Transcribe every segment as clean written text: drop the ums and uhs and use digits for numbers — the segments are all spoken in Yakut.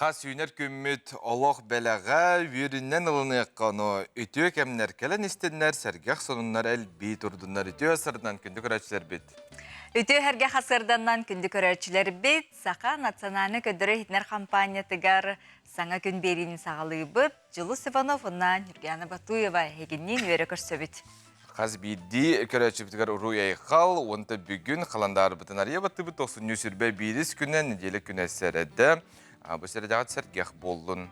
Хас үүнэр күммүт олох бэлэҕэ, үөрүнэн ылыныахха ону үтүө кэмнэр кэлэн истиннэр, сэргэх сонуннар элбии турдуннар. Үтүө сырынан күндү көрөөччүлэрбит. Үтүө сэргэх сырданнан күндү көрөөччүлэрбит, Саха национальнай көрдөрөр-иһитинэр хампаанньатыгар саҥа күн биэриини саҕалыыбыт. Дьулус Иванов уонна Нюргиана Батуева эһигинниин үөрэ көрсөбүт. Хас биирдии көрөөччүбүтүгэр уруй-айхал уонна бүгүн халандаарбытын арыйа баттыбыт тохсунньу сүрбэ биирис күнэ нэдиэлэ күнэ сэрэдэ. Бу сэрэдэҕит сэргэх буоллун.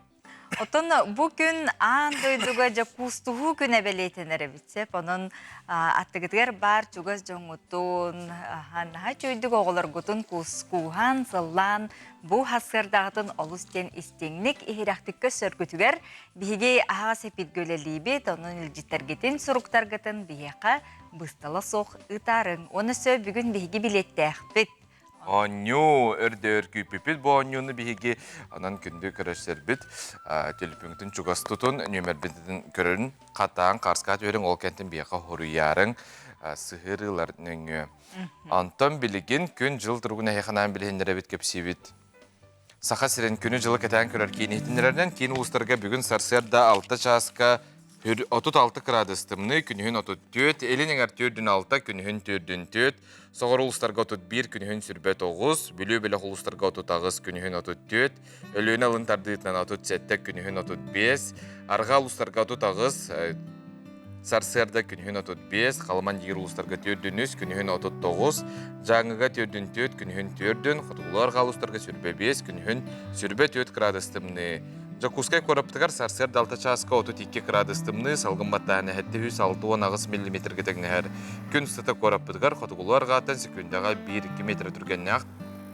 Оттон бу күн аан дойдуга дьэ куустуһуу күнэ бэлиэтэнэр эбит сөп. Онон аттыгытыгар баар чугас дьоҥҥутун, наһаа үчүгэйдик оҕолоргутун кууһан, сыллаан бу сарсыардаҕытын олус диэн истиҥник, иһирэхтик көрсөргүтүгэр Биһиги аһаҕас эпиргэ үлэлиибит, онон илдьиттэргитин, суруктаргытын биһиэхэ быыстала суох ыытаарыҥ. Уонна өссө бүгүн биһиги билиэттээхпит. Оонньуу, өрдөөр күүппүппүт бу оонньууну биһиги онон күндү көрөсөрбүт төлөпүөҥҥүтүн чугас тутун, нүөмэрбитин көрөрүн хатаан, хаарскаат үөрүҥ, ол кэнтэн биһиэхэ хоруйаарыҥ сыһыарыылар нөҥүө. Онтон билигин күн-дьыл туругун эһиэхэ анаан билиһиннэрэбит, кэпсиибит. Саха сирин күнү-дьылы кэтээн көрөр киин иһитиннэрэринэн киин улуустарга бүгүн сарсыарда 6 чааска 36 кыраадыс тымныы, күнүһүн 34, илин эҥэр 4-6, күнүһүн 4-4, соҕуруу улуустарга 31, күнүһүн 29, Бүлүү бөлөх улуустарга 38, күнүһүн 34, Өлүөнэ алын тардыытынан 37, күнүһүн 35, арҕаа улуустарга 38, Сарсыарда күнүһүн 35, Халыман диир улуустарга 4-3, күнүһүн 39, Дьааҥыга 4-4, күнүһүн 4, Хотугулуу-Арҕаа улуустарга 25, күнүһүн 24 кыраадыс тымныы. Дьокуускай куораппытыгар сарсыарда 6 чааска 32 кыраадыс тымныы, салгын баттааһына 768 миллиметргэ тэҥнэһэр. Күн устата куораппытыгар хотугулуу-арҕааттан секундаҕа 1-2 метр түргэннээх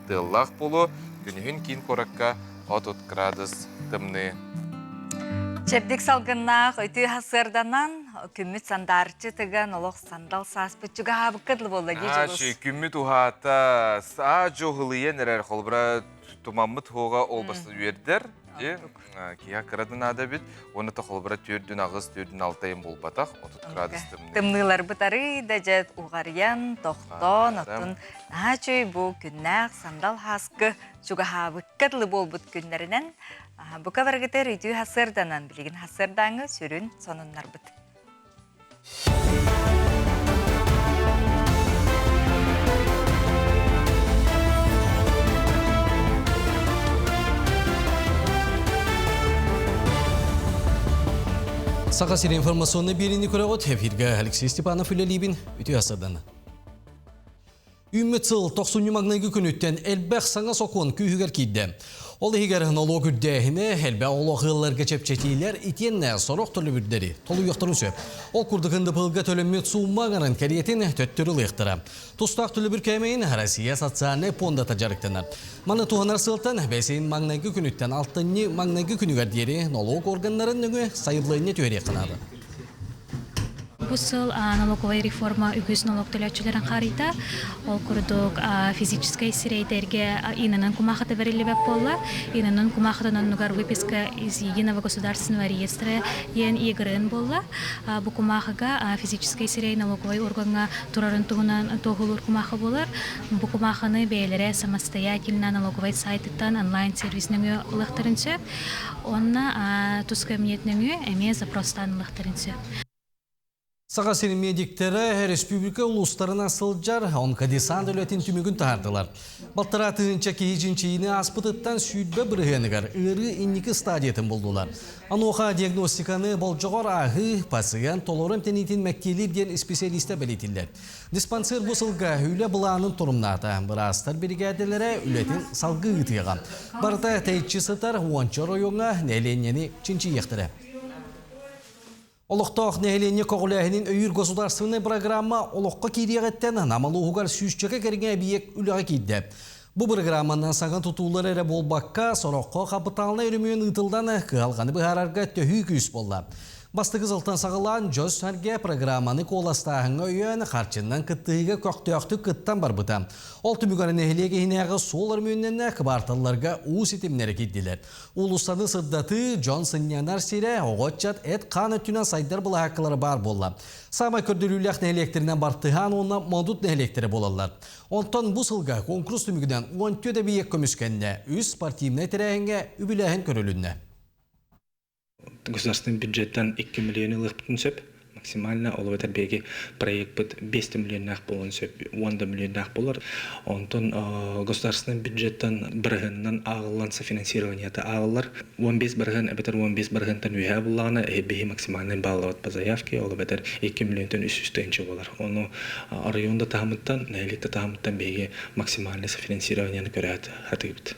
тыаллаах буолуо, күнүһүн киин куоракка 30 кыраадыс тымныы. Чэбдик салгыннаах үтүө сарсыарданан күммүт сандаарчы тыган олох сандал сааспыт чугаһаабыкка дылы буолла дии Дьулус. Күммүт уһаата саа дьоһулуйан эрэр холобура тумаммыт хуоҕа ол баста үөрдэр ди киһи кыра да наада эбит уонна то холобура түөрдүн аҕыс түөрдүн алтайын буолбатах 30 градус тымныы. Тымныыларбыт арый да дьэ уҕарыйан тохтоон оттон наһаа үчүгэй бу күннээх сандал һааскы чугаһаабыкка дылы буолбут күннэринэн бука барыгытыгар үтүө сарсыарданан билигин сарсыардааҥҥы сүрүн сонуннарбыт. Саха сири информационный биэриини көрөҕүт. Эфиргэ Алексей Степанов үлэлиибин. Үтүө сарсыарданан. Үүммүт сыл тохсунньу маҥнайгы күнүттэн элбэх саҥа сокуон күүһүгэр киирдэ. Ол иһигэр нолуок үрдээһинэ, элбэх олох ыалларга чэпчэтиилэр итиэннэ сорох төлөбүрдэри толуйуохтарын сөп. Ол курдук НДПЛга төлөммүт суумма аҥарын кэриэтин төттөрү ылыахтара. Тустаах төлөбүр кээмэйин Россия социальнай пуондата дьарыктанар. Маны туһанар сыалтан бэсин маҥнайгы күнүттэн алтынньы маҥнайгы күнүгэр диэри нолуок органнарын нөҥүө сайабылыанньа түһэриэххэ наада. Бу сыл налоговая реформа үгүс налог төлөөччүлэрин харыйда. Ол курдук физическэй сирэйдэргэ инанан кумаахыта бэриллибэт буолла. Инанан кумаахытын оннугар выписка из единого государственного реестра диэн ЕГРН буолла. Бу кумаахыга физическэй сирэй налоговай органҥа турарын туһунан туоһулуур кумаахы буолар. Бу кумаахыны бэйэлэрэ самостоятельно налоговай сайтыттан онлайн-сервис нөҥүө ылыахтарын сөп. Уонна тус кабинет нөҥүө эмиэ запростаан ылыахтарын сөп. Саха сирин медиктэрэ республика улуустарынан сылдьар онкодесант үлэтин түмүгүн таһаардылар. Балтараа тыһыынча киһи чинчийиини ааспытыттан 20 бырыһыаныгар ыарыы инники стадиятын булдулар. Онуоха диагностиканы болдьоҕор ааһыы, пациент толору эмтэниитин мэктиэлиир диэн исписэлиистэр бэлиэтииллэр. Диспансер бу сылга үлэ былаанын торумнаата. Быраастар биригээдэлэрэ үлэтин салгыы ыытыаҕа. Барыта тэйиччи сытар уонча оройуоҥҥа нэһилиэнньэни чинчийиэхтэрэ. Олохтоох нэһилиэнньэ көҕүлээһинин өйүүр государственнай программа олоххо киириэҕиттэн Нам улууһугар сүүсчэкэ кэриҥэ эбийиэк үлэҕэ киирдэ. Бу бырагырааманан саҥа тутуулар эрэ буолбакка, сороххо хапытаалынай өрөмүөн ыытыллан, кыһалҕаны быһаарарга төһүү күүс буолла. Бастакы сылтан саҕалаан дьон-сэргэ программаны куоластааһыҥҥа өйөөн харчынан кыттыһыыга көхтөөхтүк кыттан барбыта. Ол түмүгэр нэһилиэк иһинээҕи суол өрөмүөннэннэ, кыбаарталларга уу ситимнэрэ киирдилэр. Уулуссаны сырдатыы, дьон сынньанар сирэ, оҕо-ыччат эт-хаан өттүнэн сайдар былаһааккалара баар буолла. Саамай көрдөрүүлээх нэһилиэктэринэн Бартыһаан уонна Модут нэһилиэктэрэ буолаллар. Онтон бу сылга куонкурус түмүгүнэн 14 эбийиэк көмүскэннэ, үс спортивнай тэрээһиҥҥэ үбүлээһин көрүлүннэ. Государственный бюджеттан 2 миллион ылыахпытын сөп. Максимально ол эбэтэр биһиги проекпыт 5 да миллионнаах буолуон сөп, 10 да миллионнаах буолар. Онтон государственный бюджеттан бырыһыанынан ааҕыллан софинансированиета ааҕыллар. 15 бырыһыан эбэтэр 15 бырыһыантан үөһээ буллаҕына биһи максимальный баллабыт по заявке, ол эбэтэр 2 миллионтан 300 тыһыынча буолар. Ону район да таһымыттан, нэһилиэк да таһымыттан биһиги максимальный софинансированиены көрө сатыыбыт.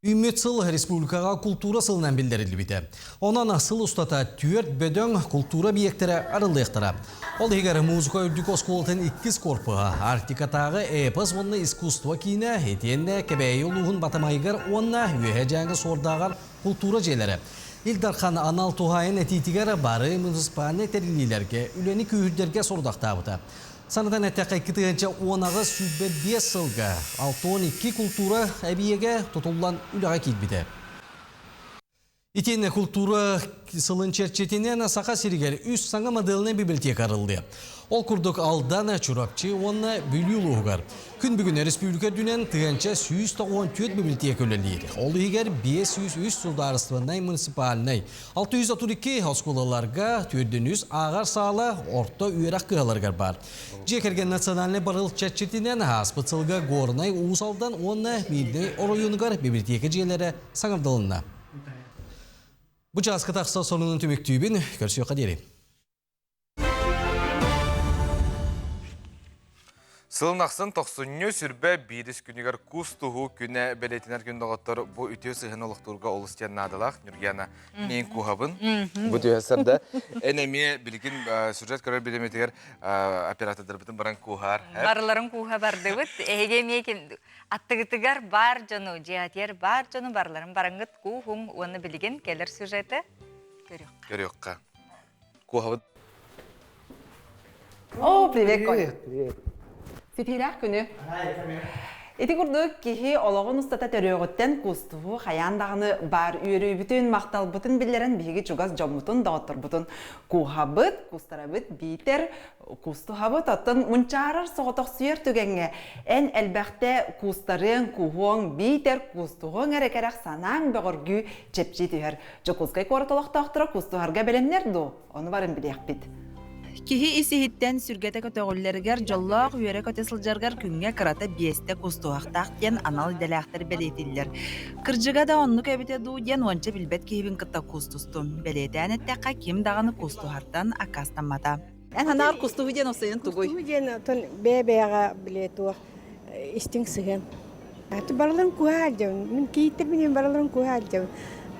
Үүммүт сыл республикаҕа култуура сылынан биллэриллибитэ. Онон сыл устата түөрт бөдөҥ култуура объектэрэ арыллыахтара. Ол иһигэр музыка үрдүк оскуолатын иккис корпуһа, Арктикатааҕы эпос уонна искусство киинэ, итиэннэ Кэбээйи улууһун Батамайыгар уонна Үөһээ Дьааҥы Суордааҕар култуура дьиэлэрэ. Ил Дархан анал туһаайан этиитигэр бары муниципальнай тэриллиилэргэ үлэни күүһүрдэргэ сорудахтаабыта. Санатан эттэххэ, 2018-2025 сылга 62 култуура эбийиэгэ тутуллан үлэҕэ киирбитэ. Итиэннэ култуура сылын чэрчитинэн Саха сиригэр үс саҥа модельнай библиотека арыллыа. Ол курдук Алдан, Чурапчы уонна Бүлүү улууһугар. Күн бүгүн республика үрдүнэн 1194 библиотека үлэлиир. Ол иһигэр 503 судаарыстыбаннай муниципальнай, 632 оскуолаларга 403 ааҕар саала орто үөрэх кыһаларыгар баар. Дьиэ кэргэн национальнай барыл чэрчитинэн ааспыт сылга Горнай, Уус Алдан уонна Миирнэй оройуонугар библиотека дьиэлэрэ саҥардылынна. Бу чааска тахса сонунун түмүктүүбүн. Көрсүөххэ диэри. Сылын ахсын тохсунньу сүрбэ биирис күнүгэр кус туһуу күнэ бэлиэтинэр күн доҕоттор бу үтүө сыһыаны олохтуурга олус диэн наадалаах Ньургияна миин куһабын бу түһэсэр да эн эмиэ билигин сюжет көрөр бириэмэтигэр оператордарбытын баран кууһаар барыларын кууһа бардыбыт эһиги эмиэ ким аттыгытыгар бар дьону дьиэтигэр бар дьону барыларын бараҥҥыт кууһуҥ уонна билигин кэлэр сюжеты көрүөххэ көрүөххэ Куоһабыт. О, привет, Коля. Привет. Ситиилээх күнү. Ити курдук киһи олоҕун устата төрүөҕүттэн кустуһу хайаан даҕаны баар үөрүүбүтүн, махталбытын биллэрэн биһиги чугас дьоммутун, доҕотторбутун кууһабыт, кустарабыт биитэр кустуһабыт. Оттон мунчаарар соҕотохсуйар түгэҥҥэ эн элбэхтэ куустарыаҥ, куһуоҥ биитэр кустуһуоҥ эрэ кэрэх санааҥ бөҕөргүү чэпчии түһэр. Дьокуускай куорат олохтоохторо кустуһарга бэлэмнэр дуо? Ону барын билиэхпит. Киһи ис-иһиттэн сүргэтэ көтөҕүллэригэр, дьоллоох үөрэ-көтө сылдьарыгар күҥҥэ кырата биэстэ кустуһахтаах диэн анал идэлээхтэр бэлиэтииллэр. Кырдьыга да оннук эбитэ дуу диэн уонча билбэт киһибин кытта кустустум. Бэлиэтээн эттэххэ, ким даҕаны кустуһартан аккаастаммата. Эн санааҕар кустуһу диэн осойун тугуй? Кустуһу диэн оттон бэйэ-бэйэҕэ били туох истиҥ сыһыан. Барыларын куһа илдьэбин. Мин кийииттэрбин иһин барыларын куһа илдьэбин.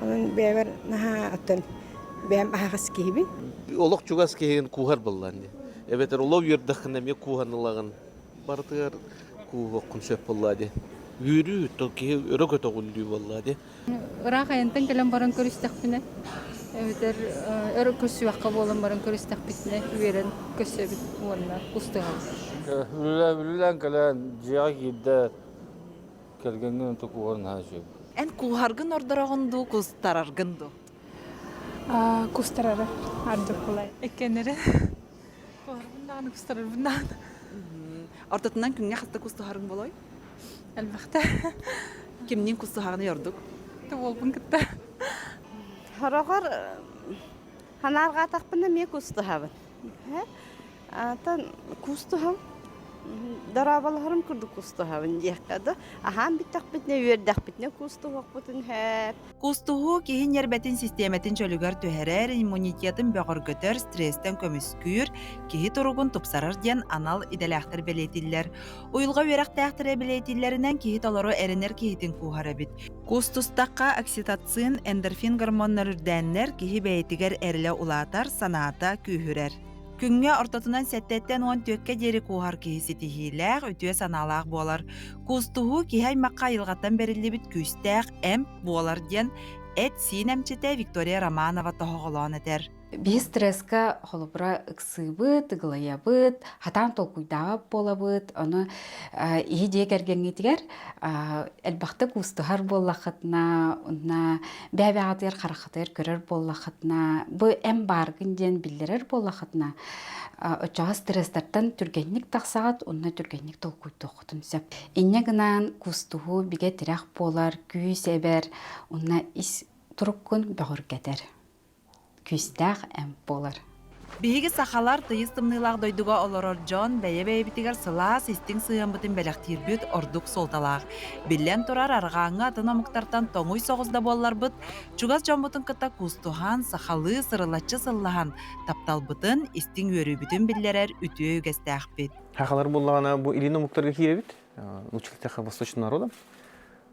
Онон бэйэбэр наһаа оттон бэйэм аһаҕас киһибин. Олох чугас киһигин кууһар буоллаан дии. Эбэтэр олох үөрдэххинэ эмиэ кууһан ылаҕын. Барытыгар кууһуоххун сөп буоллаа дии. Үөрүү, то киһи өрө көтөҕүллүү буоллаа дии. Ыраах айантан кэлэн баран көрүстэхпинэ, эбэтэр өр көрсүөххэ буолан баран көрүстэхпитинэ үөрэн көрсөбүт уонна кустуһабыт. Үлэлээн кэлэн дьиэҕэ киирдэ кэргэҥҥин онто кууһар наһаа үчүгэй. Эн кууһаргын ордороҕун дуу, кустараргын дуу? Кустарары ардык булай. Эккеннери. Кууһарбын даҕаны, кустарарбын даҕаны. Ортотунан күҥҥэ хаста кустуһарыҥ болой? Элбэхтэ. Кимниин кустуһаҕыный ордук? Уолбун кытта. Сороҕор санаарҕаатахпына эмиэ кустуһабын. Атын кустуһам дорооболоһорум курдук кустуһабын диэххэ да аһаан бүттэхпитинэ үөрдэхпитинэ кустуһуохпутун сөп. Кустуһуу киһи ньиэрбэтин систиэмэтин чөлүгэр түһэрэр, иммунитетын бөҕөргөтөр, стресстэн көмүскүүр, киһи туругун тупсарар диэн анал идэлээхтэр бэлиэтииллэр. Уйулҕа үөрэхтээхтэрэ бэлиэтииллэринэн киһи толору эрэнэр киһитин кууһар эбит. Кус тустахха окситоцин, эндорфин гормоннар үрдээннэр киһи бэйэтигэр эрэлэ улаатар, санаата күүһүрэр. Күҥҥэ ортотунан сэттэттэн уон түөккэ диэри кууһар киһи ситиһиилээх, үтүө санаалаах буолар. Куустуһуу киһи аймахха айылҕаттан бэриллибит күүстээх эмп буолар диэн эт-сиин эмчитэ Виктория Романова тоһоҕолоон этэр. Биһи стресска холобура ыксыыбыт, ыгылайабыт, хатаан толкуйдаабат буолабыт, ону иһи дьиэ кэргэҥҥитигэр элбэхтик уустуһар буоллаххытына, уонна бэйэ-бэйэҕитигэр хараххытыгар көрөр буоллаххытына, бу эн бааргын диэн биллэрэр буоллаххытына, оччоҕо стресстэртэн түргэнник тахсаҕыт уонна түргэнник толкуйдуоххутун сөп. Инньэ гынан куустуһуу бигэ тирэх буолар, күүс эбэр уонна ис туруккун бөҕөргөтөр. күүстээх эмп буолар. Биһиги сахалар тыйыс тымныылаах дойдуга олорор дьон бэйэ-бэйэбитигэр сылаас, истиҥ сыһыаммытын бэлэхтиирбит ордук суолталаах. Биллэн турар, арҕааҥҥы атын омуктартан тоҥуй соҕус да буолларбыт, чугас дьоммутун кытта куустуһан, сахалыы сырылаччы сыллаһан, тапталбытын, истиҥ үөрүүбүтүн биллэрэр үтүө үгэстээхпит. Сахалар буоллаҕына бу илин омуктарга киирэбит, учителях восточного народа.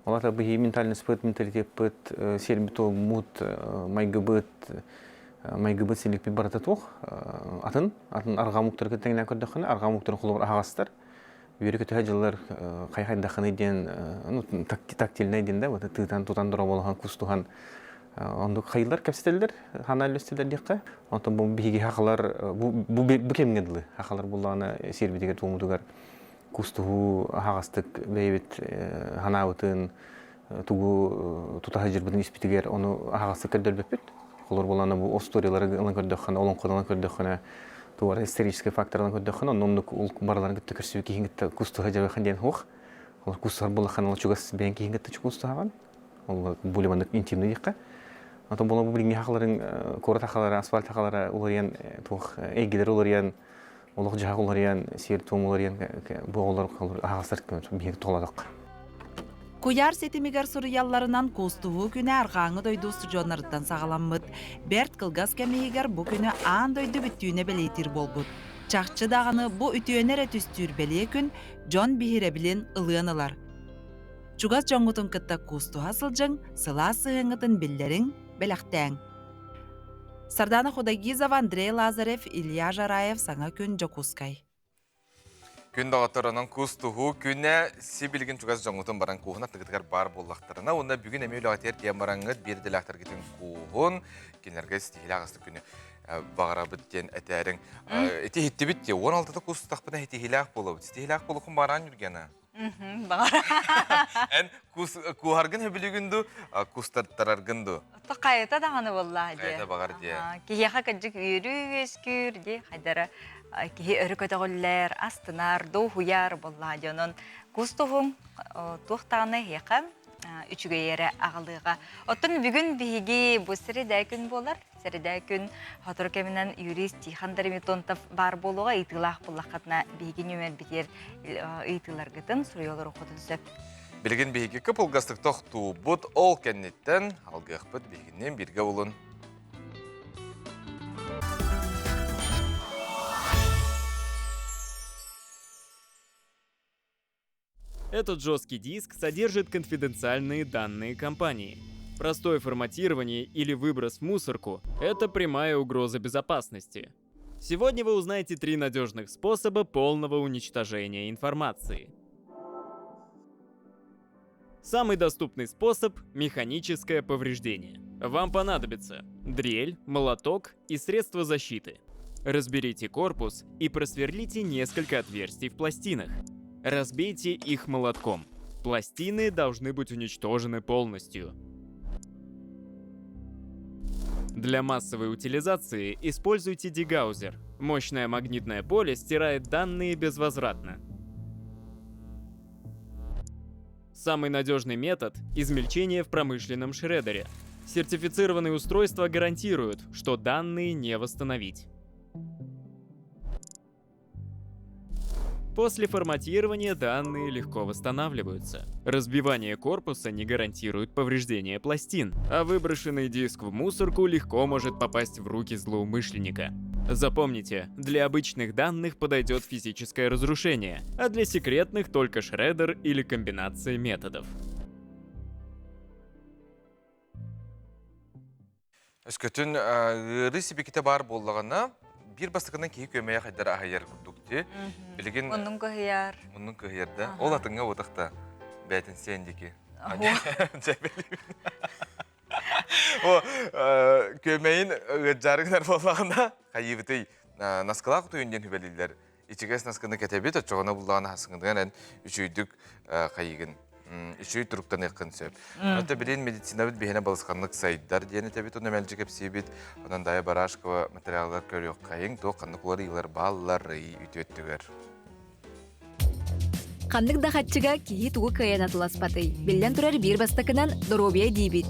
Ол аата биһиги ментальностьпыт, менталитеппыт, сиэрбит-туоммут, майгыбыт, майгыбыт силикпит барыта туох атын, атын арҕаа омуктары тэҥнээн көрдөххүнэ, арҕаа омуктарын холобур аһаҕастар. Үөрэ-көтөһө дьыллар хайхайдаххыный диэн, ну, тактильнай диэн да, вот тыытан, тутан дороболоһон, кустуһан оннук хайылар кэпсэтэллэр, хаана үллэстэллэр диэххэ. Онтон бу биһиги хахалар бу бу кэмҥэ дылы хахалар буллаҕына сиэрбитигэр туомутугар кустуһуу аһаҕастык бэйэбит ханаабытын тугу тута сылдьарбытын испитигэр ону аһаҕастык көрдөрбөппүт. Холор буолан бу историялары ылан көрдөххүнэ, олоҥхону ылан көрдөххүнэ, туора историческай факторынан көрдөххүнэ, онно оннук барыларын кытта көрсүбүт киһин кытта кустуһа дьабыхан диэн суох. Ол кустуһар буоллаххына, ол чугас бэйэҥ киһин кытта кустуһаҕын. Ол более маннык интимный диэххэ. Атын буолан бу билиҥҥи хахаларын, куорат хахалара, асфальт хахалара уларыйан, туох эйгэлэр уларыйан, олох-дьаһах уларыйан, сиэр-туом уларыйан бу оҕолор аһаҕастар биһиги туһалаатахха. Куйаар ситимигэр суруйалларынан куустуһуу күнэ арҕааҥҥы дойду устудьуоннарыттан саҕаламмыт. Бэрт кылгас кэм иһигэр бу күнү аан дойду бүттүүнэ бэлиэтиир буолбут. Чахчы даҕаны бу үтүөнү эрэ түстүүр бэлиэ күн дьон биһирэбилин ылыан ылар. Чугас дьоҥҥутун кытта куустуһа сылдьыҥ, сылаас сыһыаҥҥытын биллэриҥ, бэлэхтээҥ. Сардана Худагизова, Андрей Лазарев, Илья Жараев Саҥа күн Дьокуускай. Күн доҕоттор, онон кус-туһуу күнэ сибилигин чугас дьоҥҥутун баран кууһун аттыгытыгар баар буоллахтарына уонна бүгүн эмиэ үлэҕитигэр тиийэн бараҥҥыт биир идэлээхтэргитин кууһун, кинилэргэ ситиһиилээх астык күнү баҕарабыт диэн этээриҥ. Ити иһиттибит дии, 16-та кустахпына ситиһиилээх буолабыт. Ситиһиилээх буолуоххун баҕараан Юргена? Баҕар. Эн куһаргын хөбүлүгүн ду, кустартараргын ду? Хайата даҕаны буоллаа дии. Хайата баҕар дии. Киһиэхэ кырдьык үөрүү үөскүүр дии, хайдара киһи өрө көтөҕүллэр, астынар, дуоһуйар буоллаа дии. Онон кус туһуҥ туох даҕаны эһиэхэ үчүгэй эрэ аҕалыаҕа. Оттон бүгүн биһиги бу сирэдээ күн буолар. Сэридээ күн сотору кэминэн юрист Тихон Дормидонтов баар буолуоҕа ыйытыылаах буллаххытына биһиги нүөмэрбитигэр ыйытыыларгытын суруйалар хотун сөп. Билигин биһиги кып-кылгастык тохтуубут, ол кэнниттэн алгыахпыт биһигинниин бииргэ булун. Этот жесткий диск содержит конфиденциальные данные компании. Простое форматирование или выброс в мусорку – это прямая угроза безопасности. Сегодня вы узнаете три надежных способа полного уничтожения информации. Самый доступный способ – механическое повреждение. Вам понадобится дрель, молоток и средства защиты. Разберите корпус и просверлите несколько отверстий в пластинах. Разбейте их молотком. Пластины должны быть уничтожены полностью. Для массовой утилизации используйте дегаузер. Мощное магнитное поле стирает данные безвозвратно. Самый надежный метод – измельчение в промышленном шредере. Сертифицированные устройства гарантируют, что данные не восстановить. После форматирования данные легко восстанавливаются. Разбивание корпуса не гарантирует повреждение пластин, а выброшенный диск в мусорку легко может попасть в руки злоумышленника. Запомните, для обычных данных подойдет физическое разрушение, а для секретных только шредер или комбинация методов. Өскөтүн ыарыы сибикитэ баар буоллаҕына, биир бастакынан киһи күөмэйэ хайдара аһыйар курдук дии. Билигин Муннун кыһыйар. Муннун кыһыйар да. Ол атыҥҥа буотахта бээтинсиэн диэки. О, күөмэйин ыаддьаары гынар буоллаҕына, хайыыбытый, наскылаах утуйун диэн сүбэлииллэр. Ичигэс наскыны кэтэбит, оччоҕуна буллаҕына хасыҥытыгар эн үчүгүйдүк хайыгын үчүгэй туруктаныаххын сөп. Оттон билигин медицинабыт биһиэнэ балысханнык сайдар диэн этэбит, ону мэлдьи кэпсиибит. Онон Дайа Барашкова материаллар көрүөххэйиҥ, туох ханнык уларыйыылар баалларый үтүө өттүгэр. Ханнык да хаччыга киһи тугу кыайан атыласпатый? Биллэн турар биир бастакынан доруобуйа диибит.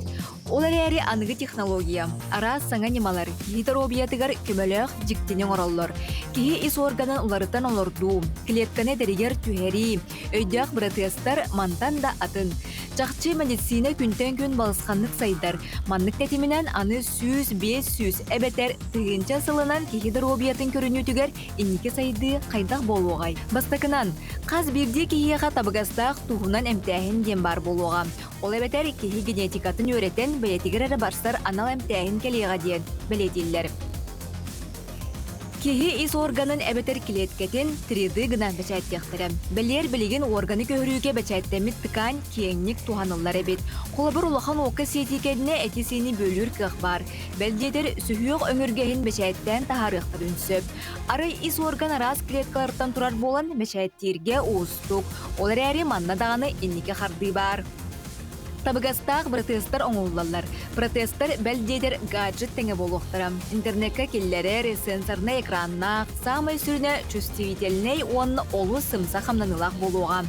Ол эрээри аныгы технология, араас саҥа ньымалар киһи доруобуйатыгар көмөлөөх дьиктини оҥороллор. Киһи ис уорганын уларытан олордуу, клетканы эдэригэр түһэрии, Өйдөөх быратыастар мантан да атын. Чахчы медицина күнтэн күн балысханнык сайдар. Маннык тэтиминэн аны 100-500 эбэтэр тыһыынча сылынан киһи доруобуйатын көрүнүүтүгэр инники сайдыы хайдах буолуоҕай? Бастакынан, хас биирдии киһиэхэ табыгастаах туһунан эмтээһин диэн баар буолуоҕа. Ол эбэтэр киһи генетикатын үөрэтэн бэйэтигэр эрэ барсар анал эмтээһин кэлиэҕэ диэн бэлиэтииллэр. Киһи ис органын эбэтэр килиэткэтин 3D гына бэчээттиэхтэрэ. Бэлиэр билигин органы көһөрүүгэ бэчээттэммит ткань киэҥник туһаныллар эбит. Холобур, улахан уокка сиэтии кэннэ эти-сиини бүөлүүр кыах баар. Бэл диэтэр, сүһүөх өҥүргэһин бэчээттээн таһаарыахтарын сөп. Арай ис орган араас клеткалартан турар буолан, бэчээттииргэ уустук. Ол эрээри манна даҕаны инники хардыы баар. Табыгастаах бырытыастар оҥоһуллаллар. Протезтар бэл диэтэр гаджет тэҥэ буолуохтара. Интернеккэ киллэрэр, сенсорнай экраннаах, саамай сүрүнэ чувствительнэй уонна олус сымса хамнаныылаах буолуоҕа.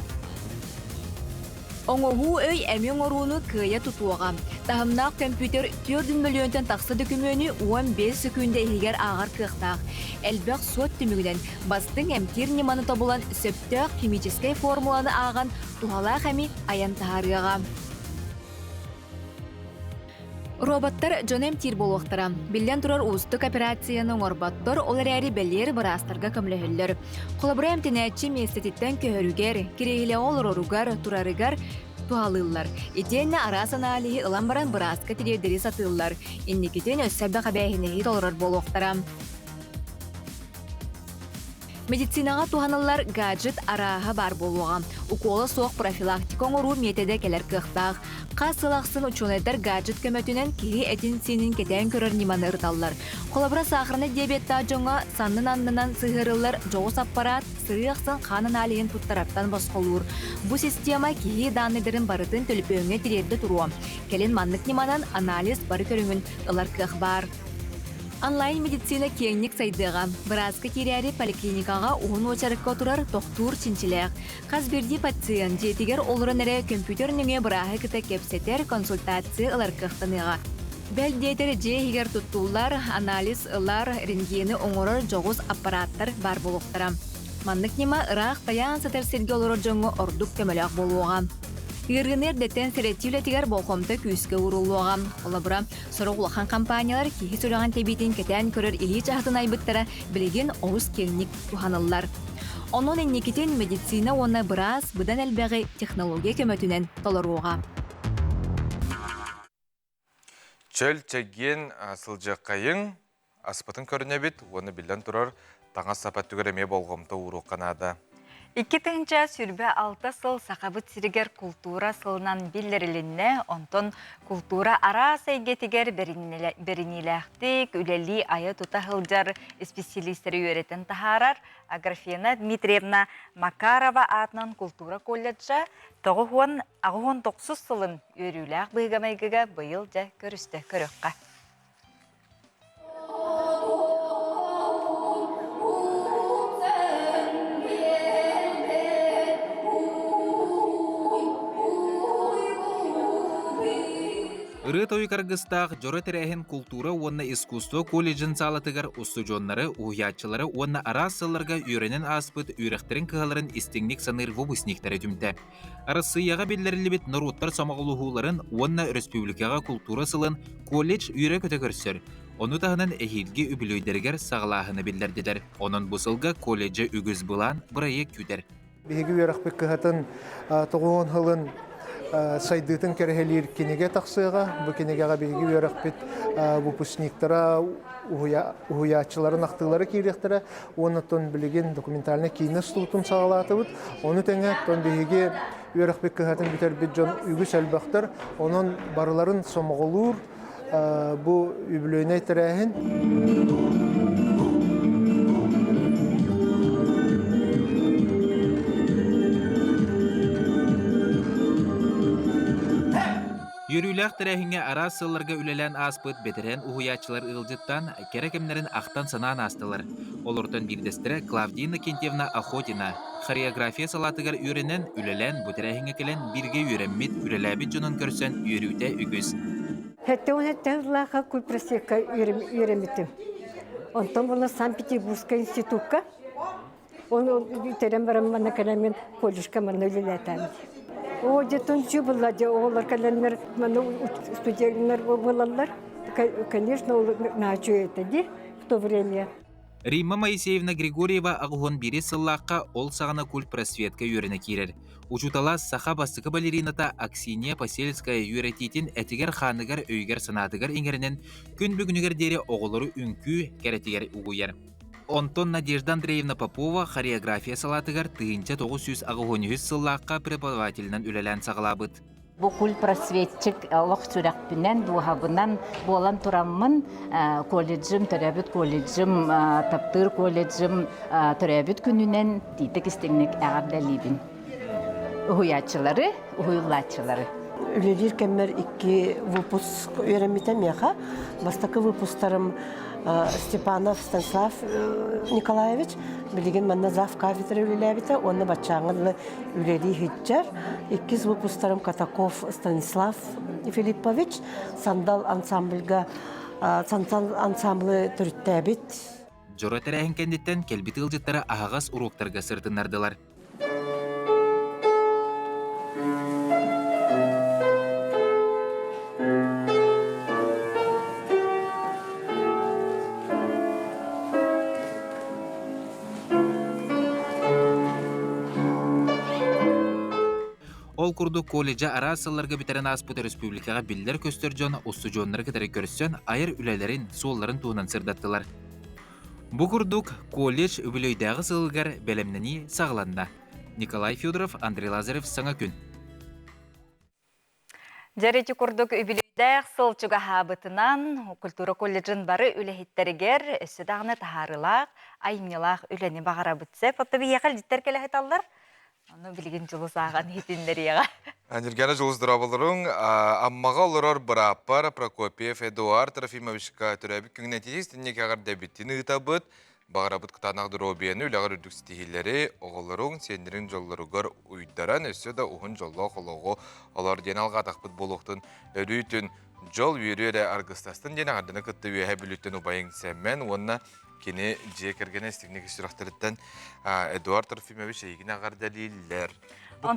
Оҥоһуу өй эми оҥорууну кыайа тутуоҕа. Таһымнаах көмпүүтэр 4 мөлүйүөнтэн тахса дөкүмүөнү 15 сөкүүндэ иһигэр ааҕар кыахтаах. Элбэх суот түмүгүнэн бастыҥ эмтиир ньыманы тобулан сөптөөх химическэй формуланы ааҕан туһалаах эми айан таһаарыаҕа. Роботтар дьону эмтиир буолуохтара. Биллэн турар уустук операцияны оҥорботтор, ол эрээри бэлиэр быраастарга көмөлөһөллөр. Холобура, эмтэнээччи миэстэтиттэн көһөрүгэр, кириэһилэҕэ олороругар, турарыгар туһалыыллар. Итиэннэ араас аналиһы ылан баран бырааска тириэрдэри сатыыллар. Инникитин өссө элбэх эбээһинэһи толорор буолуохтара. Медицинаҕа туһаныллар гаджет арааһа баар буолуоҕа. Укуола суох профилактика оҥоруу миэтэдэ кэлэр кыахтаах. Хас сыл ахсын учуонайдар гаджет көмөтүнэн киһи этин-сиинин кэтээн көрөр ньыманы ырыталлар. Холобура, саахарнай диабеттаах дьоҥҥо саннын аннынан сыһыарыллар дьоҕус аппараат сырыы ахсын хаан аналиһын туттарартан босхолуур. Бу система киһи дааннайдарын барытын төлөпүөҥҥэ тириэрдэ туруо. Кэлин маннык ньыманан анализ бары көрүҥүн ылар кыах баар. Онлайн медицина киэҥник сайдыаҕа. Бырааска киирээри поликлиникаҕа уһун уочаракка турар тохтуур чинчилээх. Хас биирдии пациент дьиэтигэр олорон эрэ көмпүүтэр нөҥүө бырааһы кытта кэпсэтэр, консультация ылар кыахтаныаҕа. Бэл диэтэр дьиэ иһигэр туттуллар, анализ ылар, рентгени оҥорор дьоҕус аппарааттар баар буолуохтара. Маннык ньыма ыраах тайаан сытар сиргэ олорор дьоҥҥо ордук көмөлөөх буолуоҕа. Ыарыыны эрдэттэн сэрэтии үлэтигэр болҕомто күүскэ ууруллуоҕа. Холобура, Сорох улахан компаниялар киһи сүрэҕин тэбиитин кэтээн көрөр илии чаһытын айбыттара билигин олус киэҥник туһаныллар. Онон инникитин медицина уонна быраас быдан элбэҕи технология көмөтүнэн толоруоҕа. Чөл чэгиэн сылдьыаххайыҥ, аспытын көрүнэбит уонна биллэн турар таҥас сапа өттүгэр эмиэ болҕомто ууруохха наада. 2026 сыл Сахабыт сиригэр култуура сылынан биллэрилиннэ, онтон култуура араас эйгэтигэр бэриниилээхтик үлэлии айа-тута сылдьар исписэлиистэри үөрэтэн таһаарар Аграфена Дмитриевна Макарова аатынан култуура колледжа 99 сылын үөрүүлээх быһыыга-майгыга быйыл дьэ көрүстэ көрүөххэ. Ырыа-тойук аргыстаах дьоро тэрээһин култуура уонна искусство колледжын саалатыгар устудьуоннары, уһуйааччылары уонна араас сылларга үөрэнэн ааспыт үөрэхтэрин кыһаларын истиҥник саныыр выпускниктары түмтэ. Арассыыйаҕа биллэриллибит норуоттар сомоҕолоһууларын уонна өрөспүүбүлүкэҕэ култуура сылын колледж үөрэ-көтө көрсөр. Ону таһынан эһиилги үбүлүөйдэригэр саҕалааһыны биллэрдилэр. Онон бу сылга колледжа үгүс былаан, бырайыак күүтэр. Биһиги үөрэхпит кыһатын тоҕуһун сылын сайдыытын кэрэһэлиир кинигэ тахсыаҕа. Бу кинигэҕэ биһиги үөрэхпит выпускниктара, уһуйааччыларын ахтыылара киириэхтэрэ. Уонна оттон билигин документальнай киинэ устуутун саҕалаатыбыт. Ону тэҥэ оттон биһиги үөрэхпит кыһатын бүтэрбит дьон үгүс элбэхтэр. Онон барыларын сомоҕолуур. Бу үбүлүөйнэй тэрээһин. Үөрүүлээх тэрээһиҥҥэ араас сылларга үлэлээн ааспыт бэтэрээн уһуйааччылар ыалдьыттаан кэрэ кэмнэрин ахтан-санаан аастылар. Олортон биирдэстэрэ Клавдия Иннокентьевна Охотина хореография салаатыгар үөрэнэн, үлэлээн бу тэрээһиҥҥэ кэлэн бииргэ үөрэммит, үлэлээбит дьонун көрсөн үөрүүтэ үгүс. 77 сыллаахха культпросвекка үөрэммитим. Онтон була Санкт-Петербургскай институкка Оны бүтэрэн баран манна кэлэммин колледжка манна үлэлээтээм. Оо, дьэ тунчу булла дьэ оҕолор кэлэннэр манна студеннар буолаллар. Конечно, ол наачу это ди в то время. Римма Моисеевна Григорьева аҕыһын биирис сыллаахха ол саҕана культпросветка үөрэнэ киирэр. Учуутала саха бастакы балерината Аксинья Посельская үөрэтиитин этигэр-хааныгар өйүгэр-санаатыгар иҥэринэн күн бүгүнүгэр диэри оҕолору үҥкүү кэрэтигэр угуйар. Онтон Надежда Андреевна Попова хореография салаатыгар 1983 сыллаахха преподавателинэн үлэлээн саҕалаабыт. Бу культпросветчик олох сүрэхпинэн, дууһабынан буолан тураммын колледжым, төрөөбүт колледжым, таптыыр колледжым төрөөбүт күнүнэн тиитик истиҥник эҕэрдэлиибин. Уһуйааччылары, уһуйуллааччылары. Үлэлиир кэммэр икки выпуск үөрэммитэ миэхэ. Бастакы выпусктарым Степанов Станислав Николаевич билигин манна зав кафедра үлэлээбитэ уонна баччааҥҥа дылы үлэлии сылдьар. Иккис выпусктарым Катаков Станислав Филиппович Сандал ансамбльга Сандал ансамблы төрүттээбит. Дьоро тэрээһин кэнниттэн кэлбит ыалдьыттары аһаҕас уруоктарга сырытыннардылар. Ол курдук колледжа араас сылларга бүтэрэн ааспыт республикаҕа биллэр-көстөр дьон устудьуоннары кытары көрсөн айар үлэлэрин, суолларын туһунан сырдаттылар. Бу курдук, колледж үбүлүөйдээҕи сылыгар бэлэмнэнии саҕаланна. Николай Федоров, Андрей Лазарев Саҥа күн. Дьэр ити курдук үбүлүөйдээх сыл чугаһаабытынан культура колледжын бары үлэһиттэригэр өссө даҕаны таһаарыылаах, айымньылаах үлэни баҕарабыт. Сөп, оттон биһиэхэ илдьиттэр кэлэ сыталлар. Ону билигин Дьулус ааҕан иһитиннэриэҕэ. Ньиргэнэ Дьулус дорооболоруҥ. Аммаҕа олорор бырааппар Прокопьев Эдуард Трофимовичка төрөөбүт күҥүнэн итиистинник эҕэрдэбитин ыытабыт. Баҕарабыт кытаанах доруобуйаны, үлэҕэр үрдүк ситиһиилэри, оҕолоруҥ, сиэннэриҥ дьоллоругар уйдаран, өссө да уһун дьоллоох олоҕу олор диэн алҕаатахпыт буолуохтун өрүүтүн дьол үөрүү эрэ аргыстастын диэн эҕэрдэни кытта Үөһээ Бүлүүттэн убайыҥ Сэмэн уонна Кини дьиэ кэргэнэ истиҥник сүрэхтэриттэн Эдуард Трофимович эйигин эҕэрдэлииллэр. Бу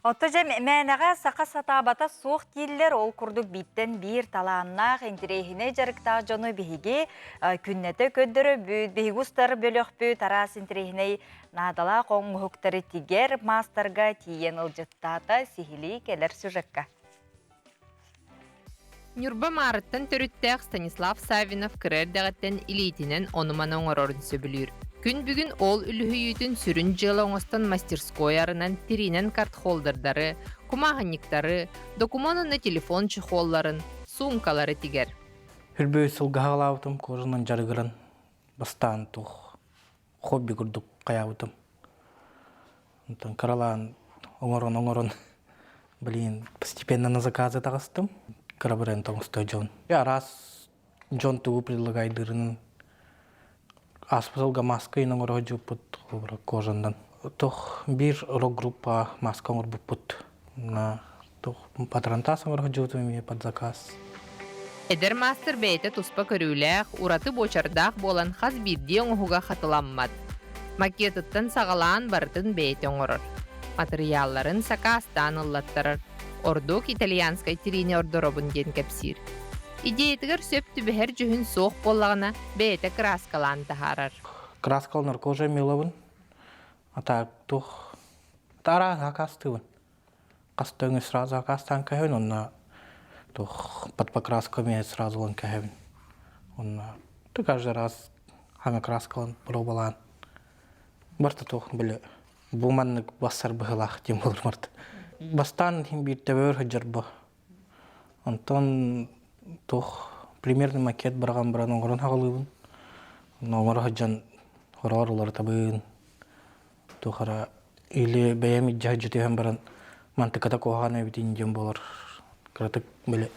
Отто дьэ мээнэҕэ саха сатаабата суох дииллэр, ол курдук бииртэн биир талааннаах, интэриэһинэй дьарыктаах дьону биһиги күннэтэ көрдөрөбүт, биһиги устар бөлөхпүт араас интэриэһинэй наадалаах оҥоһуктары тигэр маастарга тиийэн ылдьыттаата сиһилии кэлэр сюжекка. Ньурба Маарыттан төрүттээх Станислав Саввинов кыра эрдэҕиттэн илиитинэн ону-маны оҥорорун сөбүлүүр. Күн бүгүн ол үлүһүйүүтүн сүрүн дьыала оҥостон мастерской арынан тириинэн картхолдердары, кумааһынньыктары, докумуон уонна телефон чехолларын, суумкалары тигэр. Хүрбү сылгаһаалаабытым, кожанан дьарыгыран бастаан туох хобби курдук хайаабытым. Онтон кыралаан оҥорон-оҥорон блин, постепенно на заказы таҕыстым. Кыра бренд оҥосто дьон. Араас дьон тугу предлагайдырын ааспыт сылга маска иин оҥоро сылдьыбыппыт кожандан. Туох биир рок-группа маска оҥорбуппут. На туох патронтаас оҥоро сылдьыбытым эмиэ под заказ. Эдэр маастар бэйэтэ туспа көрүүлээх, ураты буочардаах буолан хас биирдии оҥоһуга хатыламмат. Макетыттан саҕалаан барытын бэйэтэ оҥорор. Матырыйаалларын сакаастаан ыллаттарар. Ордук итальянскай тириини ордоробун диэн кэпсиир. Идеятыгар сөп түбэһэр дьүһүн суох буоллаҕына, бэйэтэ кырааскалаан таһаарар. Краскаланар кожа миловын, а так туох араас акастыыбын. Хас өҥү сразу акаастаан кэһэбин уонна туох под покраска эмиэ сразу ылан кэһэбин. Уонна ты каждый раз хаҥа краскалан пробалаан барта туох били бу маннык бассар быһылаах диэн буолар марта. Бастаан иһин биир төбөөр сылдьар бу. Онтон туох примерный макет быраҕан баран оҥорон хаҕалыыбын. Онно оҥоро сылдьан хороҕор уларытабын. Туох эрэ или бэйэм илдьэ сылдьа түһэн баран мантыката куһаҕан эбитин диэн буолар. Кыратык били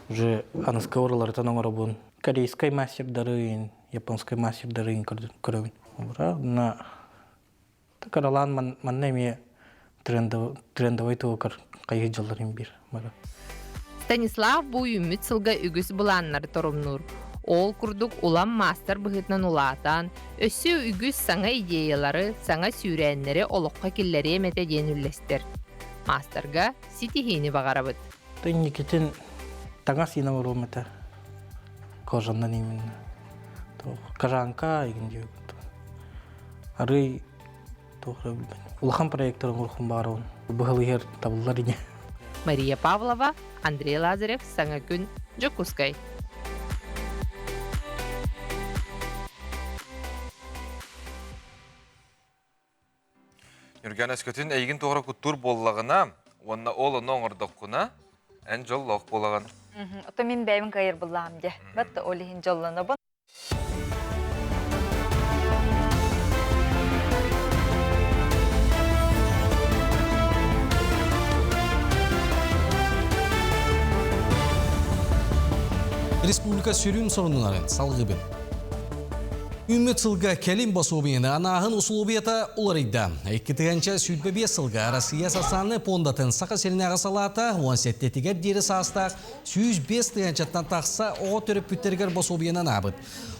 уже аныска уларытан оҥоробун. Корейскай мастердарын, японскай мастердарын көрөбүн. Ура, Кыралаан манна эмиэ трендовый туһугар хайыы дьылларын биир бары. Станислав бу үүммүт сылга үгүс былааннары торумнуур. Ол курдук улам маастар быһыытынан улаатан, өссө үгүс саҥа идеялары, саҥа сүүрээннэри олоххо киллэриэм этэ диэн үллэстэр. Маастарга ситиһиини баҕарабыт. Инникитин таҥас иинэ оҥоруом этэ. Кожаннан именно. Кожанка игин диэбит. Арый туох эрэ билбэт. Улахан проектор оҥоруохпун баҕарабын. Быһалыйар табыллар ини. Мария Павлова, Андрей Лазарев, Саҥа күн, Дьокуускай. Нүргэн өскөтүн эйигин туора куттуур буоллаҕына уонна ол ону оҥордоххуна эн дьоллоох буолаҕын. Ото мин бэйэм кыайар буллаҕым дьэ. Бат ол иһин дьоллонобун. Республика сүрүн сорунунарын салгыбын. Үммүт сылга кэлин босуобуйаны анааһын усулуобуйата уларыйда. 2025 сылга Россия социальнай пуондатын Саха сиринээҕи салаата 17-тигэр диэри саастаах 105 тыһыынчаттан тахса оҕо төрөппүттэригэр босуобуйанан аабыт.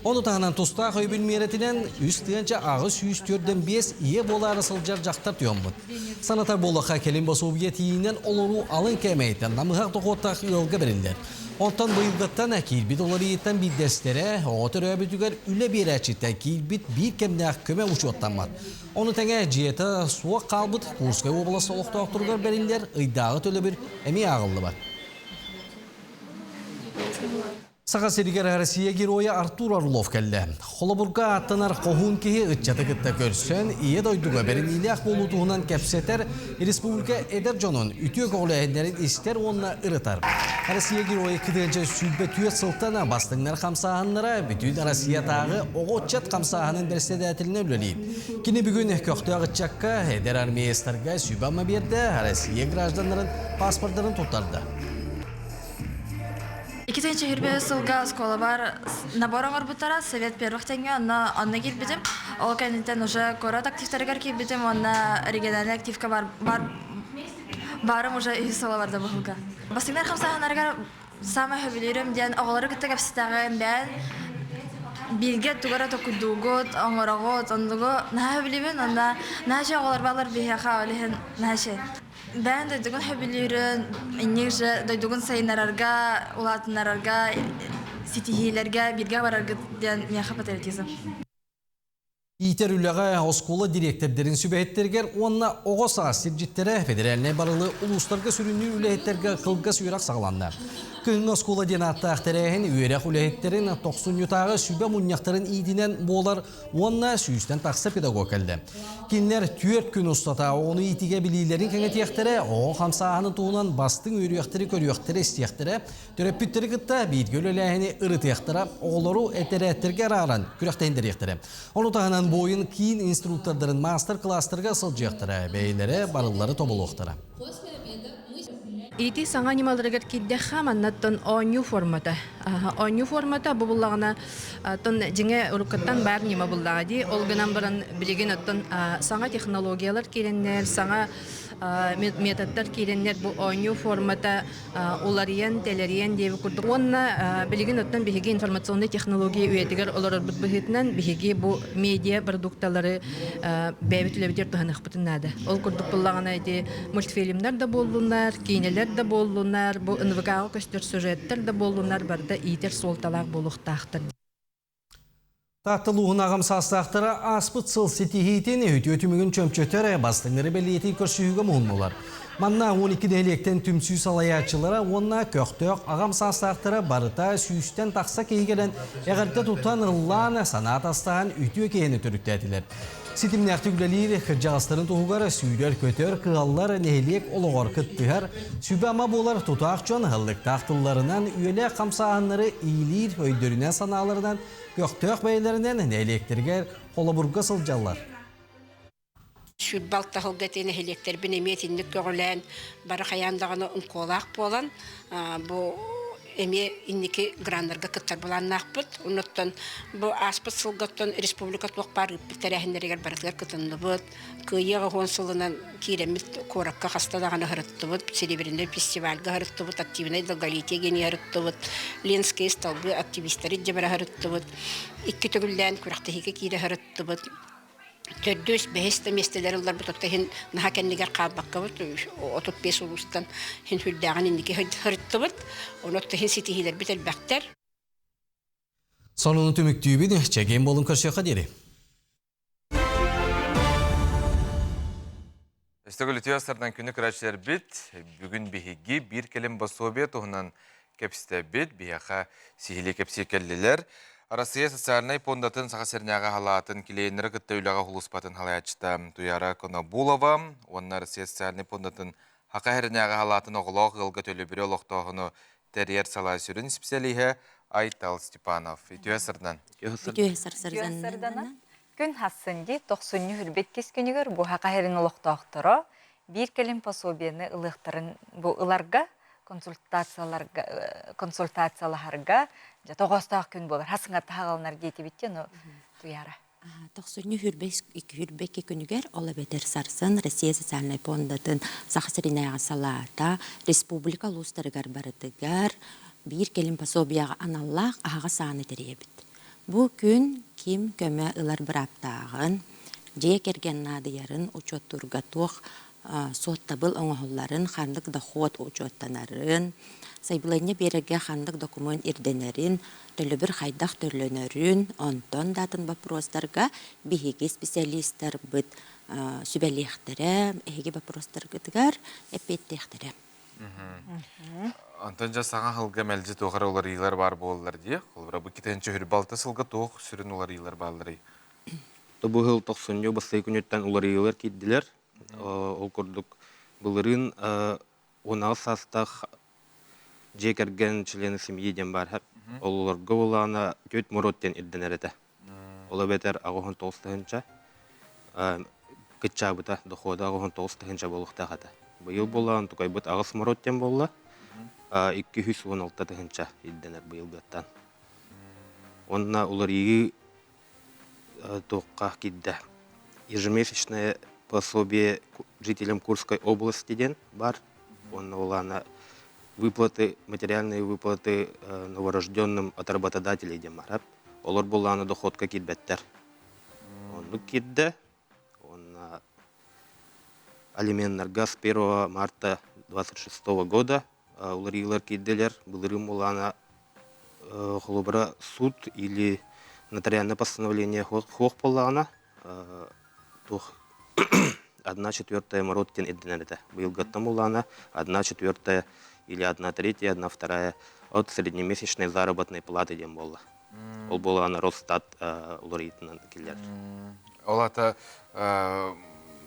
Ону таһынан тустаах өйбүн миэрэтинэн 3845 ийэ буолаары сылдьар дьахтар туйаммыт. Санатар буоллахха, кэлин босуобуйа тиийинэн олоруу алын кээмэйиттэн намыһах дохуоттаах ыалга бэриллэр. Онтон быйылгыттан киирбит уларыйыыттан биирдэстэрэ оҕо төрөөбүтүгэр үлэ биэрээччиттэн киирбит биир кэмнээх көмө учуоттаммат. Ону тэҥэ дьиэтэ суох хаалбыт Курскай уобалас олохтоохторугар бэриллэр ыйдааҕы төлөбүр эмиэ ааҕыллыбат. Саха сиригэр Россия геройа Артур Орлов кэллэ. Холобурга ааттанар хоһуун киһи ыччаты кытта көрсөн, Ийэ дойдуга бэриниилээх буолуу туһунан кэпсэтэр, республика эдэр дьонун үтүө көҕүлээһиннэрин истэр уонна ырытар. Россия геройа кытыанча 24 сылтан бастыҥнар хамсааһыннара бүтүн Россиятааҕы оҕо-ыччат хамсааһынын бэрэссэдээтэлинэн үлэлиир. Кини бүгүн көхтөөх ыччакка, эдэр армеецтарга сүбэ-ама биэрдэ, Россия гражданнарын паспордарын туттарда. 2021 сылга оскуолабар набор оҥорбуттара Совет первых тэҥҥэ онно онно киирбитим. Ол кэнниттэн уже куорат активтарыгар киирбитим уонна региональный активка бар, бар баарым уже үһүс сыла барда быһылга. Бастыҥнар хамсааһыннарыгар саамай сөбүлүүрүм диэн оҕолору кытта кэпсэтэҕим бэйэн бииргэ тугу эрэ токуйдуугут, оҥороҕут, оннугу наһаа сөбүлүүбүн уонна наһаа үчүгэй оҕолор бааллар биһиэхэ ол иһин наһаа үчүгэй. Бэйэн дойдугун сөбүлүүрүн, инник же дойдугун сайыннарарга, улаатыннарарга, ситиһиилэргэ бииргэ бараргыт диэн миэхэ патриотизм. Иитэр үлэҕэ оскуола дириэктэрдэрин сүбэһиттэригэр уонна оҕо саас сирдьиттэрэ федеральнай барылы улуустарга сүрүннүүр үлэһиттэргэ кылгас үөрэх саҕаланна. Кыһыҥҥы оскуола диэн ааттаах тэрээһин үөрэх үлэһиттэрин тохсунньутааҕы сүбэ мунньахтарын иитинэн буолар уонна сүүстэн тахса педагог кэллэ. Кинилэр түөрт күн устата оҕону иитиигэ билиилэрин кэҥэтиэхтэрэ, оҕо хамсааһынын туһунан бастыҥ үөрүйэхтэри көрүөхтэрэ, истиэхтэрэ, төрөппүттэри кытта бииргэ үлэлээһини ырытыахтара, оҕолору этэрээттэргэ арааран күрэхтэһиннэриэхтэрэ. Ону таһынан буойун киин инструктордарын маастар-кылаастарга сылдьыахтара, бэйэлэрэ барыллары тобулуохтара. Ити саҥа ньымаларыгар киирдэххэ, маннаттан оонньуу формата. Оонньуу формата бу буллаҕына, оттон дьиҥэ уруккуттан баар ньыма буллаҕа дии. Ол гынан баран билигин оттон саҥа технологиялар киирэннэр, саҥа методтар киирэннэр бу оонньуу формата уларыйан, тэлэрийэн диэбит курдук. Уонна билигин оттон биһиги информационнай технология үйэтигэр олорорбут быһыытынан биһиги бу медиа продукталары бэйэбит үлэбитигэр туһаныахпытын наада. Ол курдук буллаҕына ити мультфильмнар да буоллуннар, киинэлэр да буоллуннар, бу НВК-ҕа көстөр сюжеттар да буоллуннар барыта иитэр суолталаах буолуохтаахтар. Таатта улууһун аҕам саастаахтара ааспыт сыл ситиһиитин үтүө түмүгүн чөмчөтөр бастыҥнары бэлиэтии көрсүһүүгэ муһуннулар. Манна 12 нэһилиэктэн түмсүү салайааччылара уонна көхтөөх аҕам саастаахтара барыта сүүстэн тахса киһи кэлэн эҕэрдэ тутан ыллаан, санаа тастаһан үтүө киһини төрүттээтилэр. Ситимнээхтик үлэлиир кырдьаҕастарын туһугар сүүрэр-көтөр, кыһаллар нэһилиэк олоҕор кыттыһар, сүбэ-ама буолар тутаах дьон ыллыктаах тылларынан үйэлээх хамсааһыннары иилиир өйдөрүнэн-санааларынан көхтөөх бэйэлэринэн нэһилиэктэригэр холобурга сылдьаллар. Сүүрбэ алта сылга ити нэһилиэктэрбин эмиэ итинник көҕүлээн бары хайаан даҕаны оҥкуолаах буолан бу эмиэ инники граннарга кыттар былааннаахпыт. Оннуттан бу ааспыт сылгаттан республика туох баар ыыппыт тэрээһиннэригэр барытыгар кытынныбыт. Кыайыы 80 сылынан киирэммит куоракка хаста даҕаны ыһырыттыбыт, Серебряный фестивальга ыһырыттыбыт, активнай долголетие диэни ыһырыттыбыт, Ленские столбы активистары дьэ ыһырыттыбыт, икки төгүллээн күрэхтэһиигэ киирэ ыһырыттыбыт. Төрдүс, бэһис да миэстэлэри ылларбыт отто иһин наһаа кэннигэр хаалбаккабыт 35 улуустан иһин сүрдээҕин инники сырыттыбыт. Ону отто иһин ситиһиилэрбит элбэхтэр. Сонуну түмүктүүбүт, чэгиэн буолун көрсүөххэ диэри. Өстөгүл үтүө астардан күнү көрөөччүлэрбит бүгүн биһиги биир кэлим пособие туһунан кэпсэтэбит. Биһиэхэ сиһилии кэпсии кэллилэр. Арассыыйа социальнай пуондатын Саха сиринээҕи халаатын килиэннэри кытта үлэҕэ улууспатын салайааччыта Туяра Конобулова уонна Россия социальнай пуондатын Саха сиринээҕи халаатын оҕолоох ыалга төлөбүрү олохтооһуну тэрийэр салаа сүрүн исписэлииһэ Айтал Степанов. Үтүө сырдан. Үтүө сарсырданан. Күн хассын дии тохсунньу хүрбэт кис күнүгэр бу Саха сирин олохтоохторо биир кэлим пособиены ылыахтарын бу ыларга консультацияларга консультациялаһарга дьэ тоҕоостоох күн буолар хасыҥатта хаҕаланар диэтибит ну туяра Тохсунньу хүрбэ күнүгэр ол эбэтэр сарсын Россия социальнай пуондатын Саха сиринээҕи салаата республика улуустарыгар барытыгар биир кэлим пособияҕа аналлаах аһаҕас ааны тэрийэбит. Бу күн ким көмө ылар бырааптааҕын, дьиэ кэргэн наадыйарын учуоттуурга туох суоттабыл оҥоһулларын, ханнык дохуот учуоттанарын, сайбылыанньа биэрэргэ ханнык докумуон ирдэнэрин, төлөбүр хайдах төлөнөрүн, онтон да атын боппуруостарга биһиги специалистарбыт сүбэлиэхтэрэ, эһиги боппуруостаргытыгар эппиэттиэхтэрэ. Онтон дьэ саҥа сылга мэлдьи туох эрэ уларыйыылар баар буолаллар дии. Холобура, бу китэнчи хүрбалта сылга туох сүрүн уларыйыылар баалларый? Бу сыл тохсунньу бастакы күнүттэн уларыйыылар киирдилэр. Ол курдук былырыын 16 саастаах дьиэ кэргэн члены семьи диэн баар. Олорго буоллаҕына түөрт мурут диэн ирдэнэр этэ. Ол эбэтэр 89 тыһыынча кыччаабыта, дохода 89 тыһыынча буолуохтаах этэ. Быйыл буоллаҕына тукайбыт аҕыс мурут диэн буолла. 216 тыһыынча ирдэнэр быйылгыттан. Уонна уларыйыы туохха киирдэ ежемесячное пособие жителям Курской области диэн бар уонна ол аана выплаты материальные выплаты новорожденным от работодателей диэн бар олор буоллаҕына доходка киирбэттэр оннук киирдэ уонна алименнарга с 1 марта 26 года уларыйыылар киирдилэр былырыын буоллаҕына холобура суд или нотариальное постановление суох буоллаҕына туох одна четвертая мород диэн ирдэнэр этэ быйылгыттан буоллаҕына одна четвертая или одна третья одна вторая от среднемесячной заработной платы диэн буолла ол буоллаҕына Росстат уларыйыытынан киллэр Ол ата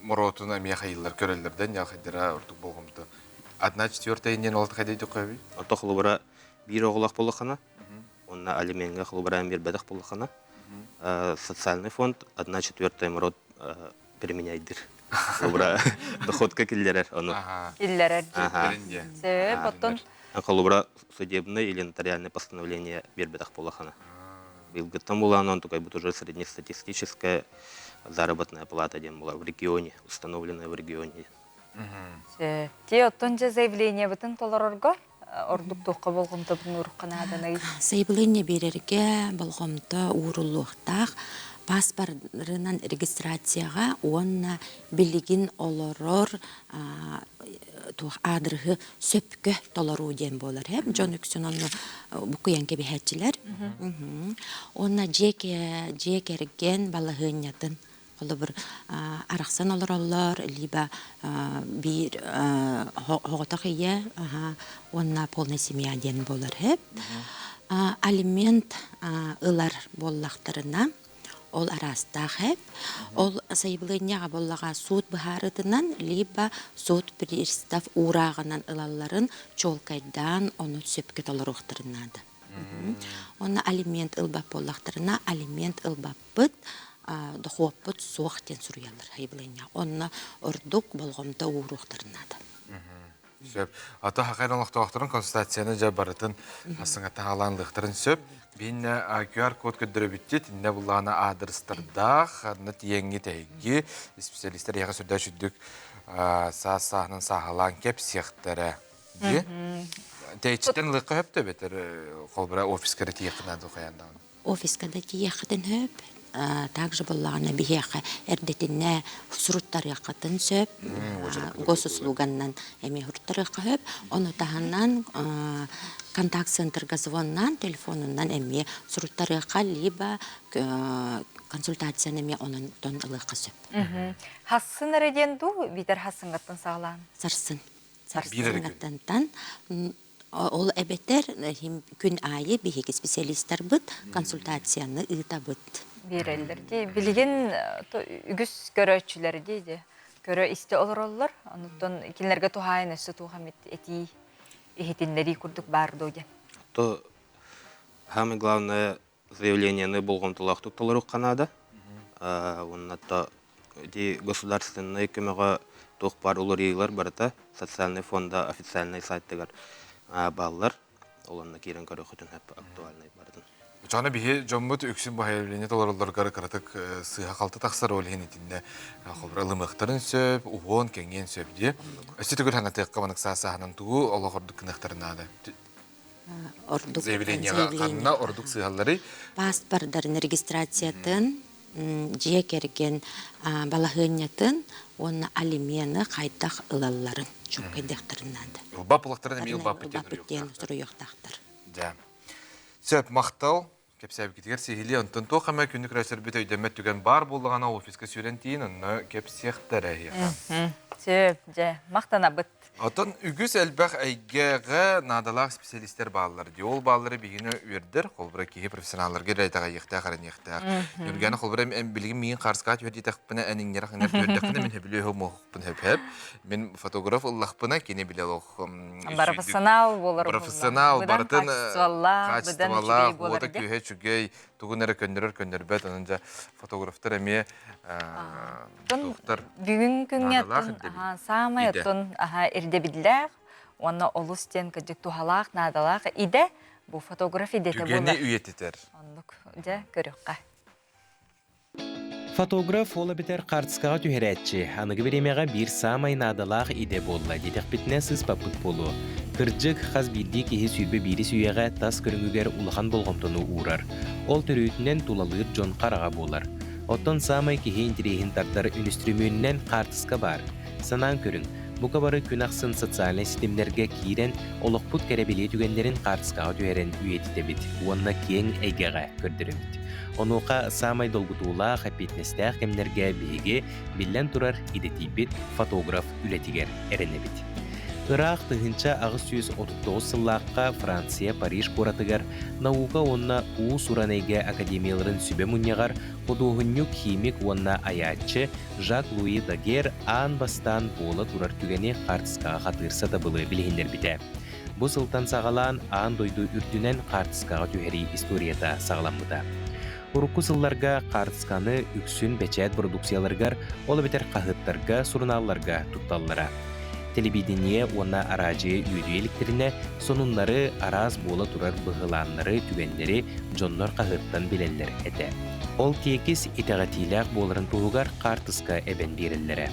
мороотун эмиэ хайыылар көрөллөр да ньаахайдара ордук болҕомто одна четвертая диэн ол хайдай дөхөбүй Ото холобура биир оҕолоох буоллаххына уонна алимеҥҥа холобураан биэрбэтэх буоллаххына социальный фонд одна четвертая мород применяйдыр холобура доходка киллэрэр ону Киллэрэр Сөп, оттон холобура судебное или нотариальное постановление биэрбэтэх буоллаххына быйылгыттан булаан онтукайбыт уже среднестатистическая заработная плата диэн буолар в регионе установленная в регионе Ти оттон дьэ заявлениебытын толорорго ордук туохха болҕомтобун уурукка нааданый? Сайабылыанньа биэрэргэ болҕомто ууруллуохтаах пааспарынан регистрацияҕа уонна билигин олорор туох аадырыһы сөпкө толоруу диэн буолар ээ дьон үксүн онно буккуйан кэбиһээччилэр уонна дьиэ кэргэн балаһыанньатын холобур арахсан олороллор либо биир оҕотох ийэ уонна полная семья диэн буолар ээ алимент ылар буоллахтарына. Ол араастаах эп. Ол сайабылыанньаҕа буоллаҕа суут быһаарыытынан либо суут пристав уурааҕынан ылалларын чуолкайдаан ону сөпкө толоруохтарын наада. Онно алимент ылбат буоллахтарына алимент ылбаппыт, дохуоппут суох диэн суруйаллар сайабылыанньаҕа. Онно ордук болҕомто ууруохтарын наада. Сөп. Ата хакайын олохтоохторун консультацияны дьэ барытын саҥата хаалаан сөп. Биинне QR-код көрдөрөбүттит, инне буллаана аадырыстардаах, анна тиеңги тэйги, специалисттер яха сүрдэ сүрдүк саас сааһынан сааһалаан кэпсиэхтэрэ. Ди. Тэйчиттен лыкка хөптө бетер холбура офискара тиеххина духаяндаан. Офиска да тиийиэххитин сөп. Также буоллаҕына биһиэхэ эрдэтинэ суруттарыаххытын сөп. Госуслуганнан эмиэ суруттарыахха сөп. Ону таһынан контакт-центрга звоннаан, телефонунан эмиэ суруттарыахха, либо консультацияны эмиэ онон ылыахха сөп. Хассын эрэ диэн дуу, биитэр хассыҥҥаттан саҕалаан? Сарсын. Сарсыҥҥаттан Ол эбэтэр күн аайы биһиги специалистарбыт консультацияны ыытабыт. Биэрэллэр дии. Билигин үгүс көрөөччүлэр дии дии. Көрө истэ олороллор. Онуттан кинилэргэ туһаайан өссө туох эмит этии иһитиннэрии курдук баар дуо диэн. То самое главное заявлениены болҕомтолоохтук толоруохха наада. Уонна то ити государственнай көмөҕө туох баар уларыйыылар барыта социальный фонда официальный сайтыгар бааллар. Ол онно киирэн көрүөххүтүн актуальный барытын. Чаны биһи дьоммут үксүн баһайылыны толороллоругар кыратык сыыһа-халты тахсар ол иһин итиннэ холбура ылымыахтарын сөп, уһуон, кэҥиэн сөп дии. Өссө төгүл ханатыахха манык саас-сааһынан тугу олох ордук гыныахтарын наада. Ордук заявлениеҕа ханна ордук сыыһалларый? Паспордарын регистрациятын, дьиэ кэргэн балаһыанньатын уонна алимены хайдах ылалларын чуолкайдыахтарын наада. Ылбап ылахтарын эмиэ ылбаппыт диэн суруйуохтаахтар. Дьэ. Сөп, махтал. Кэпсээбиккитигэр сиһилии онтон туох эмэ күнү көрсөрбүт өйдөммөт түгэн баар буоллаҕына офиска сүүрэн тиийин онно кэпсиэхтэрэ эһиэхэ. Сөп, дьэ, махтанабыт. Оттон үгүс элбэх эйгэҕэ наадалаах специалистэр бааллар дии. Ол бааллары биһигини үөрдэр, холобура киһи профессионалларга эрэ итэҕэйиэхтээх, эрэниэхтээх. Нүргэни холобура эн билигин миигин хаарыскаҕа түһэр диэтэхпинэ, эн иҥнэр-хаҥнар түһэрдэххинэ мин сөбүлүөһү муохпун хөп-хөп. Мин фотограф ыллахпына, кини билэ олох Профессионал буолар Профессионал барытын качестволаах, качестволаах, уота күүһэ үчүгэй, тугун эрэ көннөрөр көннөрбөт, онон дьэ фотографтар эмиэ туохтар Бүгүн күҥҥэ саамай оттон ирдэбиллээх уонна олус диэн кырдьык туһалаах, наадалаах идэ бу фотограф идэтэ буолар. Түгэни үйэтитэр. Оннук дьэ көрүөххэ. Фотограф ол эбэтэр хаартыскаҕа түһэрээччи, аныгы бириэмэҕэ биир саамай наадалаах идэ буолла диэтэхпитинэ сыыспаппыт буолуо. Кырдьык, хас биирдии киһи 21 үйэҕэ тас көрүҥүгэр улахан болҕомтону уурар. Ол төрүөтүнэн тулалыыр дьон хараҕа буолар. Оттон саамай киһи интэриэһин тардар үнүстүрүмүөнүнэн хаартыска баар. Санаан көрүҥ, бука бары күн ахсын социальнай ситимнэргэ киирэн, олохпут кэрэ-бэлиэ түгэннэрин хаартыскаҕа түһэрэн үйэтитэбит уонна киэҥ эйгэҕэ көрдөрөбүт. Онуоха саамай долгутуулаах, эппиэтинэстээх кэмнэргэ биһиги, биллэн турар, идэтийбит фотограф үлэтигэр эрэнэбит. Ыраах 1839 сыллаахха Франция Париж куоратыгар наука уонна уус-уран эйгэ академияларын сүбэ мунньаҕар худуоһунньук, химик уонна айааччы Жак-Луи Дагер аан бастаан буола турар түгэни хаартыскаҕа хатыыр сатабылы билиһиннэрбитэ. Бу сылтан саҕалаан аан дойду үрдүнэн хаартыскаҕа түһэрии историята саҕаламмыта. Урукку сылларга хаартысканы үксүн бэчээт бородууксуйаларыгар, ол эбэтэр хаһыаттарга, сурунаалларга тутталлара. Телевидение уонна араадьыйа үөдүйэ иликтэринэ сонуннары, араас буола турар быһылааннары, түгэннэри дьоннор хаһыаттан билэллэр этэ. Ол тиэкис итэҕэтиилээх буоларын туһугар хаартыска эбэн биэрэллэрэ.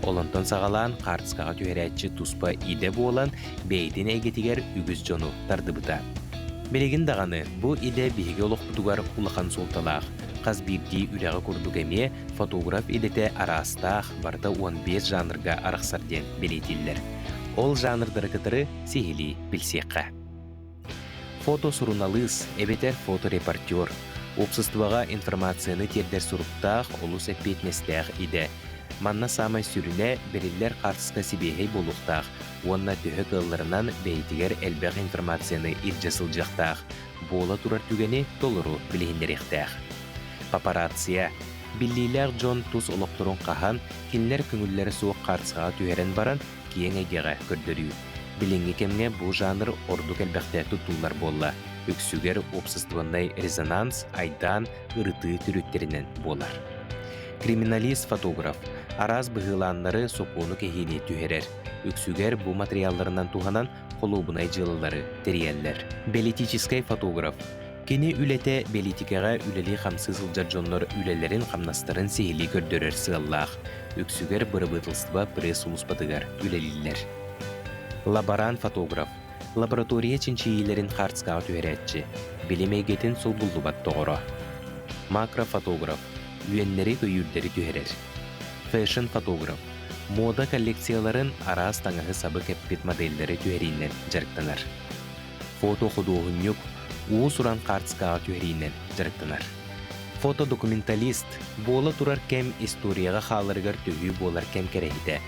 Ол онтон саҕалаан хаартыскаҕа түһэрээччи туспа идэ буолан, бэйэтин эйгэтигэр үгүс дьону тардыбыта. Билигин даҕаны бу идэ биһиги олохпутугар улахан суолталаах. Хас биирдии үлэҕэ курдук эмиэ фотограф идэтэ араастаах, барыта 15 жанрга арахсар диэн бэлиэтииллэр. Ол жанрдары кытары сиһилии билсиэххэ. Фотосуруналыыс эбэтэр фоторепортер уопсастыбаҕа информацияны тиэрдэр суруктаах, олус эппиэтинэстээх идэ. Манна саамай сүрүнэ бэриллэр хаартыска сибиэһэй буолуохтаах уонна төһө кыалларынан бэйэтигэр элбэх информацияны илдьэ сылдьыахтаах, буола турар түгэни толору билиһиннэриэхтээх. Папарация. Биллиилээх дьон тус олохторун хаһан, кинилэр көҥүллэрэ суох хаартыскаҕа түһэрэн баран, киэҥ эйгэҕэ көрдөрүү. Билиҥҥи кэмҥэ бу жанр ордук элбэхтэ туттуллар буолла. Үксүгэр уопсастыбаннай резонанс, айдаан, ырытыы төрүттэринэн буолар. Криминалист-фотограф араас быһыылааннары сокуону кэһиини түһэрэр. Үксүгэр бу матырыйаалларынан туһанан холуобунай дьыалалары тэрийэллэр. Бэлитиическэй фотограф Кини үлэтэ бэлиитикэҕэ үлэлии-хамсыы сылдьар дьоннор үлэлэрин-хамнастарын сиһилии көрдөрөр сыаллаах. Үксүгэр бырабыыталыстыба пресс-сулууспатыгар үлэлииллэр. Лаборант-фотограф лаборатория чинчийиилэрин хаартыскаҕа түһэрээччи, билим эйгэтин солбуллубат доҕоро. Макрофотограф үөннэри-көйүүрдэри түһэрэр. Фэшн-фотограф муода коллекцияларын араас таҥаһы-сабы кэппит модельлэри түһэриинэн дьарыктанар. Фото-худуоһунньук уус-уран хаартыскаҕа түһэриинэн дьарыктанар. Фотодокументалист буола турар кэм историяҕа хааларыгар төһүү буолар кэм кэрэһитэ.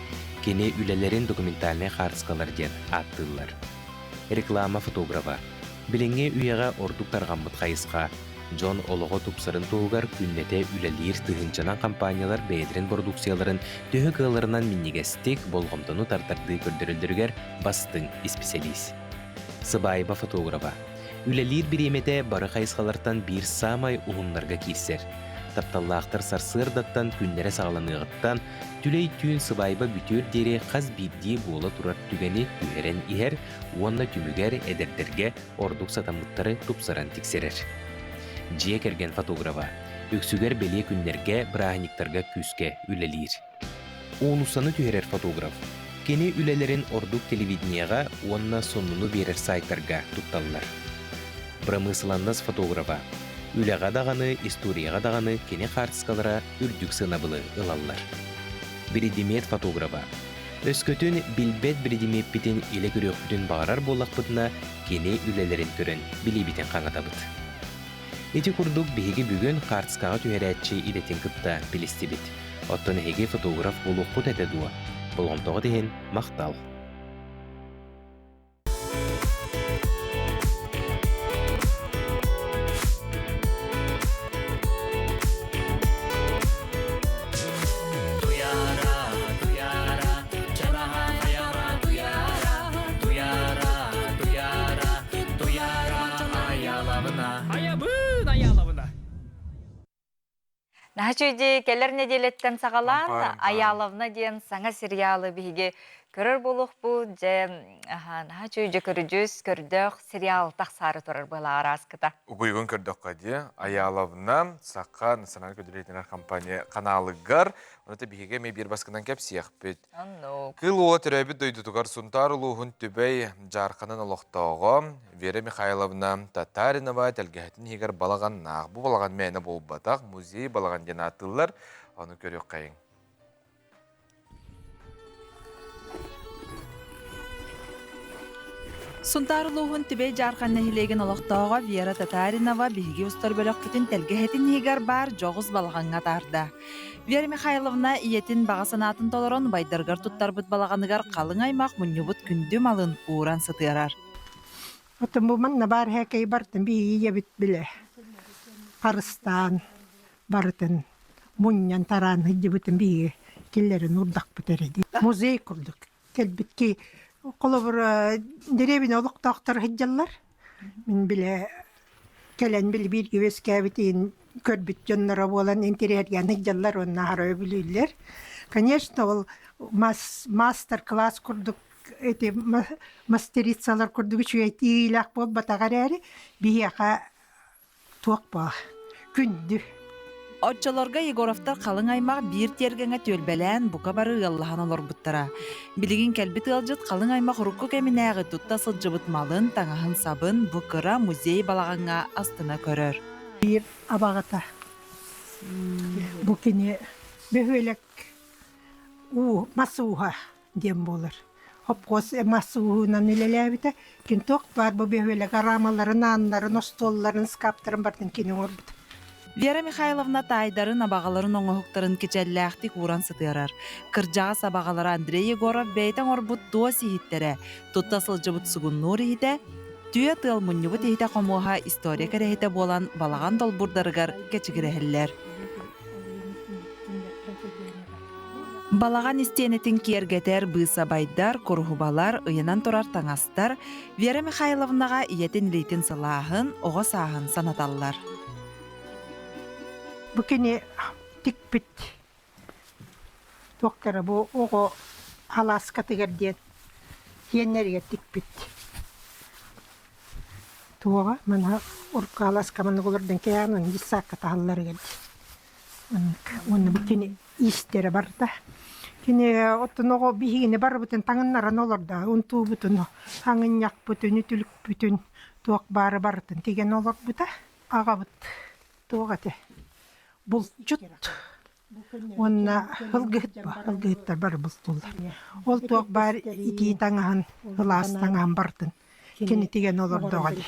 Кини үлэлэрин документальнай хаартыскалар диэн ааттыыллар. Реклама фотографа. Билиҥҥи үйэҕэ ордук тарҕаммыт хайысха. Дьон олоҕо тупсарын туһугар күннэтэ үлэлиир тыһыынчанан компаниялар бэйэлэрин бородууксуйаларын төһө кыалларынан минньигэстик, болҕомтону тардардыы көрдөрөллөрүгэр бастыҥ исписэлиис. Сыбаайба фотографа. Үлэлиир бириэмэтэ бары хайысхалартан биир саамай уһуннарга киирсэр. Тапталлаахтар сарсыардаттан күннэрэ саҕаланыаҕыттан түлэй түүн сыбаайба бүтүөр диэри хас биирдии буола турар түгэни түһэрэн иһэр уонна түмүгэр эдэрдэргэ ордук сатаммыттары тупсаран тиксэрэр. Дьиэ кэргэн фотографа. Үксүгэр бэлиэ күннэргэ, бырааһынньыктарга күүскэ үлэлиир. Уулуссаны түһэрэр фотограф. Кини үлэлэрин ордук телевидениеҕа уонна сонуну биэрэр сайтарга тутталлар. Бырамыысыланнас фотографа. Үлэҕэ даҕаны, историяҕа даҕаны кини хаартыскалара үрдүк сыанабылы ылаллар. Биридимиэт фотографа. Өскөтүн билбэт биридимиэппитин илэ көрүөхпүтүн баҕарар буоллахпытына, кини үлэлэрин көрөн билиибитин хаҥатабыт. Ити курдук биһиги бүгүн хаартыскаҕа түһэрээччи идэтин кытта билистибит. Оттон эһиги фотограф буолуоххут этэ дуо? Болҕомтоҕут иһин махтал! Наһаа үчүгэй кэлэр нэдиэлэттэн саҕалаан Аяловна диэн саҥа сериалы биһиги көрөр буолуохпут. Дьэ, наһаа үчүгэй дьэ көрүдьүс, көрдөөх сериал тахсаары турар быһалаах арааскыта. Угуйугун көрдөххө дии, Аяловна Саха национальнай көрдөрүү компания каналыгар, ону биһиги эмиэ биир баскынан кэпсиэхпит. Оннук. Кыыл уола төрөөбүт дойдутугар Сунтаар улууһун Түбэй Дьаарханын олохтооҕо Вера Михайловна Татаринова тэлгэһэтин иһигэр балаҕаннаах. Бу балаҕан мээнэ буолбатах, музей балаҕан диэн ааттыыллар. Ону көрүөххэйиҥ. Сунтаар улууһун Түбэй Дьаархан нэһилиэгин олохтооҕо Вера Татаринова биһиги устар бөлөхпүтүн тэлгэһэтин иһигэр баар дьоҕус балаҕаҥҥа атаарда. Вера Михайловна ийэтин баҕа санаатын толорон убайдарыгар туттарбыт балаҕаныгар халыҥ аймах мунньубут күндү малын ууран сытыарар. Оттон бу манна баар һээкэй бартын биһиги ийэбит билэ харыстаан барытын мунньан тараан сылдьыбытын биһиги киллэрин уурдахпыт эрэ дии. Музей курдук кэлбит ки холобур дэриэбинэ олохтоохтор сылдьаллар. Мин билэ кэлэн били бииргэ үөскээбитин көрбүт дьонноро буолан интэриэһиргээн сылдьаллар уонна аһара өбүлүүллэр. Конечно, ол мастер-класс курдук эти мастерицалар курдук үчүгэй тиийиилээх буолбатах эрээри биһиэхэ туох баа күндү. Оччолорго Егоровтар халыҥ аймах биир тиэргэҥҥэ түөлбэлээн бука бары ыаллаһан олорбуттара. Билигин кэлбит ыалдьыт халыҥ аймах урукку кэминээҕи тутта сылдьыбыт малын, таҥаһын-сабын бу кыра музей балаҕаҥҥа астына көрөр. Биир абаҕата бу кини бөһүөлэк уу мас ууһа диэн буолар. Хопхуос мас ууһунан үлэлээбитэ. Кин туох баар бу бөһүөлэк араамаларын, ааннарын, остуолларын, скаптарын барытын кини оҥорбут. Вера Михайловна таайдарын абаҕаларын оҥоһуктарын кичэллээхтик ууран сытыарар. Кырдьаҕас абаҕалара Андрей Егоров бэйэтэ оҥорбут туос иһиттэрэ, тутта сылдьыбыт сугуннуур иһитэ, Түө тыал мунньубут иһитэ хомуоһа история кэрэһитэ буолан балаҕан долбуурдарыгар кэчигирэһэллэр. Балаҕан истиэнэтин киэргэтэр быысабайдар, куруһубалар, ыйанан турар таҥастар Вера Михайловнаҕа ийэтин илиитин сылааһын, оҕо сааһын санаталлар. Бу кини тикпит туохтара бу оҕо алааскатыгар диэн сиэннэригэр тикпит туоҕа манна урукку алааска маннык олордон кээн дьыссаакка таһалларыгар маннык уонна бу кини иистэрэ барда кини оттон оҕо биһигини барыбытын таҥыннаран олордо унтуубутун аҥынньахпытын үтүлүкпүтүн туох баары барытын тигэн олорбута аҕабыт туох этэ булчут уонна ылгыһыт ылгыһыттар бары бултууллар ол туох баар итии таҥаһын ылаас таҥаһын барытын кини тигэн олордоҕо дии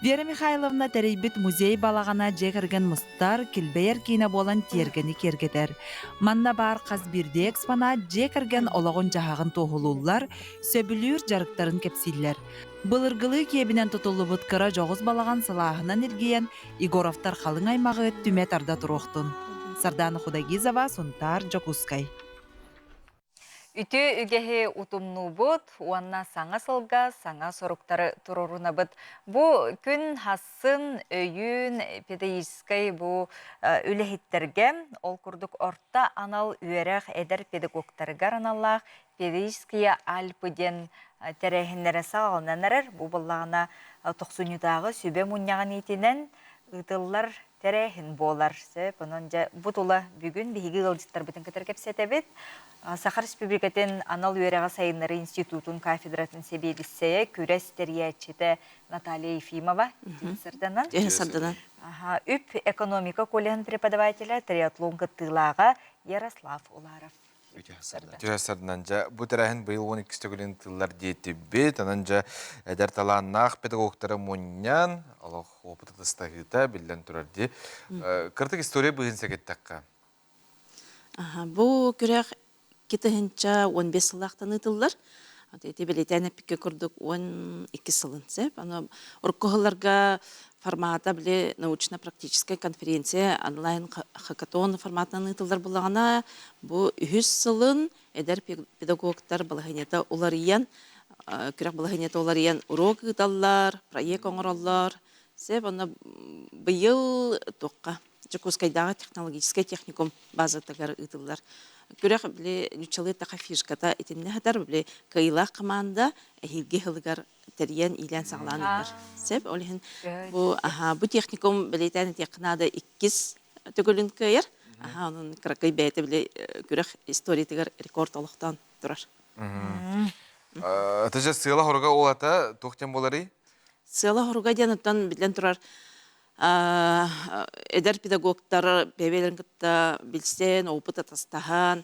Вера Михайловна тэрийбит музей балаҕана дьиэ кэргэн мустар, килбэйэр киинэ буолан тиэргэни киэргэтэр. Манна баар хас биирдии экспонат дьиэ кэргэн олоҕун-дьаһаҕын туоһулууллар, сөбүлүүр дьарыктарын кэпсииллэр. Былыргылыы киэбинэн тутуллубут кыра дьоҕус балаҕан сылааһынан илгийэн, Егоровтар халыҥ аймаҕы түмэ тарда туруохтун. Сардаана Худогизова, Сунтаар, Дьокуускай. Үтүө үгэһи утумнуубут уонна саҥа сылга саҥа соруктары туруорунабыт. Бу күн хассын өйүүн педагогическай бу үлэһиттэргэ, ол курдук орто анал үөрэх эдэр педагогтарыгар аналлаах Педагогические Альпы диэн тэрээһиннэрэ саҕаланан эрэр. Бу буоллаҕына тохсунньутааҕы сүбэ мунньаҕын иитинэн ыытыллар тэрээһин буолар. Сөп, онон дьэ бу тула бүгүн биһиги ыалдьыттарбытын кытары кэпсэтэбит. Саха Республикатын анал үөрэҕи сайыннарыы институтун кафедратын сэбиэдиссэйэ, күрэс тэрийээччитэ Наталья Ефимова сырданан. Сырданан. Үп экономика коллеһын преподавателэ, триатлон кыттыылааҕа Ярослав Уларов. Түһэсэрдинэн дьэ бу тэрээһин быйыл 12 төгүлүн тыллар диэтибит. Онон дьэ эдэр талааннаах педагогтары мунньан олох опыт атастаһыыта биллэн турар дии. Кырдык история быыһын сэгиттэххэ. Бу күрэх 2015 сыллаахтан ыытыллар. Ити бэлиэтээн эппиккэ курдук 12 сылын сөп. Аны урукку сылларга формата били научно-практическая конференция онлайн хакатон форматынан ыытыллар буллаҕына, бу үһүс сылын эдэр педагогтар балаһыанньата уларыйан, күрэх балаһыанньата уларыйан уруок ыыталлар, проект оҥороллор. Сөп, онно быйыл туохха Дьокуускайдааҕы технологическай техникум базатыгар ыытыллар. Күрэх били нуччалыы таха фишката итиннэ сытар, били кыайыылаах команда эһиилги сылыгар тэрийэн иилээн-саҕалаан ыытар. Сөп, ол иһин бу аха бу техникум бэлиэтээн этиэххэ наада иккис төгүлүн кыайар. Аха онон кыракый бэйэтэ били күрэх историятыгар рекорд олохтоон турар. Это же сыала-хоруга ол ата туох диэн буоларый? Сыала-хоруга диэн оттон биллэн турар эдэр педагогтар бэйэлэрин кытта билсэн, опыт атастаһан,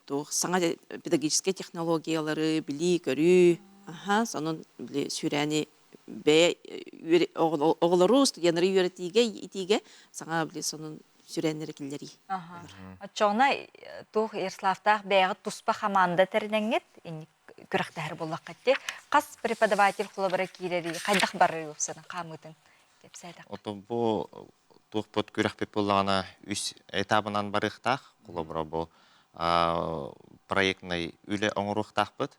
туох саҥа педагогическай технологиялары билии-көрүү, аха, сонун били сүүрээни бэйэ оҕолору, студеннары үөрэтиигэ, итиигэ саҥа били сонун сүрээннэри киллэрии. Оччоҕуна туох Ярославтаах бэйэҕит туспа хамаанда тэринэҥҥит инник күрэхтэһэр буоллаххыт дии. Хас преподаватель холобура киирэрий, хайдах барарый уопсайынан хаамыытын кэпсээтэх. Ото бу туохпут күрэхпит буоллаҕына үс этабынан барыахтаах. Холобура бу проектнай үлэ оҥоруохтаахпыт.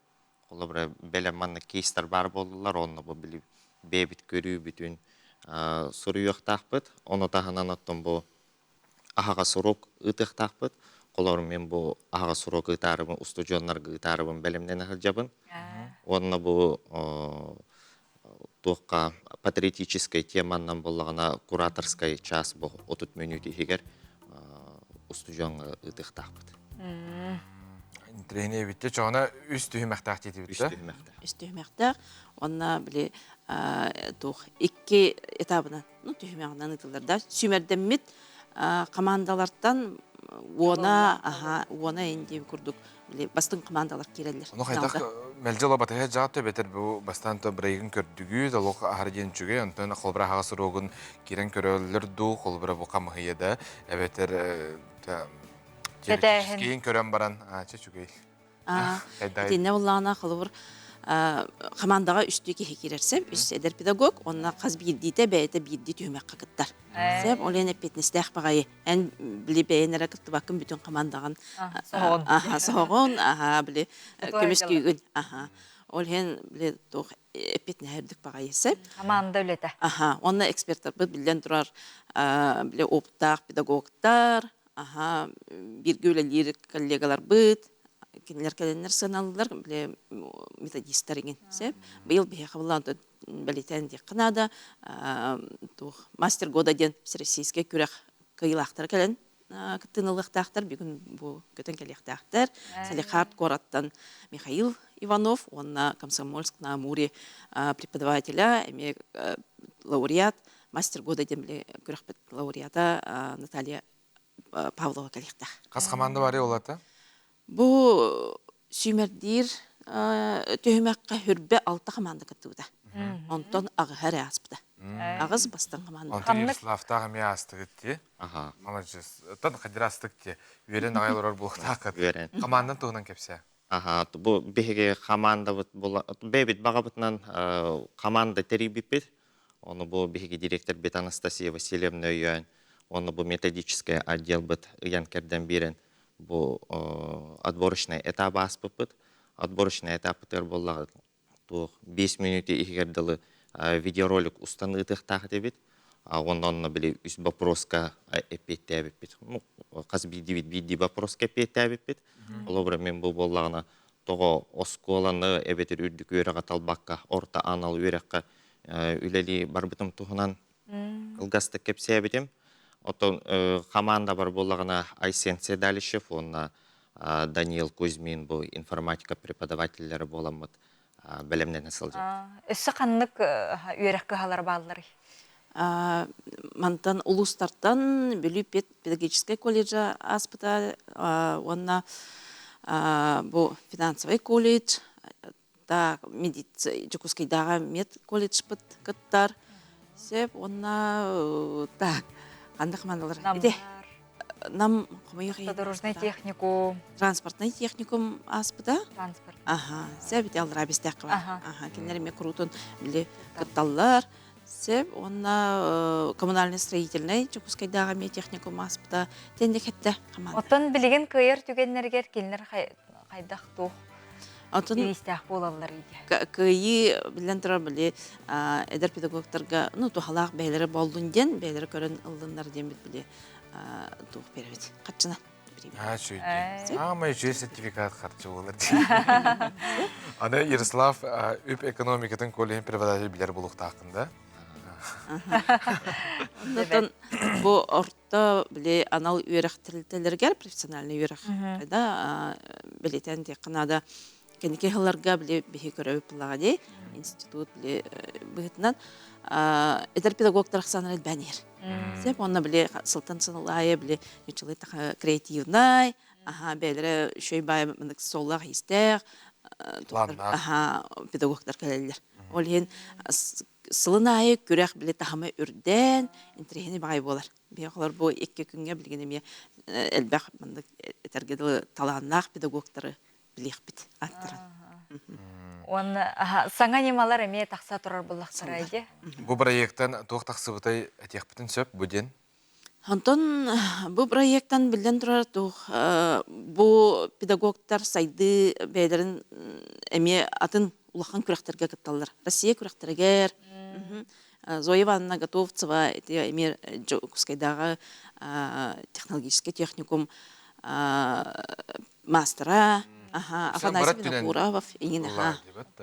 Холобура бэлэм маннык кейстар баар буоллулар, онно бу били бэйэбит көрүүбүтүн суруйуохтаахпыт. Ону таһынан оттон бу аһаҕас уруок ыытыахтаахпыт. Холобур, мин бу аһаҕас уруок ыытаарыбын, устудьуоннарга ыытаарыбын бэлэмнэнэ сылдьабын. Уонна бу туохха патриотическай теманнан буоллаҕына кураторскай час бу 30 мүнүүт иһигэр устудьуоҥҥа ыытыахтаахпыт. Интэриэһинэй эбит. Чоҕуна үс түһүмэхтээх диэтибит Үс түһүмэхтээх. Үс түһүмэхтээх. Уонна били туох икки этабынан ну түһүмэҕинэн ыытыллар да сүүмэрдэммит командалартан уона аха уона ин курдук бастыҥ командалар киирэллэр. Ону хайдах мэлдьи оло батыһа дьаат эбэтэр бу бастаан то брейгин көрдүгүт олох аһар диэн үчүгэй онтон холбура аһаҕас уруогун киирэн көрөллөр дуу холбура бу хамыһыйа да эбэтэр теоретическийин көрөн баран чэ үчүгэй Итиннэ буллаҕына холобур. Хамаандаҕа үстүү киһи киирэр сөп, үс эдэр педагог, онно хас биирдиитэ бэйэтэ биирдии түһүмэххэ кыттар. Сөп, ол иһин эппиэтинэстээх баҕайы. Эн били бэйэн эрэ кыттыбаккын бүтүн хамаандаҕын соһоҕун. Аха, соһоҕун, аха, били көмүскүүгүн. Аха. Ол иһин били туох эппиэтинэһэ үрдүк баҕайы сөп. Хамаанда үлэтэ. Аха, уонна экспертарбыт биллэн турар били опыттаах педагогтар, аха, бииргэ үлэлиир коллегаларбыт, кинилэр кэлэннэр сыаналыылар, били методистар иҥин сөп. Быйыл биһиэхэ былаан бэлиэтээн диэххэ наада, туох мастер года диэн всероссийскай күрэх кыайыылаахтара кэлэн кыттыыны ылыахтаахтар. Бүгүн бу көтөн кэлиэхтээхтэр. Салехард куораттан Михаил Иванов уонна Комсомольск на Амуре преподавателя, эмиэ лауреат, мастер года диэн били күрэхпит лауреата Наталья Павлова кэлиэхтээх. Хас команда бары олата? Бу сүүмэрдиир түһүмэххэ хүрбэ алта команда кыттыбыта. Онтон аҕыһа эрэ ааспыта. Аҕыс бастыҥ команда. Онтон Ярославтаах эмиэ аастыгыт дии. Аха. Маладьыс. Оттон хадьырастык дии. Үөрэн аҕай олорор буолуохтааххыт. Үөрэн. Командан туһунан кэпсээ. Аха, бу биһиги командабыт була бэйэбит баҕабытынан команда тэрийбиппит. Ону бу биһиги директорбит Анастасия Васильевна өйөөн, уонна бу методическай отделбыт ыйан-кэрдэн биэрэн бу отборочный этап ааспыппыт. Отборочный этаппытыгар буоллаҕа туох 5 мүнүүтэ иһигэр дылы видеоролик устан ыытыахтаах этибит. Уонна онно били үс вопроска эппиэттээбиппит. Ну, хас биирдиибит биирдии вопроска эппиэттээбиппит. Холобура, мен бу буоллаҕына тоҕо оскуоланы эбэтэр үрдүк үөрэҕи талбакка орто анал үөрэххэ үлэлии барбытым туһунан кылгастык кэпсээбитим. Оттон хамаанда бар буоллаҕына Айсен Седалищев уонна Даниил Кузьмин бу информатика преподавателлэрэ буоламмыт бэлэмнэнэ сылдьабыт. Өссө ханнык үөрэх кыһалара баалларый? Мантан улуустартан Бүлүү педагогическай колледжа ааспыта уонна бу финансовый колледж так Дьокуускайдааҕы мед колледжпыт кыттар сөп уонна так ханнык командалар ити нам хомойуох Автодорожный техникум транспортный техникум ааспыта транспорт аха сөп ити аллараа бистээххэ бар аха кинилэр эмиэ куруутун били кытталлар сөп уонна коммунальный строительный Дьокуускайдааҕы эмиэ техникум ааспыта тэнник хэтте команда Оттон билигин кыайар түгэннэригэр кинилэр хайдах туох Оттон бириистээх буолаллар иде? Кыайыы биллэн турар били эдэр педагогтарга ну туһалаах бэйэлэрэ буоллун диэн бэйэлэрэ көрөн ыллыннар диэн били туох биэрэбит хаччына Аа, үчүгэй. Аамай үчүгэй сертификат харчы буолар дии. Аны Ярослав үп экономикатын колледжын преподаватель билэр буолуохтааххын да? Оннотон бу орто били анал үөрэх тэрилтэлэригэр профессиональный үөрэх да бэлиэтээн диэххэ наада кэнники сылларга били биһи көрөбүт буоллаҕа дии институт били быһыытынан эдэр педагогтар ахсааннара элбээн иһэр. Сөп уонна били сылтан сыл аайы били ньуччалыы креативнай, аха бэйэлэрэ үчүгэй баай маннык суоллаах-иистээх аха педагогтар кэлэллэр. Ол иһин сылын аайы күрэх били таһыма үрдээн, интэриэһинэй баҕайы буолар. Биһиги олор бу икки күҥҥэ билигин эмиэ элбэх маннык этэргэ дылы талааннаах педагогтары билиэхпит аттаран. Уонна саҥа ньымалар эмиэ тахса турар буллахтара дии. Бу проектан туох тахсыбытай этиэхпитин сөп бу диэн? Онтон бу проектан биллэн турар туох бу педагогтар сайдыы бэйэлэрин эмиэ атын улахан күрэхтэргэ кытталлар. Россия күрэхтэригэр Зоя Ивановна Готовцева ити эмиэ Дьокуускайдааҕы технологическай техникум маастара Афанасий Винокуров иҥин аха.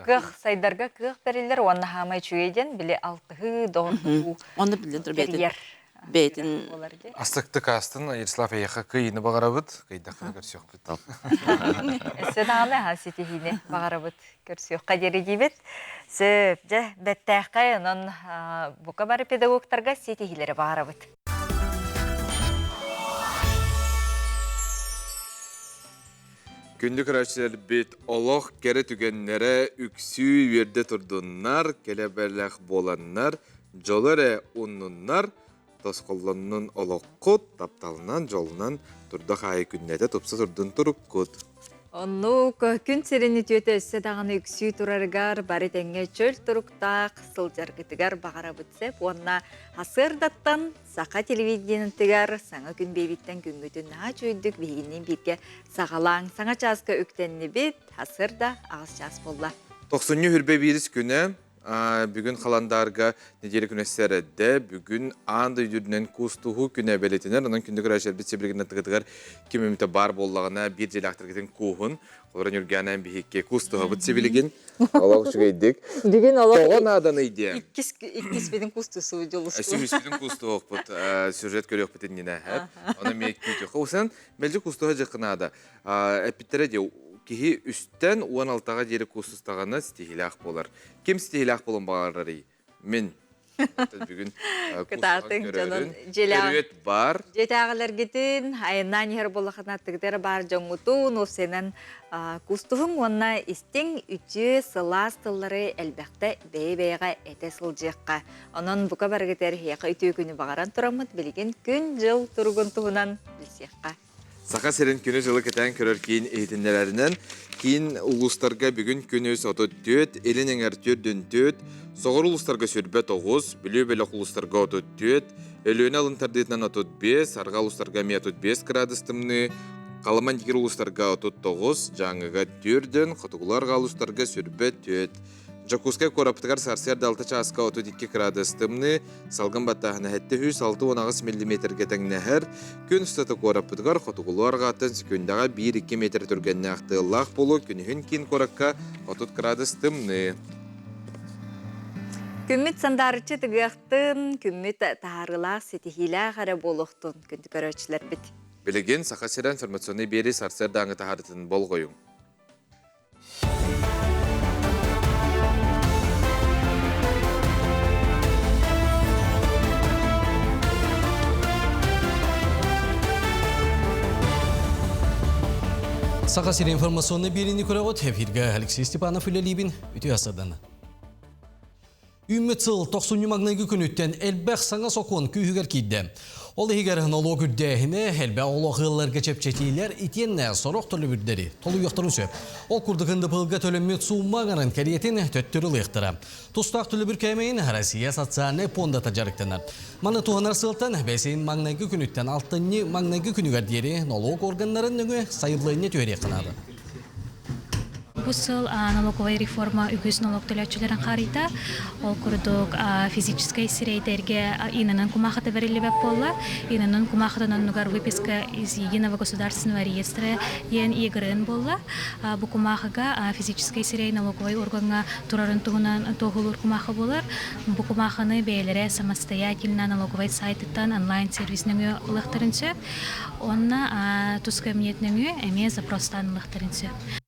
Кыах сайдарга кыах бэриллэр уонна хаамай үчүгэй диэн били алтыһыы доҕордоһуу Онно биллэн турар бэйэтин бэйэтин Астыктык астын Ярослав эйиэхэ кыйыны баҕарабыт, кыйдаххына көрсүөхпүт. Өссө даҕаны аһа ситиһиини баҕарабыт көрсүөххэ диэри диибит. Сөп, дьэ, бэттээххэй, онон бука бары педагогтарга ситиһиилэри баҕарабыт. Күндү көрөөччүлэрбит олох кэрэ түгэннэрэ үксүү үөрдэ турдуннар, кэлэ-бэлэх буоланнар, дьолу эрэ уннуннар, тосхоллоннун олоххут, тапталынан, дьолунан турдах аайы күннэтэ тупса турдун туруккут. Оннук күн сирин үтүөтэ өссө даҕаны үксүү турарыгар бары тэҥҥэ чөл туруктаах сылдьаргытыгар баҕарабыт сөп уонна сарсыардаттан саха телевидениетыгар саҥа күн биэбиттэн күҥҥүтүн наһаа үчүгэйдик биһигинниин бииргэ саҕалааҥ. Саҥа чааска үктэннибит, сарсыарда аҕыс чаас буолла. Тохсунньу хүрбэ биирис күнэ Бүгүн халандаарга неделя күнэ сэрэдэ. Бүгүн аан дойду үрдүнэн куустуһуу күнэ бэлиэтэнэр. Онон күндү көрөөччүлэрбит сибилигин аттыгытыгар ким эмитэ баар буоллаҕына биир дьиэлээхтэргитин кууһун. Олорон Үргээнээн биһикки куустуһабыт сибилигин. Олох үчүгэйдик. Бүгүн олох Тоҕо нааданый диэн. Иккис иккиспитин куустусуу дьулустуу. Үсүһүспүтүн куустуһуохпут сюжет көрүөхпүт иннинэ. Ону эмиэ күүтүөххэ. Усан мэлдьи куустуһа дьыххы наада. Эппиттэрэ дии, киһи үстэн 16-ҕа диэри куустустаҕына ситиһиилээх буолар. Ким ситиһиилээх буолуон баҕарарый? Мин. Бүгүн Кытаатыҥ дьонун дьиэлээх бар. Дьиэтээҕилэргитин айаннаан иһэр буоллаххытына аттыгытыгар баар дьоҥҥутун уопсайынан кустуһуҥ уонна истиҥ үтүө сылаас тыллары элбэхтэ бэйэ-бэйэҕэ этэ сылдьыахха. Онон бука барыгытыгар эһиэхэ үтүө күнү баҕаран тураммыт билигин күн-дьыл туругун туһунан билсиэххэ. Саха сирин күнү-дьылы кэтээн көрөр киин иһитиннэрэринэн, киин улуустарга бүгүн күнүс 34, илин эҥэр 44, соҕуруу улуустарга 29, Бүлүү бөлөх улуустарга 34, Өлүөнэ алын тардыытынан 35, арҕаа улуустарга эмиэ 35 градус тымныы, Халыма Индигир улуустарга 39, Дьааҥыга 4, хотугулуу арҕаа улуустарга 24. Дьокуускай куораппытыгар сарсыарда 6 чааска 32 кыраадыс тымныы, салгын баттааһына 768 миллиметргэ тэҥнэһэр. Күн устата куораппытыгар хотугулуу арҕааттан секундаҕа 1-2 метр түргэннээх тыаллаах буолуо, күнүһүн киин куоракка 30 кыраадыс тымныы. Күммүт сандаарыччы тыгыахтын, күммүт таһаарыылаах, ситиһиилээх эрэ буолуохтун күндү көрөөччүлэрбит. Билигин Саха сирэ информационнай биэрии сарсыардааҥы таһаарытын болҕойуҥ. Саха сири информационный биэриини көрөҕүт. Эфиргэ Алексей Степанов үлэлиибин. Үтүө асырдан. Үүммүт сыл тохсунньу маҥнайгы күнүттэн элбэх саҥа сокуон күүһүгэр киирдэ. Ол иһигэр нолуок үрдээһинэ, элбэх олох ыалларга чэпчэтиилэр итиэннэ сорох төлөбүрдэри толуйуохтарын сөп. Ол курдук НДПЛга төлөммүт суумма аҥарын кэриэтин төттөрү ылыахтара. Тустаах төлөбүр кээмэйин Россия социальнай пуондата дьарыктанар. Маны туһанар сыалтан бэсин маҥнайгы күнүттэн алтынньы маҥнайгы күнүгэр диэри нолуок органнарын нөҥүө сайыллыанньа түһэриэххэ наада. Бу сыл налоговая реформа үгүс налог төлөөччүлэрин харыйда. Ол курдук физическэй сирэйдэргэ ИНН кумаахыта бэриллибэт буолла. ИНН кумаахытын оннугар выписка из единого государственного реестра диэн ЕГРН буолла. Бу кумаахыга физическэй сирэй налоговай органҥа турарын туһунан туоһулуур кумаахы буолар. Бу кумаахыны бэйэлэрэ самостоятельно налоговай сайтыттан онлайн-сервис нөҥүө ылыахтарын сөп. Уонна тус кабинет нөҥүө эмиэ запростаан ылыахтарын сөп.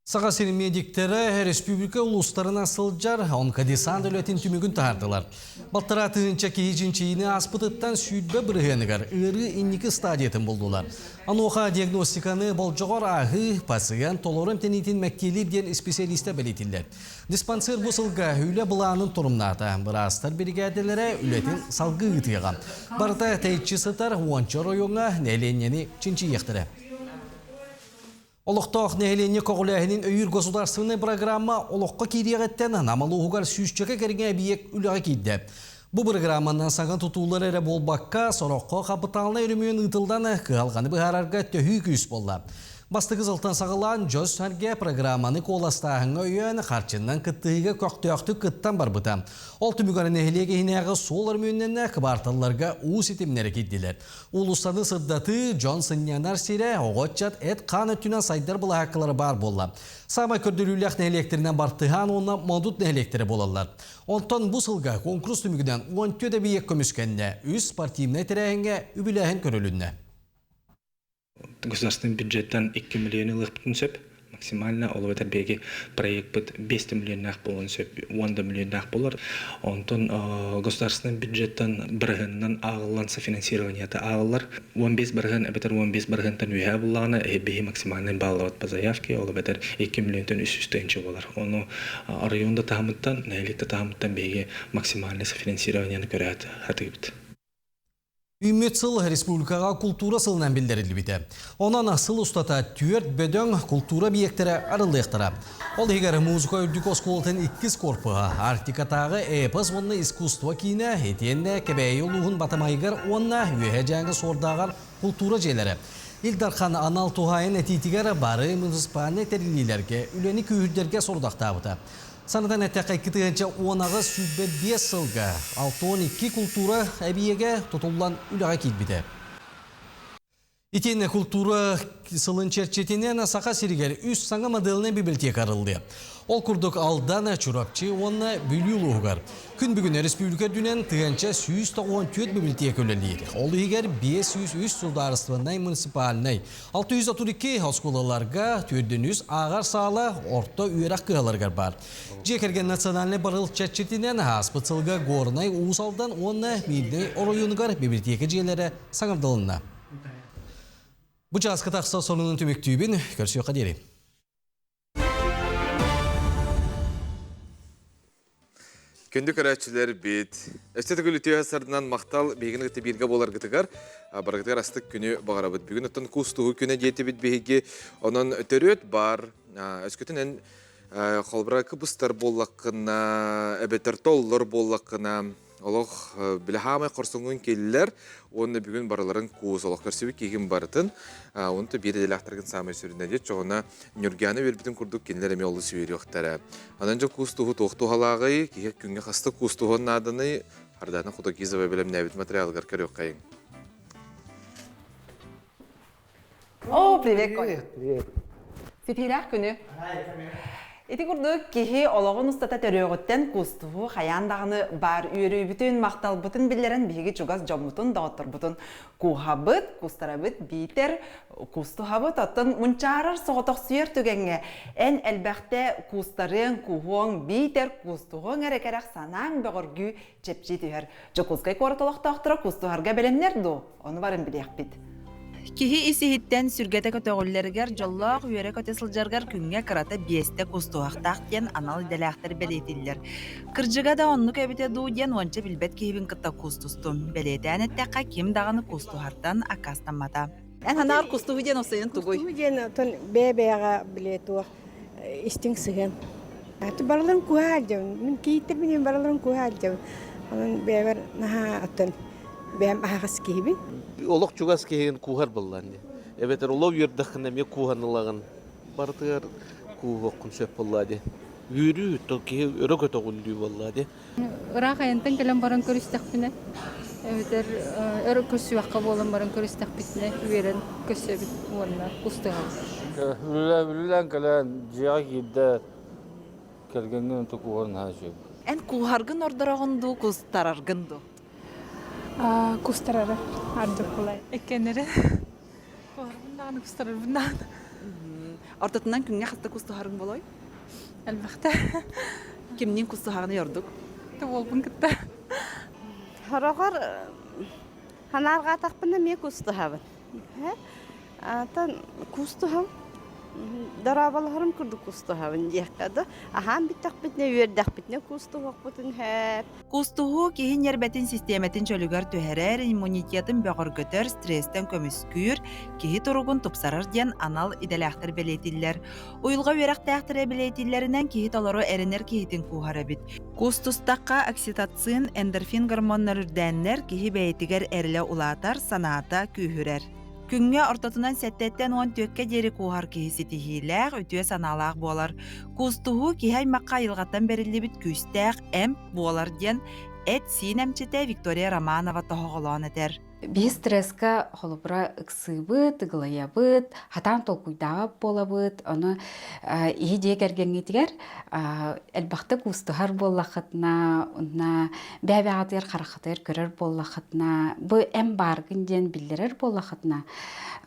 Саха сирин медиктэрэ республика улуустарынан сылдьар онкодесант үлэтин түмүгүн таһаардылар. Балтараа тыһыынча киһи чинчийиини ааспытыттан 20 бырыһыаныгар ыарыы инники стадиятын булдулар. Онуоха диагностиканы болдьоҕор ааһыы, пациент толору эмтэниитин мэктиэлиир диэн исписэлиистэр бэлиэтииллэр. Диспансер бу сылга үлэ былаанын торумнаата. Быраастар биригээдэлэрэ үлэтин салгыы ыытыаҕа. Барыта тэйиччи сытар уонча оройуоҥҥа нэһилиэнньэни чинчийиэхтэрэ. Олохтоох нэһилиэнньэ көҕүлээһинин өйүүр государственнай программа олоххо киириэҕиттэн Нам улууһугар сүүсчэкэ кэриҥэ эбийиэк үлэҕэ киирдэ. Бу бырагырааманан саҥа тутуулар эрэ буолбакка, сороххо хапытаалынай өрөмүөн ыытыллан, кыһалҕаны быһаарарга төһүү күүс буолла. Бастакы сылтан саҕалаан дьон-сэргэ программаны куоластааһыҥҥа өйөөн, харчынан кыттыһыыга көхтөөхтүк кыттан барбыта. Ол түмүгэр нэһилиэк иһинээҕи суол өрөмүөннэннэ, кыбаарталларга уу ситимнэрэ киирдилэр. Уулуссаны сырдатыы, дьон сынньанар сирэ, оҕо-ыччат эт-хаан өттүнэн сайдар былаһааккалара баар буолла. Саамай көрдөрүүлээх нэһилиэктэринэн Бартыһаан уонна Модут нэһилиэктэрэ буолаллар. Онтон бу сылга конкурс түмүгүнэн 14 эбийиэк көмүскэннэ, үс спортивнай тэрээһиҥҥэ үбүлээһин көрүлүннэ. Государственный бюджеттан 2 миллион ылыахпытын сөп. Максимально ол эбэтэр биһиги проекпыт 5 миллионнаах буолуон сөп, 10 да миллионнаах буолар. Онтон государственный бюджеттан бырыһыанынан ааҕыллан софинансированиета ааҕыллар. 15 бырыһыан эбэтэр 15 бырыһыантан үөһээ буллаҕына биһи максимальный баллабыт по заявке, ол эбэтэр 2 миллионтан 300 тыһыынча буолар. Ону оройуон да таһымыттан, нэһилиэк да таһымыттан биһиги максимальный софинансированиены көрөөт сатыыбыт. Үүммүт сыл республикаҕа култуура сылынан биллэриллибитэ. Онон сыл устата түөрт бөдөҥ култуура объектара арыллыахтара. Ол иһигэр музыка үрдүк оскуолатын иккис корпуһа, Арктикатааҕы эпос уонна искусство киинэ, итиэннэ Кэбээйи улууһун Батамайыгар уонна Үөһээ Дьааҥы Суордааҕар култуура дьиэлэрэ. Ил Дархан анал туһаайан этиитигэр бары муниципальнай тэриллиилэргэ үлэни күүһүрдэргэ сорудахтаабыта. Санатан эттэххэ, 2018-25 сылга 62 култуура эбийиэгэ тутуллан үлэҕэ киирбитэ. Итиэннэ култуура сылын чэрчитинэн Саха сиригэр үс саҥа моделнай библиотека арыллыа. Ол курдук Алдан, Чурапчы уонна Бүлүү улууһугар. Күн бүгүн республика үрдүнэн 1194 библиотека үлэлиир. Ол иһигэр 503 судаарыстыбаннай муниципальнай, 632 оскуолаларга 403 ааҕар саала орто үөрэх кыһаларыгар баар. Дьиэ кэргэн национальнай барыл чэрчитинэн ааспыт сылга Горнай, Уус Алдан уонна Миирнэй оройуонугар библиотека дьиэлэрэ саҥардылынна. Бу чааска тахса сонунун түмүктүүбүн. Көрсүөххэ диэри. Күндү көрөөччүлэр бит. Өссө төгүл үтүө сарынан махтал биһигини кытта бииргэ буоларгытыгар барыгытыгар астык күнү баҕарабыт. Бүгүн оттон куустуһуу күнэ диэтибит биһиги. Онон төрүөт бар. Өскөтүн эн холбура кыбыстар буоллаххына, эбэтэр толлор буоллаххына, олох били хаамай хорсуҥҥун киллэр уонна бүгүн барыларын куус олох көрсүбүт киһигин барытын онто биир идэлээхтэргин саамай сүрүнэ диэт чоҕуна Ньургиана үөрбүтүн курдук кинилэр эмиэ олус үөрүөхтэрэ. Онон дьэ куус туһу туох туһалааҕый, киһи күҥҥэ хаста куус туһуон нааданый, Ардана Худогизова бэлэмнээбит материалыгар көрүөххэйиҥ. О, привет, Коля. Привет. Ситиилээх күнү. Ити курдук киһи олоҕун устата төрүөҕүттэн кустуһу хайаан даҕаны баар үөрүүбүтүн, махталбытын биллэрэн биһиги чугас дьоммутун, доҕотторбутун кууһабыт, кустарабыт биитэр кустуһабыт. Оттон мунчаарар соҕотохсуйар түгэҥҥэ эн элбэхтэ куустарыаҥ, куһуоҥ биитэр кустуһуоҥ эрэ кэрэх санааҥ бөҕөргүү чэпчии түһэр. Дьокуускай куорат олохтоохторо кустуһарга бэлэмнэр дуо? Ону барын билиэхпит. Киһи ис-иһиттэн сүргэтэ көтөҕүллэригэр, дьоллоох үөрэ-көтө сылдьарыгар күҥҥэ кырата биэстэ кустуһахтаах диэн анал идэлээхтэр бэлиэтииллэр. Кырдьыга да оннук эбитэ дуу диэн уонча билбэт киһибин кытта куустустум. Бэлиэтээн эттэххэ, ким даҕаны куустуһартан аккаастаммата. Эн санааҕар кустуһуу диэн осойун тугуй? Кустуһуу диэн оттон бэйэ-бэйэҕэ били туох истиҥ сыһыан. Барыларын куһа сылдьабын. Мин кийииттэрбин барыларын куһа сылдьабын. Онон бэйэбэр наһаа оттон бэйэм аһаҕас киһибин. Олох чугас киһигин кууһар буоллаан дии. Эбэтэр олох үөрдэххинэ эмиэ кууһан ылаҕын. Барытыгар кууһуоххун сөп буоллаа дии. Үөрүү, то киһи өрө көтөҕүллүү буоллаа дии. Ыраах айантан кэлэн баран көрүстэхпинэ, эбэтэр өр көрсүөххэ буолан баран көрүстэхпитинэ үөрэн көрсөбүт уонна кустуһабыт. Үлэлээн кэлэн дьиэҕэ киирдэ кэргэҥҥин онто кууһар наһаа үчүгэй. Эн кууһаргын ордороҕун дуу, кустараргын дуу? Кустарары ардык булай. Эккеннери. Куһарбын даҕаны кустарарбын даҕаны. Ортотунан күҥҥэ хаста кустуһарыҥ болой? Элбэхтэ. Кимниин кустуһаҕыный ордук? Уолбун кытта. Хороҕор ханаарҕаатахпына эмиэ кустуһабын. Атын кустуһам дорооболоһорум курдук кустуһабын диэххэ да аһаан бүттэхпитинэ үөрдэхпитинэ кустуһуохпутун сөп. Кустуһуу киһи ньиэрбэтин систиэмэтин чөлүгэр түһэрэр, иммунитетын бөҕөргөтөр, стресстэн көмүскүүр, киһи туругун тупсарар диэн анал идэлээхтэр бэлиэтииллэр. Уйулҕа үөрэхтээхтэрэ бэлиэтииллэринэн киһи толору эрэнэр киһитин кууһар эбит. Кустустахха окситоцин, эндорфин гормоннар үрдээннэр киһи бэйэтигэр эрэлэ улаатар, санаата күүһүрэр. Күҥҥэ ортотунан сэттэттэн уон түөккэ диэри кууһар киһи ситиһиилээх, үтүө санаалаах буолар. Куустуһуу киһи аймахха айылҕаттан бэриллибит күүстээх эмп буолар диэн эт-сиин эмчитэ Виктория Романова тоһоҕолоон этэр. Биһи стресска холобура ыксыыбыт, ыгылайабыт, хатаан толкуйдаабат буолабыт. Ону иһи дьиэ кэргэҥҥитигэр элбэхтик куустуһар буоллаххытына, уонна бэйэ-бэйэҕитигэр хараххытыгар көрөр буоллаххытына, бу эн бааргын диэн биллэрэр буоллаххытына,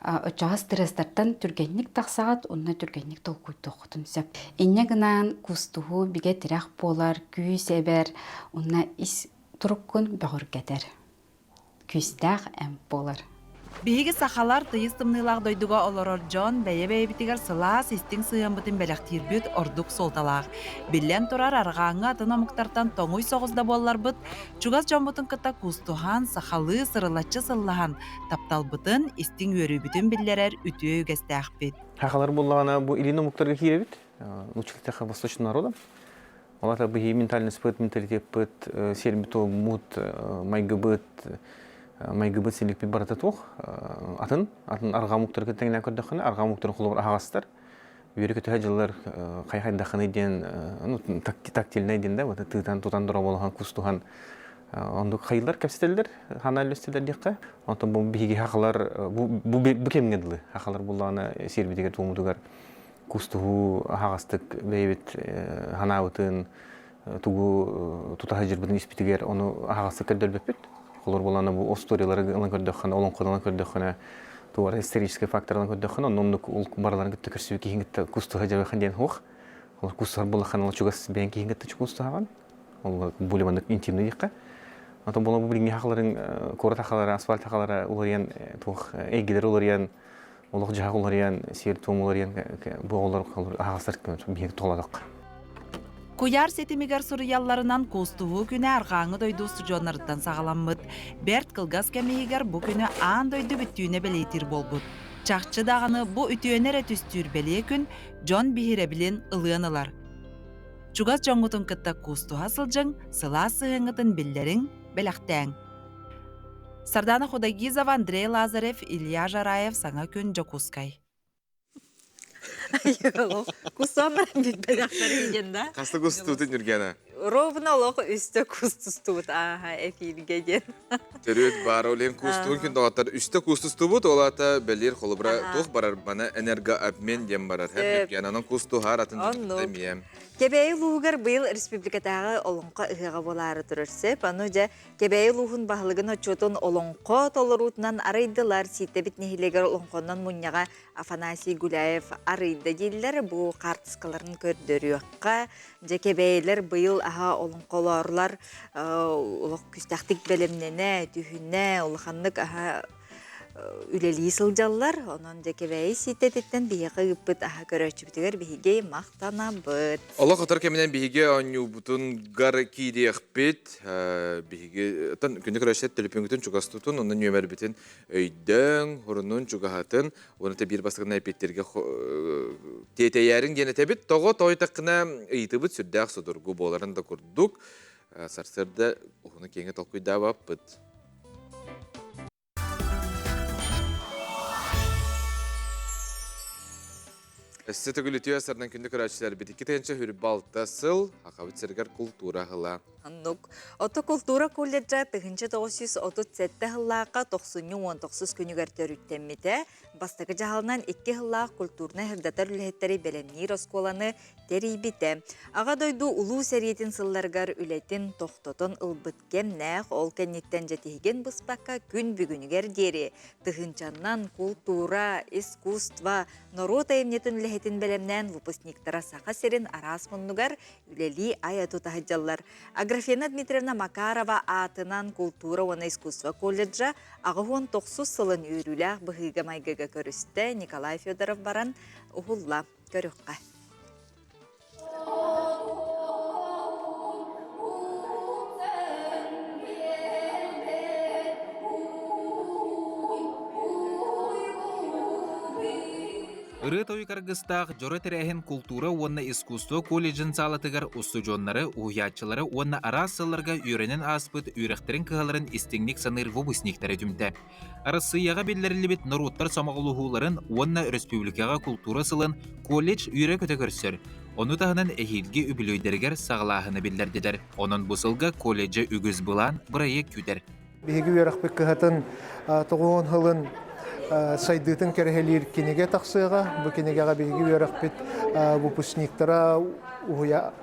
оччоҕо стресстэртэн түргэнник тахсаҕыт уонна түргэнник толкуйдуоххутун сөп. Инньэ гынан куустуһуу бигэ тирэх буолар, күүс эбэр уонна ис туруккун бөҕөргөтөр. Күүстээх эмп буолар. Биһиги сахалар тыйыс тымныылаах дойдуга олорор дьон бэйэ-бэйэбитигэр сылаас, истиҥ сыһыаммытын бэлэхтиирбит ордук суолталаах. Биллэн турар, арҕааҥҥы атын омуктартан тоҥуй соҕус да буолларбыт, чугас дьоммутун кытта куустуһан, сахалыы сырылаччы сыллаһан, тапталбытын, истиҥ үөрүүбүтүн биллэрэр үтүө үгэстээхпит. Сахалар буоллаҕына бу илин омуктарга киирэбит. Учитель восточного народа. Ол аата биһиги ментальностьпыт, менталитеппыт, сиэрбит-туоммут, майгыбыт, майгыбыт силикпит барыта туох. Атын, атын арҕаа омуктарга тэҥнээн көрдөххүнэ, арҕаа омуктар холобур аһаҕастар. Үөрэ-көтөһө дьыллар хайхайдаххыный диэн, ну, тактильнай диэн да, вот тыытан, тутан дороболоһон, кустуһан оннук хайылар кэпсэтэллэр, хана үллэстэллэр диэххэ. Онтон бу биһиги хахалар бу бу кэмҥэ дылы хахалар буллаҕына сиэрбитигэр туомутугар кустуһуу аһаҕастык бэйэбит ханаабытын тугу тута сылдьарбытын испитигэр ону аһаҕастык көрдөрбөппүт. Холор буоллаҕына бу историялары ылан көрдөххүнэ, олоҥхону ылан көрдөххүнэ, туора историческай факторынан көрдөххүнэ, онно оннук ол барыларын кытта көрсүбүт киһин кытта кустуһа дьабыхан диэн суох. Ол кустуһар буоллаххына, ол чугас бэйэҥ киһин кытта кустуһаҕын. Ол более маннык интимный диэххэ. Атын буолан бу билиҥҥи хахаларын, куорат хахалара, асфальт хахалара уларыйан, туох эйгэлэр уларыйан, олох-дьаһах уларыйан, сиэр-туом уларыйан бу оҕолор аһаҕастар биһиги туһалатахха. Куйаар ситимигэр суруйалларынан куустуһуу күнэ арҕааҥҥы дойду устудьуоннарыттан саҕаламмыт. Бэрт кылгас кэм иһигэр бу күнү аан дойду бүттүүнэ бэлиэтиир буолбут. Чахчы даҕаны бу үтүөнү эрэ түстүүр бэлиэ күн дьон биһирэбилин ылыан ылар. Чугас дьоҥҥутун кытта куустуһа сылдьыҥ, сылаас сыһыаҥҥытын биллэриҥ, бэлэхтээҥ. Сардана Худогизова, Андрей Лазарев, Илья Жараев, Саҥа күн, Дьокуускай. Кустуан баран билбэтэхтэр диэн да. Хаста кустуутун Юргена? Ровно олох үстэ кустустубут ааха эфирге диэн. Төрүөт баар олен кустуун күн доҕоттор үстэ кустустубут ол аата бэлиэр холобура туох барар бана энергообмен диэн барар һэм Юргенанан кустуһаар атын дьон Кэбээйи улууһугар быйыл республикатааҕы олоҥхо ыһыаҕа буолаары турар сөп. Аны дьэ Кэбээйи улууһун баһылыгын отчуотун олоҥхо толоруутунан арыйдылар. Сииттэбит нэһилиэгэр олоҥхонон мунньаҕа Афанасий Гуляев арыйда дииллэр. Бу хаартыскаларын көрдөрүөххэ. Дьэ кэбээйилэр быйыл аһа олоҥхолоорлар олох күстэхтик бэлэмнэнэ, түһүнэ, улаханнык аһа үлэлии сылдьаллар. Онон дьэ Кэбээйи Сииттэтиттэн биһиэхэ ыыппыт аһа көрөөччүбүтүгэр биһиги махтанабыт. Олох отор кэминэн биһиги оонньуубутун гар киириэхпит. Биһиги күнү көрөөччүлэр төлөпүөҥҥүтүн чугас тутун, онно нүөмэрбитин өйдөөн, хурунун чугаһатын, уонна биир бастакынан эпиэттергэ тиэтэйээриҥ диэн этэбит. Тоҕо тоойдаххына ыйытыбыт сүрдээх судургу буоларын да курдук сарсыарда уһуну-киэҥи толкуйдаабаппыт. Өссө төгүл үтүө сардан күндү көрөөччүлэрбит 2026 сыл Хахабыт сиригэр култуура ыла. Оннук. Ото култуура колледжа 1937 сыллаахха тохсунньу 19 күнүгэр төрүттэммитэ. Бастакы дьаһалынан икки сыллаах культурнай сырдатар үлэһиттэри бэлэмниир оскуоланы тэрийбитэ. Аҕа дойду Улуу сэриитин сылларыгар үлэтин тохтотон ылбыт кэмнээх, ол кэнниттэн дьэтиһигин быспакка күн бүгүнүгэр диэри тыһыынчаннан култуура, искусство, норуот айымньытын үлэһитин бэлэмнээн выпускниктара Саха сирин араас муннугар үлэлии айа тута сылдьаллар. Аграфена Дмитриевна Макарова аатынан култуура уонна искусство колледжа 89 сылын үөрүүлээх быһыыга-майгыга көрүстэ Николай Федоров баран уһулла. Көрүөххэ. Ырыа-тойук аргыстаах дьоро тэрээһин култуура уонна искусство колледжын саалатыгар устудьуоннары, уһуйааччылары уонна араас сылларга үөрэнэн ааспыт үөрэхтэрин кыһаларын истиҥник саныыр выпускниктары түмтэ. Арассыыйаҕа биллэриллибит норуоттар сомоҕолоһууларын уонна өрөспүүбүлүкэҕэ култуура сылын колледж үөрэ-көтө көрсөр. Ону таһынан эһиилги үбүлүөйдэригэр саҕалааһыны биллэрдилэр. Онон бу сылга колледжа үгүс былаан, бырайыак күүтэр. Биһиги үөрэхпит кыһатын тоҕуон сылын сайдыытын кэрэһэлиир кинигэ тахсыаҕа. Бу кинигэҕэ биһиги үөрэхпит выпускниктара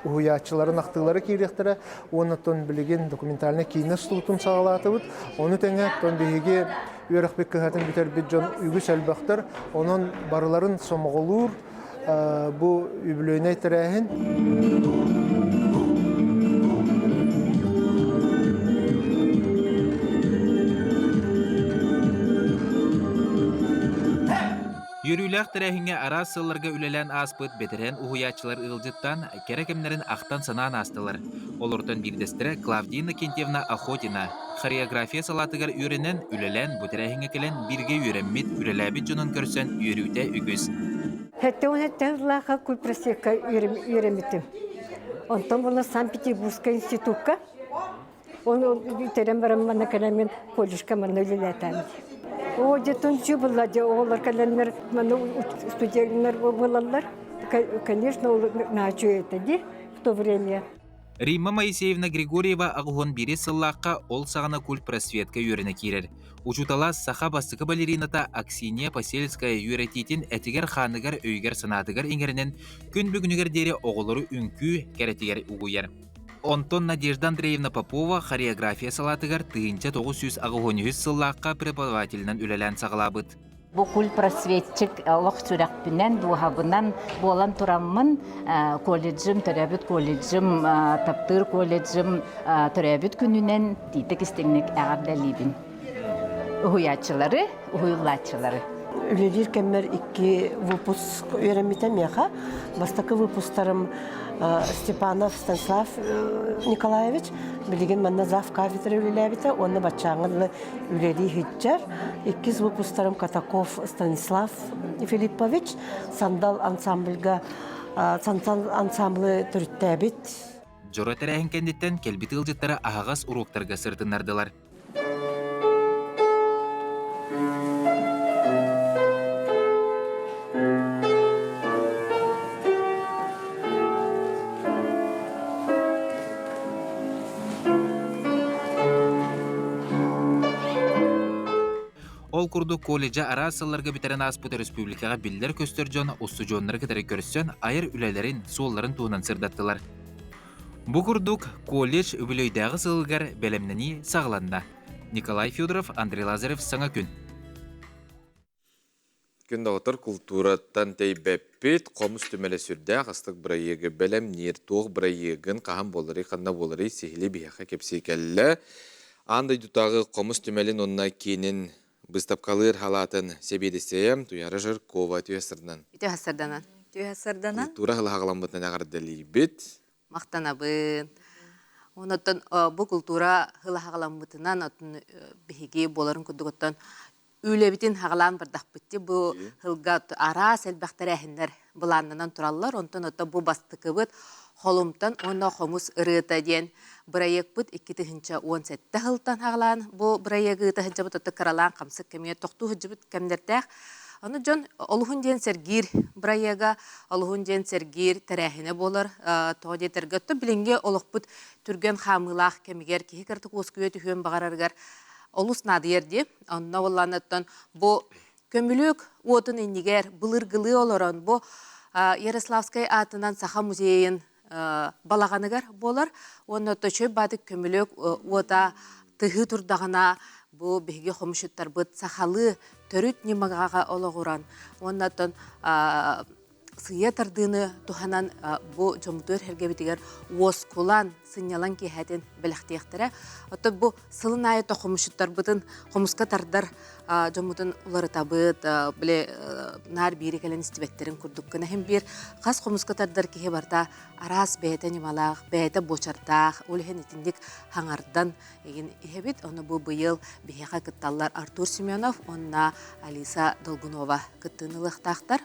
уһуйааччыларын ахтыылара киириэхтэрэ уонна оттон билигин документальнай киинэ устуутун саҕалаатыбыт. Ону тэҥэ оттон биһиги үөрэхпит кыһатын бүтэрбит дьон үгүс элбэхтэр. Онон барыларын сомоҕолуур бу үбүлүөйнэй тэрээһин. Үөрүүлээх тэрээһиҥҥэ араас сылларга үлэлээн ааспыт бэтэрээн уһуйааччылар ыалдьыттаан, кэрэ кэмнэрин ахтан-санаан аастылар. Олортон биирдэстэрэ Клавдия Иннокентьевна Охотина хореография салаатыгар үөрэнэн, үлэлээн бу тэрээһиҥҥэ кэлэн бииргэ үөрэммит, үлэлээбит дьонун көрсөн үөрүүтэ үгүс. 77 сыллаахха культпросвекка үөрэммитим. Онтон була Санкт-Петербургскай институкка Оны бүтэрэн баран манна кэлэммин колледжка манна үлэлээтээм. Оо, дьэ тунчу булла дьэ оҕолор кэлэннэр манна студеннар буолаллар. Конечно, ол наачу это ди в то время. Римма Моисеевна Григорьева аҕыһуон биирис сыллаахха ол саҕана культпросветка үөрэнэ киирэр. Учуутала саха бастакы балерината Аксинья Посельская үөрэтиитин этигэр-хааныгар өйүгэр-санаатыгар иҥэринэн күн бүгүнүгэр диэри оҕолору үҥкүү кэрэтигэр угуйар. Онтон Надежда Андреевна Попова хореография салаатыгар 1983 сыллаахха преподавателинэн үлэлээн саҕалаабыт. Бу культпросветчик олох сүрэхпинэн, дууһабынан буолан тураммын колледжым, төрөөбүт колледжым, таптыыр колледжым төрөөбүт күнүнэн тиитик истиҥник эҕэрдэлиибин. Уһуйааччылары, уһуйуллааччылары. Үлэлиир кэммэр икки выпуск үөрэммитэ миэхэ. Бастакы выпусктарым Степанов Станислав Николаевич билигин манна зав кафедра үлэлээбитэ уонна баччааҥҥа дылы үлэлии сылдьар. Иккис выпусктарым Катаков Станислав Филиппович Сандал ансамбльга Сандал ансамблы төрүттээбит. Дьоро тэрээһин кэнниттэн кэлбит ыалдьыттары аһаҕас уруоктарга сырытыннардылар. Ол курдук колледжа араас сылларга бүтэрэн ааспыт өрөспүүбүлүкэҕэ биллэр-көстөр дьон устудьуоннары кытары көрсөн айар үлэлэрин, суолларын туһунан сырдаттылар. Бу курдук, колледж үбүлүөйдээҕи сылыгар бэлэмнэнии саҕаланна. Николай Федоров, Андрей Лазарев Саҥа күн. Күн доҕоттор култуураттан тэйбэппит, хомус түмэлэ сүрдээх астык бырайыагы бэлэмниир, туох бырайыагын, хаһан буоларый, ханна буоларый сиһилии биһиэхэ кэпсии кэллэ. Аан дойдутааҕы хомус түмэлин уонна киинин быыстапкалыыр халаатын сэбиэдиссэйэ Туяра Жиркова түһэ сырданан. Түһэ сырданан. Түһэ сырданан. Култуура сылаһаҕаламмытынан эҕэрдэлиибит. Махтанабын. Онон бу култуура сылаһаҕаламмытынан биһиги буоларын курдук оттон үлэбитин хаҕалаан бардахпыт бу сылга араас элбэх тэрээһиннэр былааннанан тураллар. Онтон ото бу бастакыбыт Холумтан уонна хомус ырыата диэн бырайыакпыт 2017 сылтан хаҕалаан бу бырайыагы ыыта сылдьабыт ото кыралаан хамсык кэмигэр тохтуу сылдьыбыт кэмнэрдээх. Аны дьон олуһун диэн сэргиир бырайыага, олуһун диэн сэргиир тэрээһинэ буолар. Тоҕо диэтэргэ, оттон билиҥҥи олохпут түргэн хаамыылаах кэмигэр киһи кыратык уоскуйа түһүөн баҕарарыгар олус наадыйар дии. Онно буолланыттан бу Көмүлүөк уотун иннигэр былыргылыы олорон бу Ярославскай аатынан Саха музейын балаҕаныгар буолар уонна Точой Баатык көмүлүөк уота тыһыы турдаҕына бу биһиги хомусчуттарбыт сахалыы төрүт ньымаҕа олоҕуран уонна оттон сыыйа тардыыны туһанан бу дьоммутугар сэргэбитигэр уоскулан, сынньалаҥ киэһэтин бэлэхтиэхтэрэ. Оттон бу сылын аайы хомусчуттарбытын хомуска тардар дьоммутун уларытабыт, били наар биири кэлэн истибэттэрин курдук гына иһин биир хас хомуска тардар киһи барыта араас бэйэтэ ньымалаах, бэйэтэ буочардаах, ол иһин итинник хаҥардан игин иһэбит. Ону бу быйыл биһиэхэ кытталлар Артур Семенов уонна Алиса Долгунова кыттыыны ылыахтаахтар.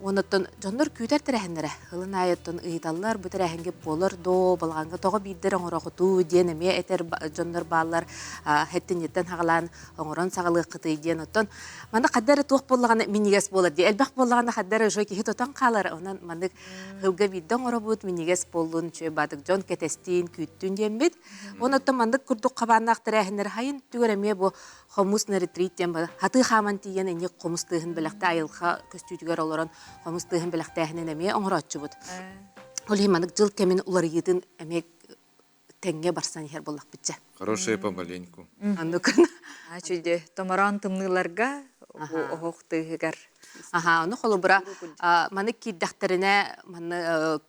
Онуттан дьоннор күүтэр тэрээһиннэрэ ылын аайыттан ыйыталлар, бу тэрээһингэ буолар доо, балаҕаҥҥа тоҕо биирдэр оҥорохутуу диэн эмиэ этэр дьоннор бааллар, хэттинньиттэн хаҕалаан оҥорон саҕалыаххытый диэн. Оттон манна хадда эрэ туох буоллаҕына минньигэс буолар дии. Элбэх буоллаҕына хадда эрэ уже киһи тотон хаалар. Онон маннык Сылга биирдэ оҥоробут, минньигэс буоллун, үчүгэй баатык дьон кэтэстиин, күүттүн диэммит. Уонна оттон маннык курдук хабааннаах тэрээһиннэр хайын түгэр эмиэ бу хомус на ретрит диэн хатыы хааман тиийэн инник хомус тыаһын бэлэхтэ айылҕа көстүүтүгэр олорон хомус тыаһын бэлэхтээһинин эмиэ оҥорооччубут. Ол иһин маннык дьыл кэмин уларыйыытын эмиэ тэҥҥэ барсан иһэр буоллахпытча. Хорошая помаленьку. Оннук. Ачуйде томороон тымныыларга оһох тыаһыгар. Аха, ону холобура маны киирдэхтэринэ маны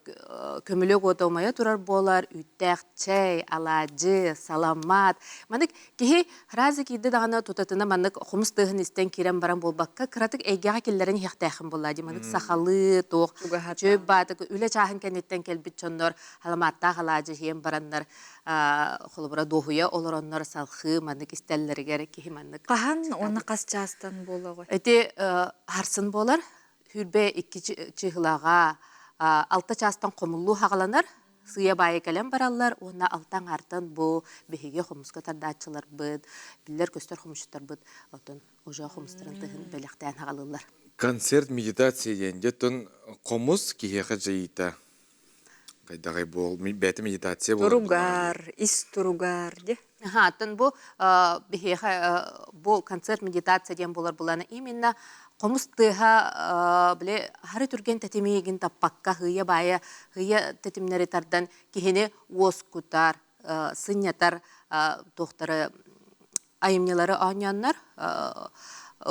көмүлүөк уота умайа турар буолар, үүттээх чэй, алаадьы, саламаат. Маны киһи разы киирдэ даҕаны тутатына маннык хомус тыаһын истэн киирэн баран буолбакка, кыратык эйгэҕэ киллэрэн иһиэхтээххин буоллаа дии. Маннык сахалыы туох чөй баатык үлэ чааһын кэнниттэн кэлбит дьоннор саламааттаах алаадьы иһэн бараннар холобура дуоһуйа олороннор салхыы маннык истэллэригэр киһи маннык Хаһан уонна хас чаастан буолаҕый? Ити харсын буолар. Хүрбэ икки чыһылаҕа алта чаастан хомуллуу хаҕаланар. Сыыйа баайы кэлэн бараллар уонна алта аҥаартан бу биһиги хомуска тардааччыларбыт, биллэр-көстөр хомусчуттарбыт оттон уже хомустарын тыһын бэлэхтээн хаҕалыыллар. Концерт медитация диэн дьэ хомус киһиэхэ дьайыыта Хайдаҕай буол, бэйэтэ медитация буолар Туругар, ис туругар де. Аха, оттон бу биһиэхэ бу концерт медитация диэн буолар булана именно хомус тыаһа били хары түргэн тэтимигин таппакка хыйа баайа хыйа тэтимнэри тардан киһини уоскутар, сынньатар туохтары айымньылары оонньооннор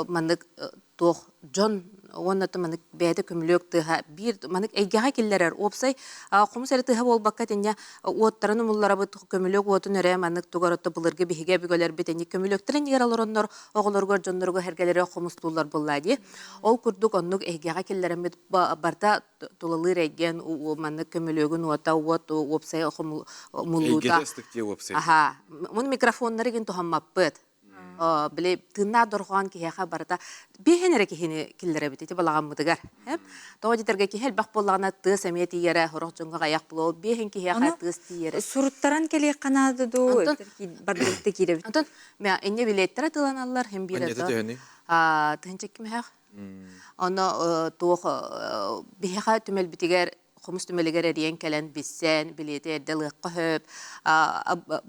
маннык туох дьон уонна маннык бэйэтэ көмүлүөк тыаһа биир маннык эйгэҕэ киллэрэр уопсай хомус эрэ тыаһа буолбакка итиннэ уоттарын умулларабыт көмүлүөк уотун эрэ маннык тугар отто былыргы биһиги өбүгэлэрбит инник көмүлүөктэрин иһигэр олороннор оҕолоругар дьонноругар сэргэлэри хомустууллар буоллаа дии ол курдук оннук эйгэҕэ киллэрэммит барыта тулалыыр эйгэн маннык көмүлүөгүн уота уот уопсай умуллуута Эйгэтэ ыстык дии уопсай. Аха. Мун микрофоннары гин туһаммаппыт. Били тыыннаах дорҕоон киһиэхэ барыта биэһин эрэ киһини киллэрэбит ити балаҕаммытыгар. Тоҕо диэтэргэ киһи элбэх буоллаҕына тыас эмиэ тиийэрэ, сорох дьоҥҥо аҕыйах буолуо, биэһин киһиэхэ тыас тиийэрэ. Суруттаран кэлиэххэ наада дуу, бардыбытта киирэбит. Онтон инне билиэттэрэ тыланаллар, хим биир Анньата төһөнүй? Тыһынча кимэһэх. Оно туох биһиэхэ түмэлбитигэр хомус түмэлигэр эрийэн кэлэн билсэн, билиэти эрдэ ылыахха сөп.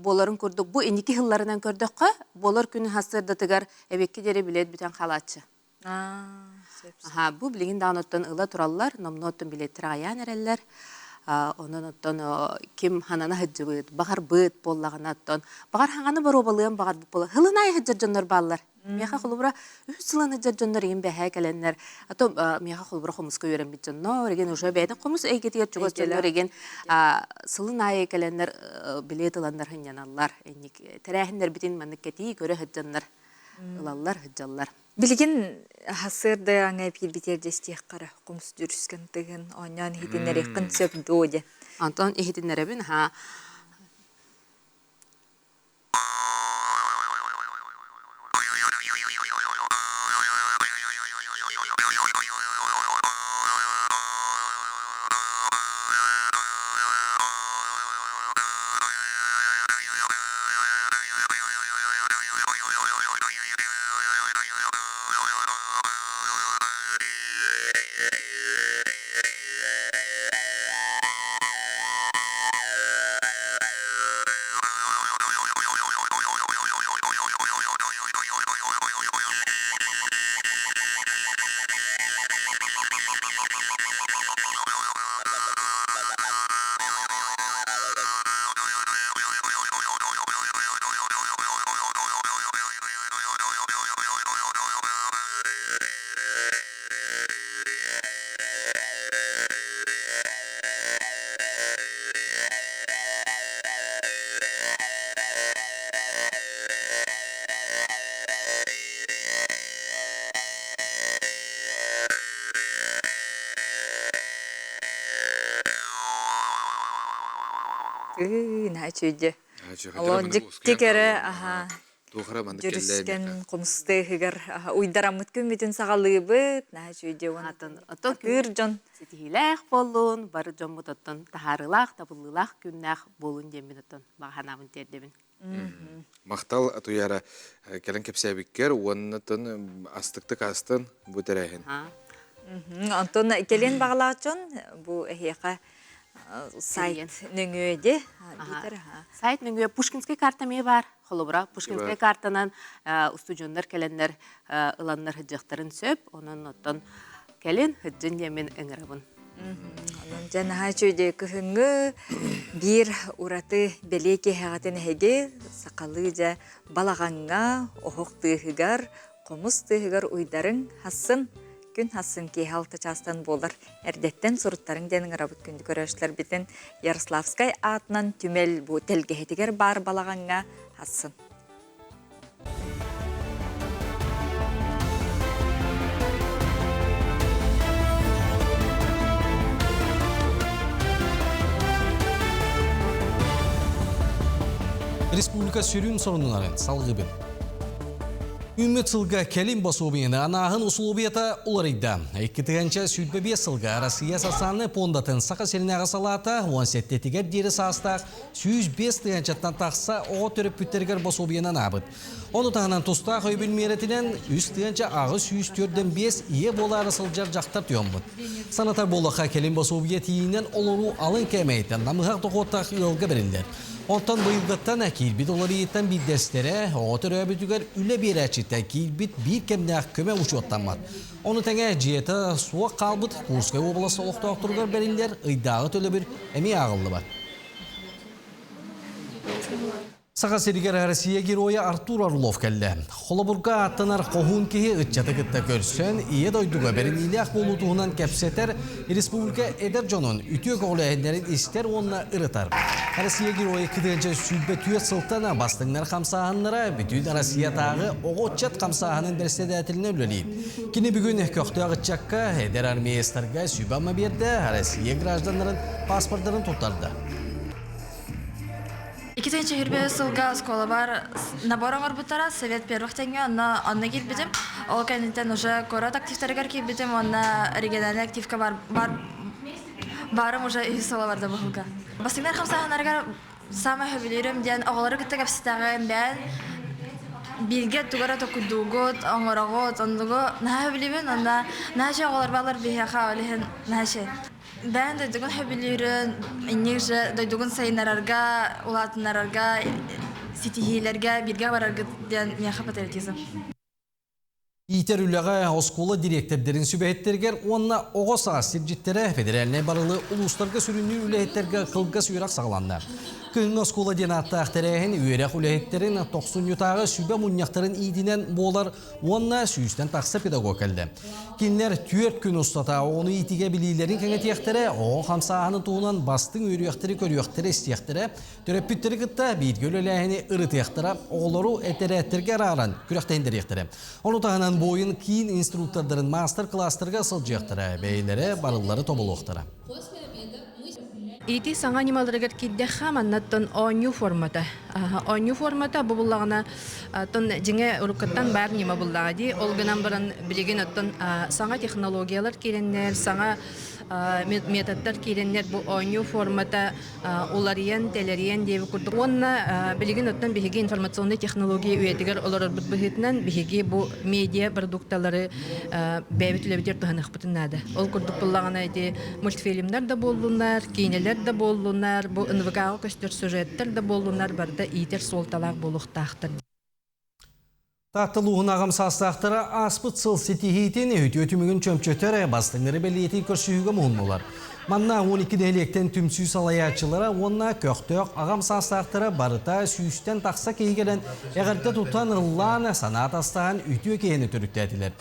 Буоларын курдук, бу инники сылларынан көрдөххө, буолар күн сарсыардатыгар эбиэккэ диэри билиэт бүтэн хаалааччы. Аха, бу билигин даҕаны оттон ыла тураллар, номнуо оттон билиэттэр аҕыйаан эрэллэр. Онон оттон ким ханана сылдьыбыт, баҕарбыт буоллаҕына оттон баҕар хаҥаны боруобалыан баҕарбыт буола сылын аайы сылдьар дьоннор бааллар. Миэхэ холобура үһүс сылын сылдьар дьоннор игин бэһээ кэлэннэр, а то миэхэ холобура хомуска үөрэммит дьоннор игин уже бэйэтин хомус эйгэтигэр чугас дьоннор игин сылын аайы кэлэннэр билиэт ыланнар сынньаналлар. Инник тэрээһиннэрбитин маннык кэтии көрө сылдьаннар ылаллар, сылдьаллар. Билигин сарсыарда аҥа эпиирбитигэр дьэстиэххэ хомус дьүрүскэн тыгын оонньоон иһитиннэриэххин сөп дуо диэн. Онтон иһитиннэрэбин, аһаа Тыына үчүгэй. Олох дьикти кэрэ аха Дьүрүскэн хомустыыһыгар уйдараммыт күммүтүн саҕалыыбыт. Наһаа үчүгэй уонна Оттон кыыр дьон ситиһиилээх буоллун, бары дьоммут оттон таһаарыылаах, табыллыылаах күннээх буолун диэммин оттон баҕа санаабын тиэрдэбин. Махтал Туяра кэлэн кэпсээбиккэр уонна астыктык астын бу тэрээһин. Онтон кэлин баҕалаах дьон бу эһиэхэ сайт нөҥүө де Сайт нөҥүө Пушкинскай карта эмиэ баар. Холобура, Пушкинскай картанан устудьуоннар кэлэннэр ыланнар сылдьыахтарын сөп. Онон оттон кэлин сылдьын диэммин ыҥырабын. Онон дьэ наһаа үчүгэй кыһыҥҥы биир ураты бэлиэ киэһэҕитин эһиги сахалыы дьэ балаҕаҥҥа оһох тыаһыгар, хомус тыаһыгар уйдарыҥ хассын. Күн хассын киэһэ алта чаастан буолар. Эрдэттэн суруттарыҥ диэн ыҥырабыт күндү көрөөччүлэрбитин Ярославскай аатынан түмэл бу тэлгэһэтигэр баар балаҕаҥҥа хассын. Республика сүрүн сорунунарын салгыбын. Үммүт сылга кэлин босуобуйаны анааһын усулуобуйата уларыйда. 2025 сылга Россия социальнай пуондатын Саха сиринээҕи салаата 17-тигэр диэри саастаах 105 тыһыынчаттан тахса оҕо төрөппүттэригэр босуобуйанан аабыт. Ону таһынан тустаах өйөбүл миэрэтинэн 3805 ийэ буолаары сылдьар дьахтар туйаммыт. Санатар буоллахха, кэлин босуобуйа тиийинэн олоруу алын кээмэйиттэн намыһах дохуоттаах ыалга бэриллэр. Онтон быйылгыттан киирбит уларыйыыттан биирдэстэрэ оҕо төрөөбүтүгэр үлэ биэрээччиттэн киирбит биир кэмнээх көмө учуоттаммат. Ону тэҥэ дьиэтэ суох хаалбыт Курскай уобалас олохтоохторугар бэриллэр ыйдааҕы төлөбүр эмиэ ааҕыллыбат. Саха сиригэр Россия геройа Артур Орлов кэллэ. Холобурга ааттанар хоһуун киһи ыччаты кытта көрсөн, Ийэ дойдуга бэриниилээх буолуу туһунан кэпсэтэр, республика эдэр дьонун үтүө көҕүлээһиннэрин истэр уонна ырытар. Россия геройа кытыанча 24 сылтан бастыҥнар хамсааһыннара бүтүн Россиятааҕы оҕо ыччат хамсааһынын бэрэссэдээтэлинэн үлэлиир. Кини бүгүн көхтөөх ыччакка, эдэр армеецтарга сүбэ-ама биэрдэ, Россия гражданнарын паспордарын туттарда. 2021 сылга оскуолабар набор оҥорбуттара Совет первых тэҥҥэ онно онно киирбитим. Ол кэнниттэн уже куорат активтарыгар киирбитим уонна региональный активка бар, бар барым уже үһүс сыла барда быһылга. Бастыҥнар хамсааһыннарыгар саамай сөбүлүүрүм диэн оҕолору кытта кэпсэтэҕим бэйэн бииргэ тугу эрэ токуйдуугут, оҥороҕут, оннугу наһаа сөбүлүүбүн уонна наһаа үчүгэй оҕолор бааллар биһиэхэ ол иһин наһаа үчүгэй. Бэйэн дойдугун сөбүлүүрүн, инник же дойдугун сайыннарарга, улаатыннарарга, ситиһиилэргэ бииргэ бараргыт диэн миэхэ патриотизм. Иитэр үлэҕэ оскуола дириэктэрдэрин сүбэһиттэригэр уонна оҕо саас сирдьиттэрэ федеральнай барылы улуустарга сүрүннүүр үлэһиттэргэ кылгас үөрэх саҕаланна. Кыһыҥҥы оскуола диэн ааттаах тэрээһин үөрэх үлэһиттэрин тохсунньутааҕы сүбэ мунньахтарын иитинэн буолар уонна сүүстэн тахса педагог кэллэ. Кинилэр түөрт күн устата оҕону иитиигэ билиилэрин кэҥэтиэхтэрэ, оҕо хамсааһынын туһунан бастыҥ үөрүйэхтэри көрүөхтэрэ, истиэхтэрэ, төрөппүттэри кытта бииргэ үлэлээһини ырытыахтара, оҕолору этэрээттэргэ арааран күрэхтэһиннэриэхтэрэ. Ону таһынан буойун киин инструктордарын маастар-кылаастарга сылдьыахтара, бэйэлэрэ барыллары тобулуохтара. Ити саҥа ньымаларыгар киирдэххэ, маннаттан оонньуу формата. Оонньуу формата бу буллаҕына, оттон дьиҥэ уруккуттан баар ньыма буллаҕа дии. Ол гынан баран билигин оттон саҥа технологиялар киирэннэр, саҥа методтар киирэннэр бу оонньуу формата уларыйан, тэлэрийэн диэбит курдук. Уонна билигин оттон биһиги информационнай технология үйэтигэр олорорбут быһыытынан биһиги бу медиа продукталары бэйэбит үлэбитигэр туһаныахпытын наада. Ол курдук буллаҕына ити мультфильмнар да буоллуннар, киинэлэр да буоллуннар, бу НВК-ҕа көстөр сюжеттар да буоллуннар барыта иитэр суолталаах буолуохтаахтар. Таатта улууһун аҕам саастаахтара ааспыт сыл ситиһиитин үтүө түмүгүн чөмчөтөр бастыҥнары бэлиэтии көрсүһүүгэ муһуннулар. Манна 12 нэһилиэктэн түмсүү салайааччылара уонна көхтөөх аҕам саастаахтара барыта сүүстэн тахса киһи кэлэн эҕэрдэ тутан ыллаан, санаа атастаһан үтүө киһини төрүттээтилэр.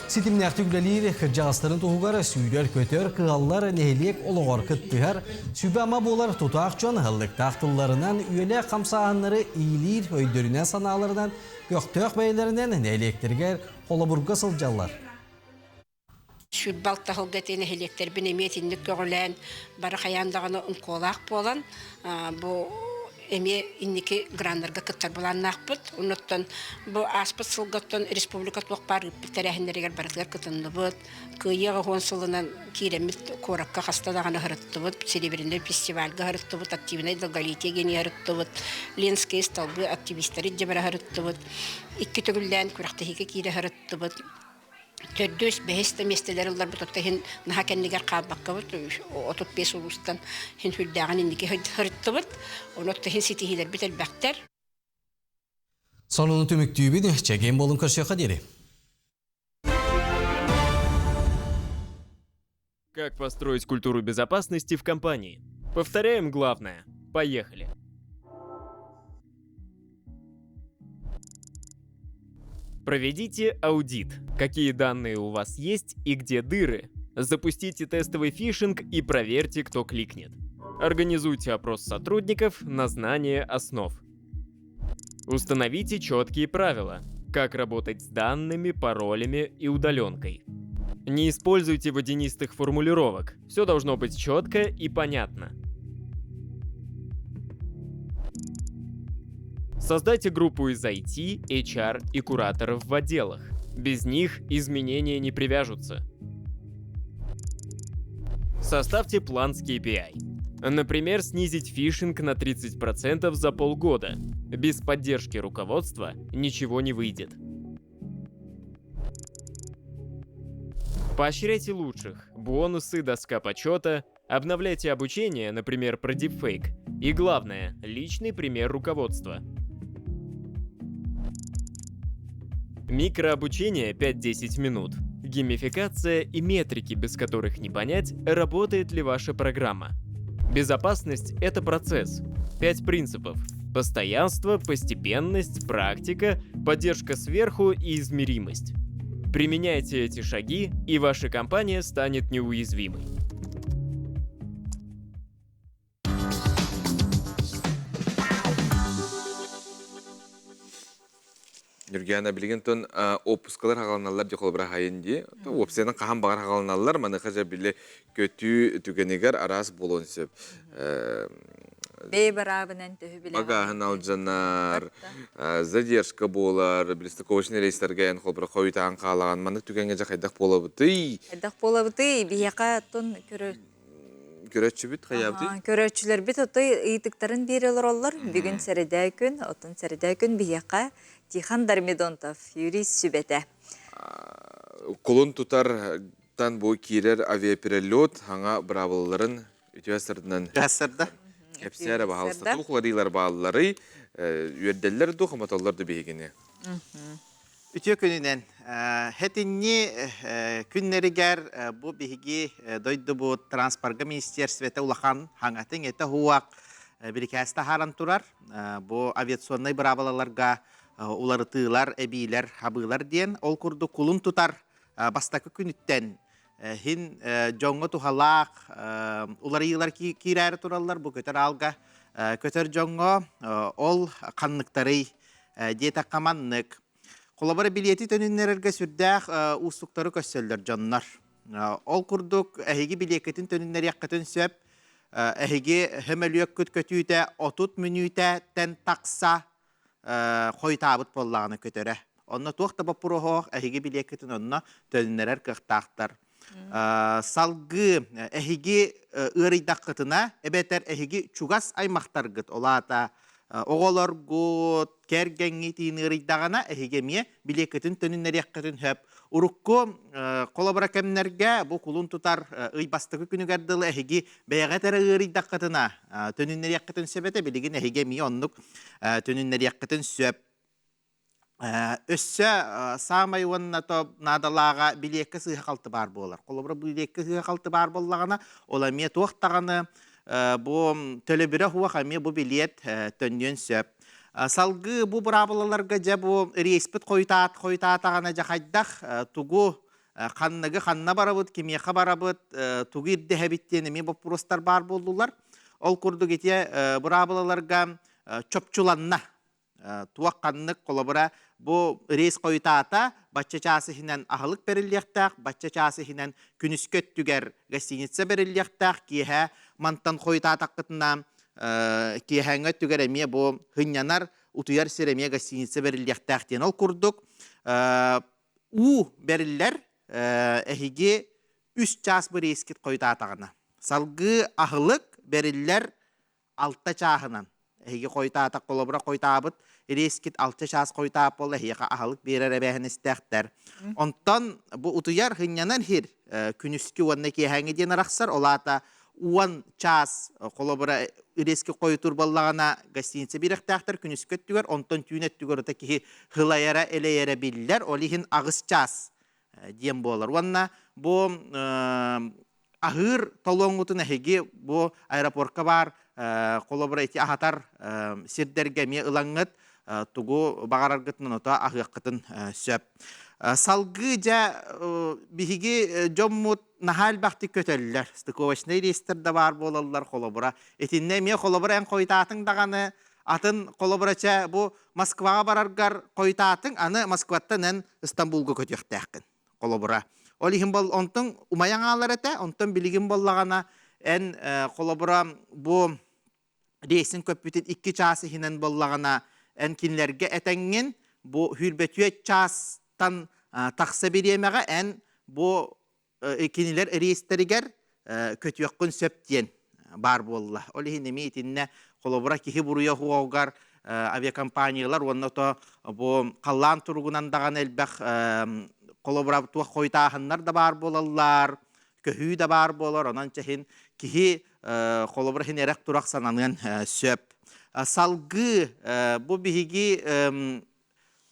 Ситимнээхтик үлэлиир кырдьаҕастарын туһугар сүүрэр-көтөр, кыаллар нэһилиэк олоҕор кыттыһар, сүбэ-ама буолар тутаах дьон ыллыктаах тылларынан үйэлээх хамсааһыннары иилиир өйдөрүнэн-санааларынан көхтөөх бэйэлэринэн нэһилиэктэригэр холобурга сылдьаллар. Сүүрбэ алта сылга ити нэһилиэктэрбин эмиэ итинник көҕүлээн бары хайаан даҕаны оҥкуолаах буолан бу эмиэ инники граннарга кыттар былааннаахпыт. Оннуттан бу ааспыт сылгаттан республика туох баар ыыппыт тэрээһиннэригэр барытыгар кытынныбыт. Кыайыы аҕыс сылынан киирэммит куоракка хаста даҕаны ыһырыттыбыт, Серебряный фестивальга ыһырыттыбыт, активнай долголетие диэни ыһырыттыбыт, Ленскэй столбы активистары дьэ ыһырыттыбыт, икки төгүллээн күрэхтэһиигэ киирэ ыһырыттыбыт. Төрдүс, бэһис да миэстэлэр ылларбыт, оттон иһин наһаа кэннигэр хаалбаккабыт, 35 улуустан иһин сүрдээҕин инники сырыттыбыт, онон иһин ситиһиилэрбит элбэхтэр. Сонуну түмүктүүбүт, чэгиэн буолун көрсүөххэ диэри. Как построить культуру безопасности в компании? Повторяем главное. Поехали. Проведите аудит. Какие данные у вас есть и где дыры. Запустите тестовый фишинг и проверьте, кто кликнет. Организуйте опрос сотрудников на знание основ. Установите четкие правила, как работать с данными, паролями и удаленкой. Не используйте водянистых формулировок, все должно быть четко и понятно. Создайте группу из IT, HR и кураторов в отделах. Без них изменения не привяжутся. Составьте план с KPI. Например, снизить фишинг на 30% за полгода. Без поддержки руководства ничего не выйдет. Поощряйте лучших. Бонусы, доска почета. Обновляйте обучение, например, про дипфейк. И главное, личный пример руководства. Микрообучение 5-10 минут. Геймификация и метрики, без которых не понять, работает ли ваша программа. Безопасность – это процесс. Пять принципов. Постоянство, постепенность, практика, поддержка сверху и измеримость. Применяйте эти шаги, и ваша компания станет неуязвимой. Ньургиана билигин тон отпускалар хагаланаллар дии холобура хайын дии. Уопсайынан хаһан баҕар хагаланаллар, маныха дьэ били көтүү түгэнигэр араас буолуон сөп. Бэйэ бараабынан төһө билэҕин? Багааһын алдьанар, задержка буолар, били стыковочный рейстэргэ эн холобура хойутаан хаалаҕын. Маннык түгэҥҥэ дьэ хайдах буолабытый? Хайдах буолабытый? Биһиэхэ тон көрө Көрөөччүбүт хайаабытый? Көрөөччүлэрбит отой ыйытыктарын биэрэ олороллор. Бүгүн сэрэдээ күн, оттон сэрэдээ күн биһиэхэ Тихон Дармидонтов, юрист сүбэтэ. Кулун тутартан бу киирэр авиаперелет хаҥа быраабылаларын үтүө сырдынан Сырда. кэпсээрэ баһаалыста туох уларыылар баалларый, үөрдэллэр дуу, хомотоллор дуу биһигини? Үтүө күнүнэн. Хэтинни күннэригэр бу биһиги дойдубут транспорга министерствете улахан хаҥатын этэ хуак бирикээс таһааран турар. Бу авиационнай быраабылаларга уларытыылар, эбиилэр, хабыылар диэн. Ол курдук кулун тутар бастакы күнүттэн хин дьоҥҥо туһалаах уларыйыылар киирээри тураллар. Бу көтөр аалга көтөр дьоҥҥо ол ханныктарый диэтэххэ маннык. Холобура билиэти төнүннэрэргэ сүрдээх уустуктары көрсөллөр дьоннор. Ол курдук эһиги билиэккитин төнүннэриэххитин сөп. Эһиги сөмөлүөккүт көтүүтэ 30 мүнүүтэттэн тахса хойутаабыт буоллаҕына көтөрө. Онно туох да боппуруоһоох эһиги билиэккитин онно төнүннэрэр кыахтаахтар. Салгыы эһиги ыарыйдаххытына эбэтэр эһиги чугас аймахтаргыт, ол аата оҕолоргут, кэргэҥҥитин ыарыйдаҕына эһиги эмиэ билиэккитин төнүннэриэххитин сөп. Урукку холобура кэмнэргэ бу кулун тутар ый бастакы күнүгэр дылы эһиги бэйэҕит эрэ ыарыйдаххытына төнүннэриэххитин сөп этэ, билигин эһиги эмиэ оннук төнүннэриэххитин сөп. Өссө саамай уонна то наадалааҕа билиэккэ сыыһа-халты баар буолар. Холобура, билиэккэ сыыһа-халты баар буоллаҕына, ол эмиэ туох даҕаны бу төлөбүрэ суох эмиэ бу билиэт төннүөн сөп. Салгыы бу быраабылаларга дьэ бу рейспит хойутаат хойутаатаҕына дьэ хайдах тугу ханныгы ханна барабыт, кимиэхэ барабыт, тугу ирдэһэбит диэн эмиэ боппуруостар баар буоллулар. Ол курдук ити быраабылаларга чопчуланна туох ханнык холобура бу рейс хойутаата бачча чаас иһинэн аһылык бэриллиэхтээх бачча чаас иһинэн күнүскү өттүгэр гостиница бэриллиэхтээх киэһэ мантан хойутаатаххытына киэһээҥҥи өттүгэр эмиэ бу сынньанар утуйар сир эмиэ гостиница бэриллиэхтээх диэн ол курдук уу бэриллэр эһиги үс чаас бу рейскит хойутаатаҕына салгыы аһылык бэриллэр алта чааһынан эһиги хойутаатах холобура хойутаабыт рейскит алта чаас хойутаап буолла эһиэхэ аһылык биэрэр эбээһинэстээхтэр онтон бу утуйар сынньанар сир күнүскү уонна киэһээҥҥи диэн арахсар ол аата уон чаас холобура рейски хойутуур буоллаҕына гостиница биэрэхтээхтэр күнүскү өттүгэр онтон түүн өттүгэр ута киһи һылайара элэйэрэ биллэр ол иһин аҕыс чаас диэн буолар уонна бу аһыыр толуоҥҥутун эһиги бу аэропортка баар холобура ити аһатар сирдэргэ эмиэ ылаҥҥыт. тугу баҕараргытынан ото аһыаххытын сөп. Салгыы дьэ биһиги дьоммут наһаа элбэхтик көтөллөр. Стыковочнай рейстэр да баар буолаллар холобура. Итиннэ эмиэ холобура эн хойутаатыҥ даҕаны атын холобура чэ бу Москваҕа бараргар хойутаатыҥ аны Москваттан эн Стамбулга көтүөхтээххин холобура. Ол иһин бол онтон умайан хаалар этэ, онтон билигин боллаҕына эн холобура бу рейсин көппүтүн 2 чаас иһинэн боллаҕына эн кинилэргэ этэҥҥин бу сүүрбэтүөт чаастан тахса бириэмэҕэ эн бу кинилэр рейстэригэр көтүөххүн сөп диэн баар буолла. Ол иһин эмиэ итиннэ холобура киһи буруйа уһугар авиакомпаниялар уонна то бу халлаан туругунан даҕаны элбэх холобура туох хойутааһыннар да баар буолаллар, көһүү да баар буолар, онон чэһин киһи холобура иһин эрэх турах сананыан сөп. Салгыы бу биһиги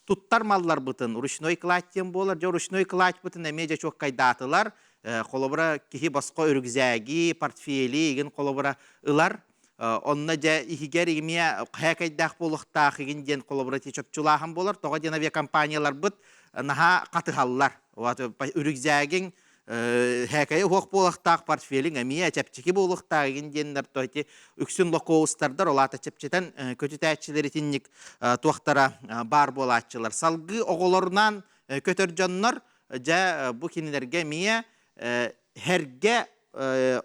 туттар малларбытын ручной кладь диэн буолар. Дьэ ручной кладьбытын эмиэ дьэ чуоккайдаатылар. Холобура киһи босхо үрүкзээги, портфели игин холобура ылар. Онно дьэ иһигэр эмиэ хээкэйдээх буолуохтаах игин диэн холобура ти чопчулааһын буолар. Тоҕо диэн авиакомпанияларбыт наһаа хатыһаллар. Үрүкзээгиҥ Һээкэйэ уһуох буолуохтаах портфелиҥ эмиэ чэпчэки буолуохтаах игин диэннэр то ити үксүн локоустардар ол аата чэпчэтэн көтүтээччилэр итинник туохтара баар буолааччылар. Салгыы оҕолорунан көтөр дьоннор дьэ бу кинилэргэ эмиэ һэргэ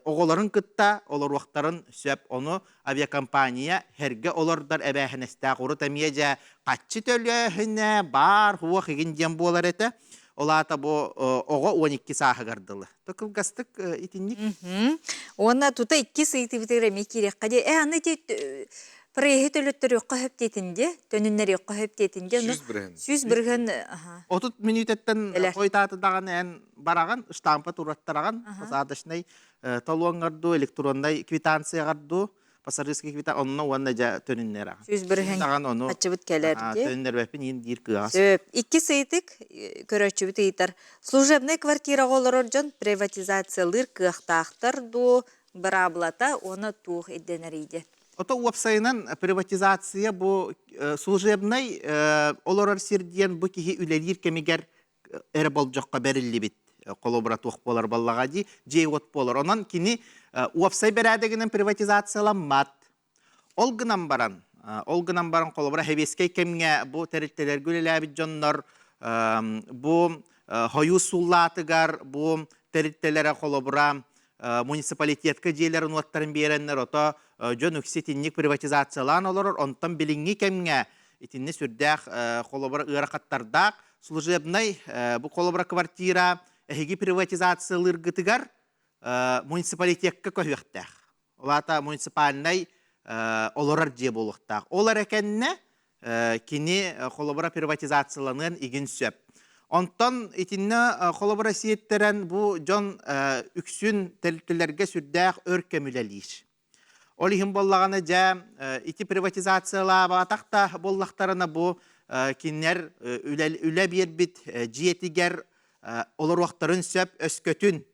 оҕолорун кытта олоруохтарын сөп. Ону авиакомпания һэргэ олордор эбээһинэстээх урут эмиэ дьэ хаччы төлөөһүнэ баар хуох игин диэн буолар этэ. Ол аата бу оҕо 12 сааһыгар дылы. То кылгастык итинник. Уонна тута иккис ыйытыыбытыгар эмиэ киириэххэ дии. Э, аны ити проеһы төлөттөрүөххэ сөп диэтин дии, төнүннэриэххэ сөп диэтин дии. 100 бырыһын. 100 бырыһын. Аха. 30 мүнүүтэттэн хойутааты даҕаны эн бараҕын, штампа тураттараҕын, посадочнай талоҥҥар дуу, электроннай квитанцияҕар дуу, пассажирский квита онно уонна дьэ төнүннэрэҕин. 100 бырыһын Даҕан ону аччыбыт кэлэр дии. Төнүннэрбэппин иин диир кыаҕас. Сөп. Иккис ыйытык көрөөччүбүт ыйытар. Служебнай квартираҕа олорор дьон приватизациялыыр кыахтаахтар дуу, быраабылата уонна туох ирдэнэрий диэн. Ото уопсайынан приватизация бу служебнай олорор сир диэн бу киһи үлэлиир кэмигэр эрэ болдьоххо бэриллибит холобура туох буолар баллаҕа дии дьиэ-уот буолар. Онон кини уопсай бэрээдэгинэн приватизацияламмат. Ол гынан баран, ол гынан баран холобура сэбиэскэй кэмҥэ бу тэрилтэлэргэ үлэлээбит дьоннор бу хойуу сууллаатыгар бу тэрилтэлэрэ холобура муниципалитетка дьиэлэрин уоттарын биэрэннэр ото дьон үксэ итинник приватизациялаан олорор. Онтон билиҥҥи кэмҥэ итинни сүрдээх холобура ыарахаттардаах служебнай бу холобура квартира эһиги приватизациялыыргытыгар муниципалитекка көһүөхтээх. Ол аата муниципальнай олорор дьиэ буолуохтаах. Ол эрэ кэннэ кини холобура приватизацияланыан игин сөп. Онтон итиннэ холобура сиэттэрэн бу дьон үксүн тэрилтэлэргэ сүрдээх өр кэм үлэлиир. Ол иһин буоллаҕына дьэ ити приватизациялаабатах да буоллахтарына бу кинилэр үлэ биэрбит дьиэтигэр олоруохтарын сөп өскөтүн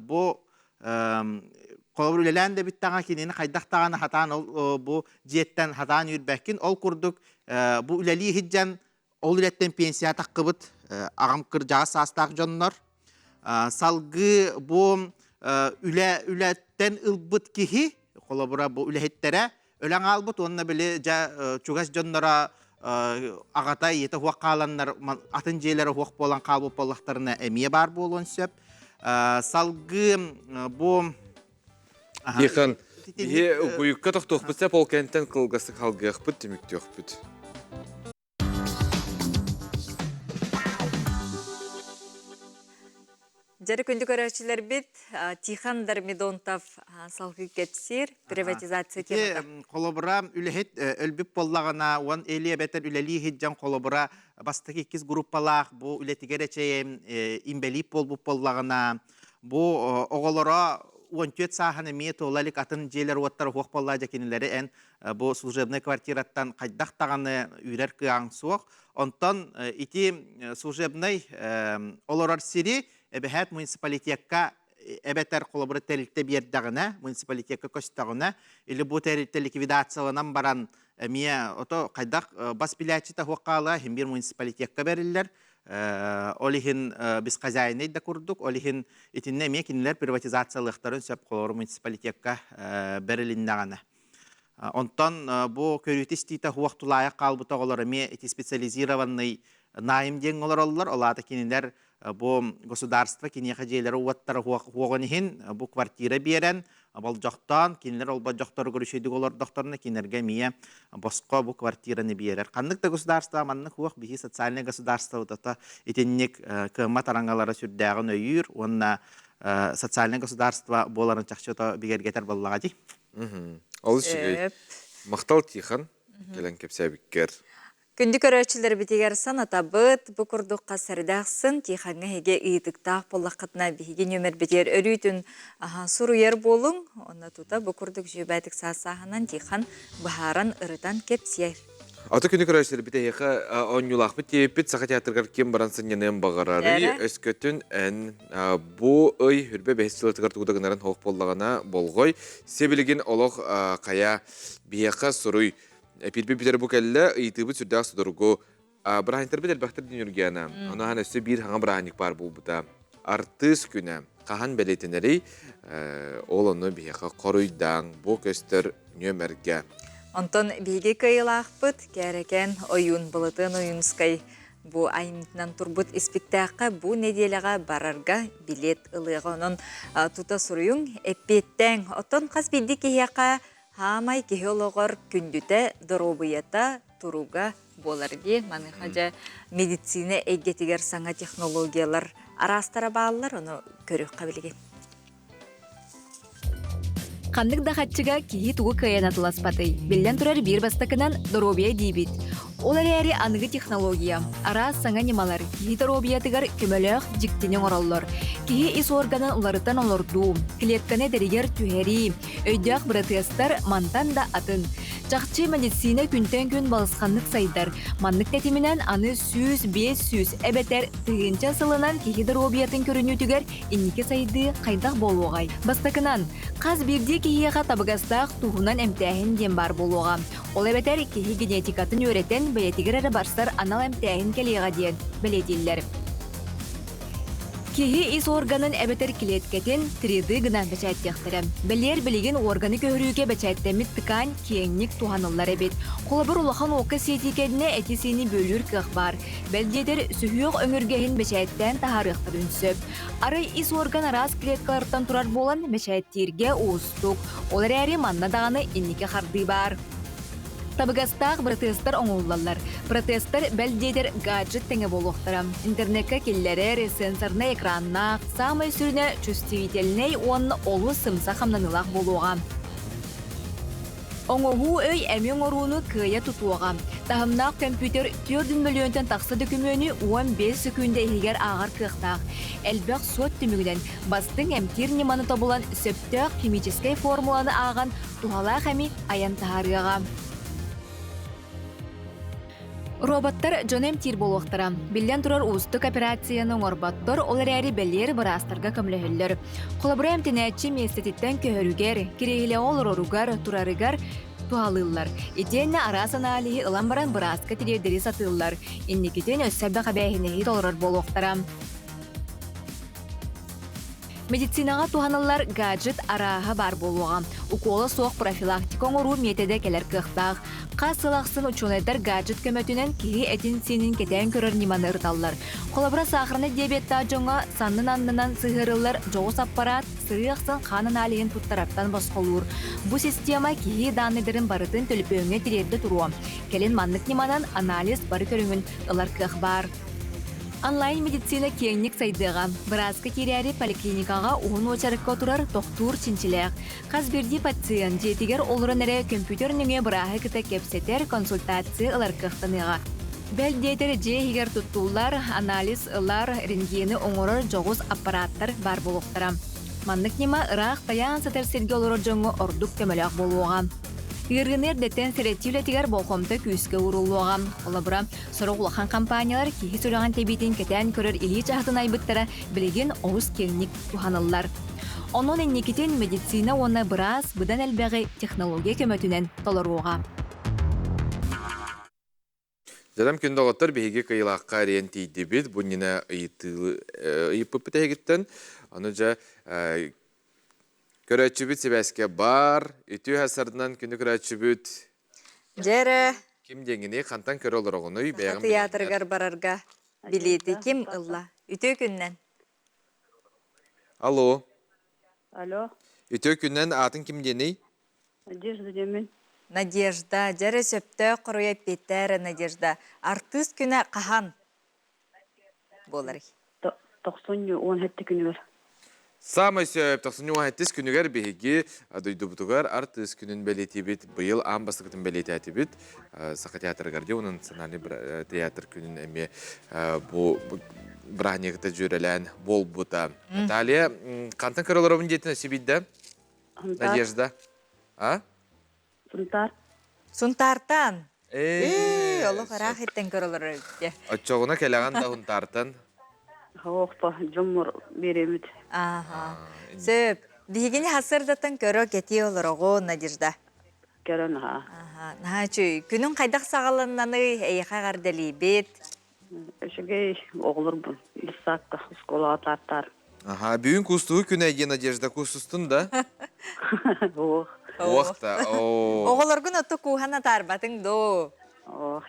бу холобур үлэлээн да бүттэҕэ кинини хайдах даҕаны хатаан ол бу дьиэттэн хатаан үүрбэккин ол курдук бу үлэлии иһиддьэн ол үлэттэн пенсия таххыбыт аҕам кырдьаҕас саастаах дьоннор салгыы бу үлэ үлэттэн ылбыт киһи холобура бу үлэһиттэрэ өлөн хаалбыт уонна били дьэ чугас дьонноро аҕата ийэтэ уһуох хааланнар атын дьиэлэрэ уһуох буолан хаалбыт буоллахтарына эмиэ баар буолуон сөп салгыы бу Тихон, биһи угуйукка тохтуохпут сөп, ол кэнтэн кылгастык халгыахпыт, түмүктүөхпүт. Дьэрэ күндү көрөөччүлэрбит Тихон Дормидонтов салгыы кэпсиир приватизация темата. Холобура үлэһит өлбүт буоллаҕына уон эли эбэтэр үлэлии иһиддьэн холобура бастакы иккис группалаах бу үлэтигэр эчэйэн имбэлиит буолбут буоллаҕына бу оҕолоро 14 сааһын эмиэ туола илик атын дьиэлэр уоттар уһуох буоллаа дьэ кинилэри эн бу служебнай квартираттан хайдах даҕаны үүрэр кыаҕыҥ суох. Онтон ити служебнай олорор сири эбэһээт муниципалитекка эбэтэр холобура тэрилтэ биэрдэҕинэ, муниципалитекка көстөҕүнэ, или бу тэрилтэ ликвидацияланан баран эмиэ ото хайдах бас билээччитэ суох хаалыа иһин биир муниципалитекка бэриллэр. Ол иһин бесхозяйный да курдук, ол иһин итиннэ эмиэ кинилэр приватизациялыахтарын сөп холобур муниципалитекка бэрилиннэҕинэ. Онтон бу көрүүтэ-истиитэ суох тулаайах хаалбыт оҕолор эмиэ ити специализированный найм диэн олороллор. Ол аата кинилэр бу государство киниэхэ дьиэлэрэ-уоттара суоҕун иһин бу квартира биэрэн болдьохтоон кинилэр ол болдьохторугар үчүгэйдик олордохторуна кинилэргэ эмиэ босхо бу квартираны биэрэр. Ханнык да государство маннык суох биһи социальное государство ото итинник кыаммат араҥалара сүрдээҕин өйүүр уонна социальное государство буоларын чахчы ото бигэргэтэр буоллаҕа дии. Олус үчүгэй. Махтал Тихон кэлэн кэпсээбиккэр. Күндү көрөөччүлэрбитигэр санатабыт, бу курдук хас сэрдэхсын Тихоҥҥа эһиги ыйытыктаах буоллаххытына биһиги нүөмэрбитигэр өрүүтүн суруйар буолуҥ. Онно тута бу курдук дьүөбээтик саас-сааһынан Тихон быһааран ырытан кэпсиэр. Аты күнү көрөөччүлэрбит эһиэхэ оонньуулаахпыт диэбиппит Саха театрыгар ким баран сынньаныан баҕарарый өскөтүн эн бу ый хүрбэ бэһис сылытыгар тугу да гынарын суох буоллаҕына болҕой сибилигин олох хайа биһиэхэ суруй эпиирбит бүтэр бу кэллэ ыйытыыбыт сүрдээх судургу бырааһынньыктарбыт элбэхтэр дии Ньургиана ону ахан өссө биир хаҥа бырааһынньык баар буолбута артыыс күнэ хаһан бэлиэтэнэрий ол ону биһиэхэ хоруйдааҥ бу көстөр нүөмэргэ Онтон биһиги кыайыылаахпыт Кээрэкээн ойуун Былатыан Ойуунскай бу айымньытынан турбут испиктээххэ бу нэдиэлэҕэ барарга билет ылыаҕа. Онон тута суруйуҥ, эппиэттээҥ. Оттон хас биирдии киһиэхэ хаамай киһи олоҕор күндүтэ, доруобуйата, туруга буолар дии. Маныаха дьэ медицина эйгэтигэр саҥа технологиялар араастара бааллар, ону көрүөххэ билигин. Ханнык да хаччыга киһи тугу кыайан атыласпатый? Биллэн турар биир бастакынан доруобуйа диибит. Ол эрээри аныгы технология, араас саҥа ньымалар киһи доруобуйатыгар көмөлөөх дьиктини оҥороллор. Киһи ис органын уларытан олордуу, клетканы эдэригэр түһэрии, өйдөөх быратыастар мантан да атын. Чахчы медицина күнтэн күн балысханнык сайдар. Маннык тэтиминэн аны 100-500 эбэтэр тыһыынча сылынан киһи доруобуйатын көрүнүүтүгэр Инники сайдыы хайдах буолуоҕай? Бастакынан, хас биирдии киһиэхэ табыгастаах туһунан эмтээһин диэн баар буолуоҕа. Ол эбэтэр киһи генетикатын үөрэтэн бэйэтигэр эрэ барсар анал эмтээһин кэлиэҕэ диэн бэлиэтииллэр. Киһи ис органын эбэтэр килиэткэтин 3D гына бэчээттиэхтэрэ. Бэлиэр билигин органы көһөрүүгэ бэчээттэммит ткань киэҥник туһаныллар эбит. Холобур, улахан уокка сиэтии кэннэ эти-сиини бүөлүүр кыах баар. Бэл диэтэр, сүһүөх өҥүргэһин бэчээттээн таһаарыахтарын сөп. Арай ис орган араас клеткалартан турар буолан, бэчээттииргэ уустук. Ол эрээри манна даҕаны инники хардыы баар. Табыгастаах бырытыастар оҥоһуллаллар. Протезтар бэл диэтэр гаджет тэҥэ буолуохтара. Интернеккэ киллэрэр, сенсорнай экраннаах, саамай сүрүнэ чувствительнэй уонна олус сымса хамнаныылаах буолуоҕа. Оҥоһуу өй эми оҥорууну кыайа тутуоҕа. Таһымнаах көмпүүтэр 4 мөлүйүөнтэн тахса дөкүмүөнү 15 сөкүүндэ иһигэр ааҕар кыахтаах. Элбэх суот түмүгүнэн бастыҥ эмтиир ньыманы тобулан сөптөөх химическэй формуланы ааҕан туһалаах эми айан таһаарыаҕа. Роботтар дьону эмтиир буолуохтара. Биллэн турар уустук операцияны оҥорботтор, ол эрээри бэлиэр быраастарга көмөлөһөллөр. Холобура, эмтэнээччи миэстэтиттэн көһөрүгэр, кириэһилэҕэ олороругар, турарыгар туһалыыллар. Итиэннэ араас аналиһы ылан баран бырааска тириэрдэри сатыыллар. Инникитин өссө элбэх эбээһинэһи толорор буолуохтара. Медицинаҕа туһаныллар гаджет арааһа баар буолуоҕа. Укуола суох профилактика оҥоруу миэтэдэ кэлэр кыахтаах. Хас сыл ахсын учуонайдар гаджет көмөтүнэн киһи этин-сиинин кэтээн көрөр ньыманы ырыталлар. Холобура, саахарнай диабеттаах дьоҥҥо саннын аннынан сыһыарыллар дьоҕус аппараат сырыы ахсын хаан аналиһын туттарартан босхолуур. Бу система киһи дааннайдарын барытын төлөпүөҥҥэ тириэрдэ туруо. Кэлин маннык ньыманан анализ бары көрүҥүн ылар кыах баар. Онлайн медицина киэҥник сайдыаҕа. Бырааска киирээри поликлиникаҕа уһун уочаракка турар тохтуур чинчилээх. Хас биирдии пациент дьиэтигэр олорон эрэ көмпүүтэр нөҥүө бырааһы кытта кэпсэтэр, консультация ылар кыахтаныаҕа. Бэл диэтэр дьиэ иһигэр туттуллар, анализ ылар, рентгени оҥорор дьоҕус аппарааттар баар буолуохтара. Маннык ньыма ыраах тайаан сытар сиргэ олорор дьоҥҥо ордук көмөлөөх буолуоҕа. Ыарыыны эрдэттэн сэрэтии үлэтигэр болҕомто күүскэ ууруллуоҕа. Холобура, Сорох улахан компаниялар киһи сүрэҕин тэбиитин кэтээн көрөр илии чаһытын айбыттара билигин олус киэҥник туһаныллар. Онон инникитин медицина уонна быраас быдан элбэҕи технология көмөтүнэн толоруоҕа. Дьадам күн доҕоттор биһиги кыйылаахха эрийэн тиийдибит. Бу иннинэ ыйытыы ыйыппыппыт эһигиттэн. Аны дьэ көрөөччүбүт сибээскэ бар. Үтүө сарынан күнү көрөөччүбүт. Дьэрэ. Ким диэҥиний, хантан көрө олороҕунуй? Саха тыйаатырыгар барарга билиэти ким ылла? Үтүө күннэн. Алло. Алло. Үтүө күннэн аатын ким диэний? Надежда диэммин. Надежда, дьэрэ сөптөөх хоруйа эппиэттээр Надежда. Артыыс күнэ хаһан буоларый? Тохсунньу 17 күнүгэр. Саамай сөп тохсунньу 17 күнүгэр биһиги дойдубутугар артыыс күнүн бэлиэтиибит. Быйыл аан бастакытын бэлиэтээтибит. Саха театрыгар дии онон национальный театр күнүн эмиэ бу бырааһынньыгыта дьүөрэлээн буолбута. Наталья, хантан көрө олоробун диэтин өссө биирдэ? Надежда. А? Сунтаар. Сунтаартан. Ээ, олох ыраах иттен көрөлөр эбит. Оччоҕуна кэлэҕин да Сунтаартан. Хоохпо, дьоммор биэремит. Ааха. Сөп. Биһигини хасырдаттан көрө кэтии олороҕу, Надежда. Көрөн аха. Аха, наһаа үчүгэй. Күнүн хайдах саҕаланнаный? Эйиэхэ эҕэрдэлиибит. Үчүгэй оҕолорбун дьыссаакка оскуолаҕа тааттаар. Аха, бүгүн кустуу күнэ диэн Надежда кустустун да? Ох. Ох да, оо. Оҕолоргун оту кууһан атаарбатыҥ доо. Ох.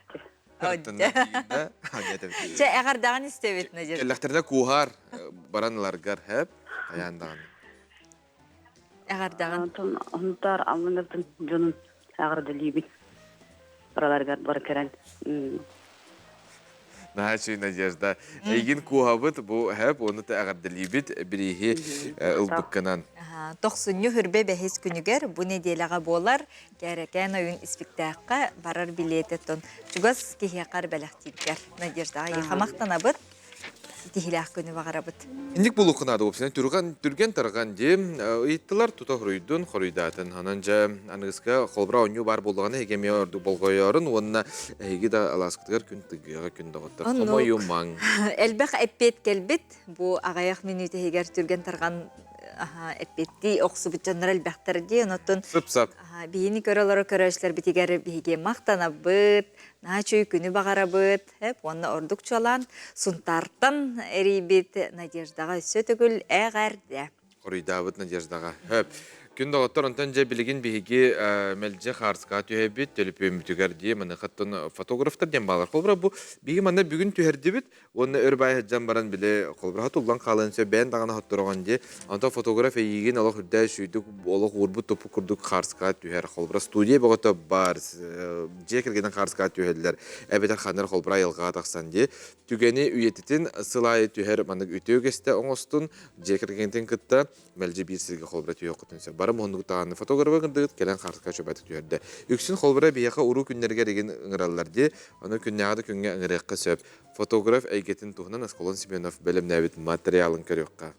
Чэ, эҕэрдэҕин истэбит, Надежда. Кэллэхтэринэ кууһаар баран ыларгар, хэп, хайаан даҕаны. Эҕэрдэҕин. Онтон Онтаар Аллыҥырдын дьонун эҕэрдэлиибин. Бараларыгар бары кэлэн. Наһаа үчүгэй Надежда. Эйигин кууһабыт бу хэп уонна та эҕэрдэлиибит бирииһи ылбыккынан. Тохсунньу хүрбэ бэһис күнүгэр бу нэдиэлэҕэ буолар Кээрэкээн ойун испиктээххэ барар билиэтэ чугас киһиэхэ бэлэхтииргэр Надеждаҕа эйиэхэ махтанабыт. Ситиһиилээх күнү баҕарабыт. Инник буолуохха наада уопсайынан түргэн түргэн тарҕан дии ыйыттылар тута хоруйдун хоруйдаатын. Онон дьэ аныгыска холобура оонньуу баар буоллаҕына эһиги эмиэ ордук болҕойоорун уонна эһиги да алааскытыгар күн тыгыаҕа күн доҕоттор хомойумаҥ. Элбэх эппиэт кэлбит. Бу аҕыйах мүнүүтэ иһигэр түргэн тарҕан эппиэттии охсубут дьоннор элбэхтэр дии. Онон Сып-сап. биһини көрө олоро көрөөччүлэрбитигэр биһиги махтанабыт, наһаа үчүгэй күнү баҕарабыт. Уонна ордук чуолаан Сунтаартан эрийбит Надеждаҕа өссө төгүл эҕэрдэ. Хоруйдаабыт Надеждаҕа. Хөп. Күн доҕоттор, онтон дьэ билигин биһиги мэлдьи хаарыскаҕа түһэбит, төлөпүөммүтүгэр дии, маныхаттан фотографтар диэн баалар. Холобура, бу биһиги манна бүгүн түһэрдибит, уонна өр баай сылдьан баран били холобура туллан хаалыан сөп, бэйэн даҕаны хоттороҕун дии. Онтон фотограф эйиигин олох үрдээ сүйдүк, олох уурбут туппут курдук хаарыскаҕа түһэр. Холобура, студия бөҕөтө баар, дьиэ кэргэнин хаарыскаҕа түһэллэр, эбэтэр ханна эрэ холобура айылҕаҕа тахсан дии. Түгэни үйэтитин сыл аайы түһэр маннык үтүө үгэстэ оҥостун, дьиэ кэргэнитин кытта мэлдьи биир сиргэ холобура түһүөххүтүн сөп. Бары муһуннук даҕаны фотографы ыҥырдыгыт, кэлэн хаарыска чөбөтүк түһэрдэ. Үксүн холобура биһиэхэ уруу күннэригэр игин ыҥыраллар дии. Ону күннээҕи да күҥҥэ ыҥырыахха сөп. Фотограф эйгэтин туһунан Аскалон Семенов бэлэмнээбит матырыйаалын көрүөххэ.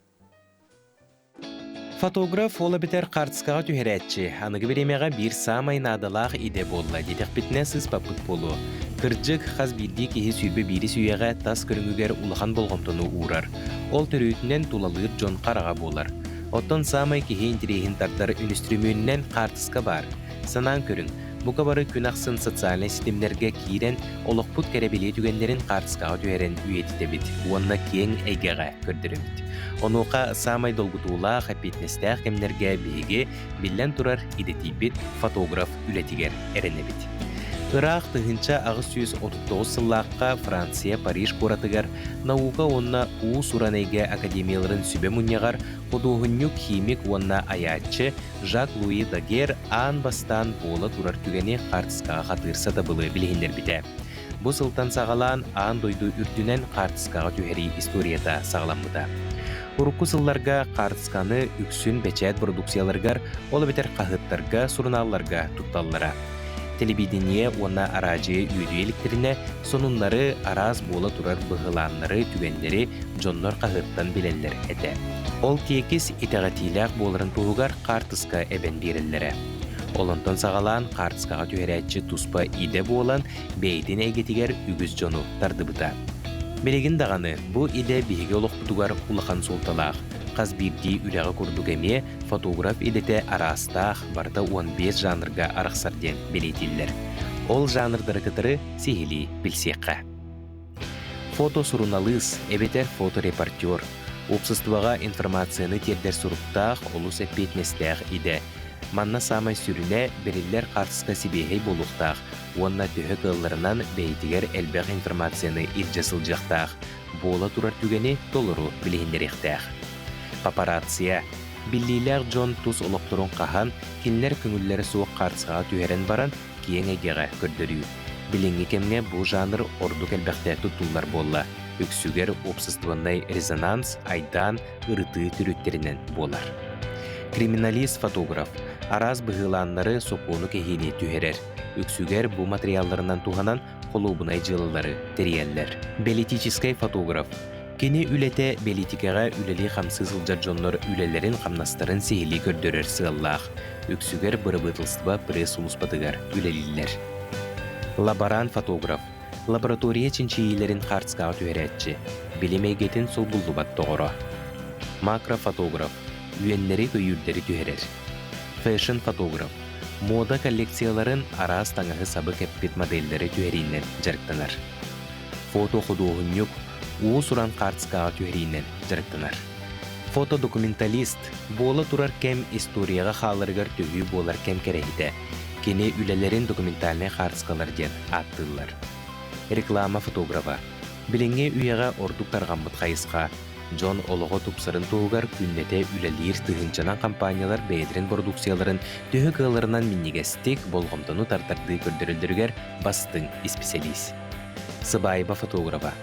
Фотограф ол эбэтэр хаартыскаҕа түһэрээччи аныгы бириэмэҕэ биир саамай наадалаах идэ буолла диэтэхпитинэ сыыспаппыт буолуо. Кырдьык, хас биирдии киһи 21 үйэҕэ тас көрүҥүгэр улахан болҕомтону уурар. Ол төрүөтүнэн тулалыыр дьон хараҕа буолар. Оттон саамай киһи интэриэһин тардар үнүстүрүмүөнүнэн хаартыска баар. Санаан көрүҥ, бука бары күн ахсын социальнай ситимнэргэ киирэн, олохпут кэрэ-бэлиэ түгэннэрин хаартыскаҕа түһэрэн үйэтитэбит уонна киэҥ эйгэҕэ көрдөрөбүт. Онуоха саамай долгутуулаах, эппиэтинэстээх кэмнэргэ биһиги, биллэн турар, идэтийбит фотограф үлэтигэр эрэнэбит. Ыраах 1839 сыллаахха Франция Париж куоратыгар наука уонна уус-уран эйгэ академияларын сүбэ мунньаҕар худуоһунньук, химик уонна айааччы Жак-Луи Дагер аан бастаан буола турар түгэни хаартыскаҕа хатыыр сатабылы билиһиннэрбитэ. Бу сылтан саҕалаан аан дойду үрдүнэн хаартыскаҕа түһэрии историята саҕаламмыта. Урукку сылларга хаартысканы үксүн бэчээт бородууксуйаларыгар, ол эбэтэр хаһыаттарга, сурунаалларга тутталлара. Телевидение уонна араадьыйа үөдүйэ иликтэринэ сонуннары, араас буола турар быһылааннары, түгэннэри дьоннор хаһыаттан билэллэр этэ. Ол тиэкис итэҕэтиилээх буоларын туһугар хаартыска эбэн биэрэллэрэ. Ол онтон саҕалаан хаартыскаҕа түһэрээччи туспа идэ буолан, бэйэтин эйгэтигэр үгүс дьону тардыбыта. Билигин даҕаны бу идэ биһиги олохпутугар улахан суолталаах. Хас биирдии үлэҕэ курдук эмиэ фотограф идэтэ араастаах, барыта 15 жанрга арахсар диэн бэлиэтииллэр. Ол жанрдары кытары сиһилии билсиэххэ. Фото-суруналыыс эбэтэр фоторепортер уопсастыбаҕа информацияны тиэрдэр суруктаах, олус эппиэтинэстээх идэ. Манна саамай сүрүнэ бэриллэр хаартыска сибиэһэй буолуохтаах уонна төһө кыалларынан бэйэтигэр элбэх информацияны илдьэ сылдьыахтаах, буола турар түгэни толору билиһиннэриэхтээх. Папарация биллиилээх дьон тус олохторун хаһан, кинилэр көҥүллэрэ суох хаартыскаҕа түһэрэн баран, киэҥ эйгэҕэ көрдөрүү. Билиҥҥи кэмҥэ бу жанр ордук элбэхтэ туттуллар буолла. Үксүгэр уопсастыбаннай резонанс, айдаан, ырытыы төрүттэринэн буолар. Криминалист-фотограф араас быһыылааннары сокуону кэһиини түһэрэр. Үксүгэр бу матырыйаалларынан туһанан холуобунай дьыалалары тэрийэллэр. Бэлитическэй фотограф Кини үлэтэ бэлиитикэҕэ үлэлии-хамсыы сылдьар дьоннор үлэлэрин-хамнастарын сиһилии көрдөрөр сыаллаах. Үксүгэр бырабыыталыстыба пресс-сулууспатыгар үлэлииллэр. Лаборант-фотограф, лаборатория чинчийиилэрин хаартыскаҕа түһэрээччи, билим эйгэтин солбуллубат доҕоро. Макрофотограф, үөннэри-көйүүрдэри түһэрэр. Фэшн-фотограф, муода коллекцияларын араас таҥаһы-сабы кэппит модельлэри түһэриинэн дьарыктанар. Фото-худуоһунньук, уус-уран хаартыскаҕа түһэриинэн дьарыктанар. Фотодокументалист, буола турар кэм историяҕа хааларыгар төһүү буолар кэм кэрэһитэ. Кини үлэлэрин документальнай хаартыскалар диэн ааттыыллар. Реклама фотографа. Билиҥҥи үйэҕэ ордук тарҕаммыт хайысха. Дьон олоҕо тупсарын туһугар күннэтэ үлэлиир тыһыынчанан компаниялар бэйэлэрин бородууксуйаларын төһө кыалларынан минньигэстик, болҕомтону тардардыы көрдөрөллөрүгэр бастыҥ исписэлиис. Сыбаайба фотографа.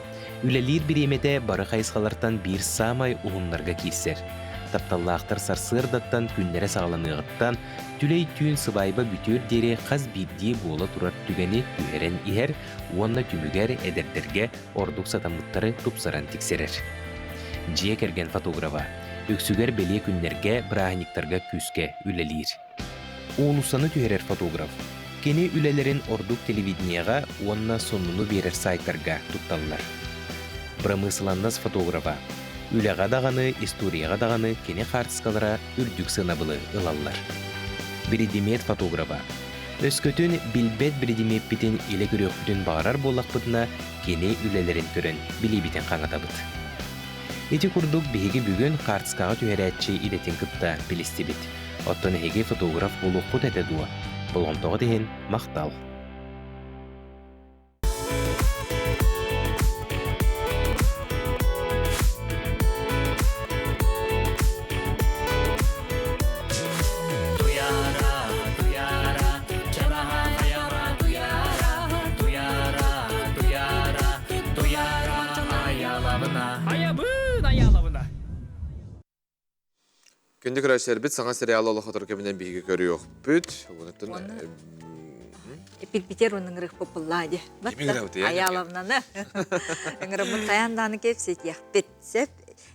Үлэлиир бириэмэтэ бары хайысхалартан биир саамай уһуннарга киирсэр. Тапталлаахтар сарсыардаттан күннэрэ саҕаланыаҕыттан түлэй түүн сыбаайба бүтүөр диэри хас биирдии буола турар түгэни түһэрэн иһэр уонна түмүгэр эдэрдэргэ ордук сатаммыттары тупсаран тиксэрэр. Дьиэ кэргэн фотографа. Үксүгэр бэлиэ күннэргэ, бырааһынньыктарга күүскэ үлэлиир. Уулуссаны түһэрэр фотограф. Кини үлэлэрин ордук телевидениеҕа уонна сонуну биэрэр сайтарга тутталлар. Бырамыысыланнас фотографа. Үлэҕэ даҕаны, историяҕа даҕаны кини хаартыскалара үрдүк сыанабылы ылаллар. Биридимиэт фотографа. Өскөтүн билбэт биридимиэппитин илэ көрүөхпүтүн баҕарар буоллахпытына, кини үлэлэрин көрөн билиибитин хаҥатабыт. Ити курдук биһиги бүгүн хаартыскаҕа түһэрээччи идэтин кытта билистибит. Оттон эһиги фотограф буолуоххут этэ дуо? Болҕомтоҕут иһин махтал! Күндү көрөөччүлэрбит саҥа сериал олохотор кэминэн биһиги көрүөхпүт. Онуттан Пилбитер ыҥырыхпыппыллаа ди. Аяловнаны. Ыҥырыммыт хайаан дааны кэпсэтиэхпит. Сөп.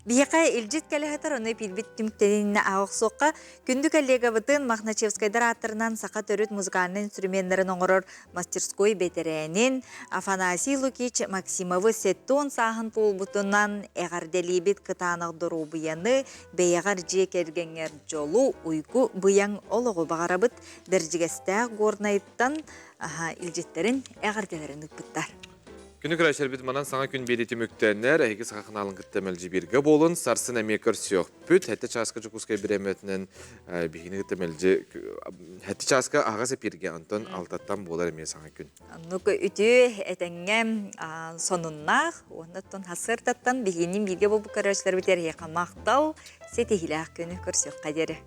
Биһиэхэ илдьит кэлэ сытар, ону пилбит түмүктэринэ ааҕсуохха. Күндү коллегабытын Махначевскайдар ааттарынан саха төрүт музыкальнай инструменнарын оҥорор мастерской бэтэрээнин Афанасий Лукич Максимовы сеттон сааһын туолбутунан эҕэрдэлиибит кытаанах доруобуйаны, бэйэҕэр дьиэ кэргэҥҥэр дьолу, уйгу быйаҥ олоҕу баҕарабыт. Бэрдьигэстээх Горнайыттан илдьиттэрин эҕэрдэлэрин ыыппыттар. Күнү көрөөччүлэрбит манан саҥа күн биэрии түмүктэнэр. Эһиги саха ханаалын кытта мэлдьи бииргэ буолун. Сарсын эмиэ көрсүөхпүт. Сэттэ чааска Дьокуускай бириэмэтинэн биһигини кытта мэлдьи сэттэ чааска аһаҕас эпииргэ, онтон алтаттан буолар эмиэ саҥа күн. Оннук үтүө этэҥҥэ сонуннаах уонна оттон сарсыардаттан биһигини бииргэ буолбут көрөөччүлэрбит эһиэхэ махтал, ситиһиилээх күнү көрсүөххэ диэри.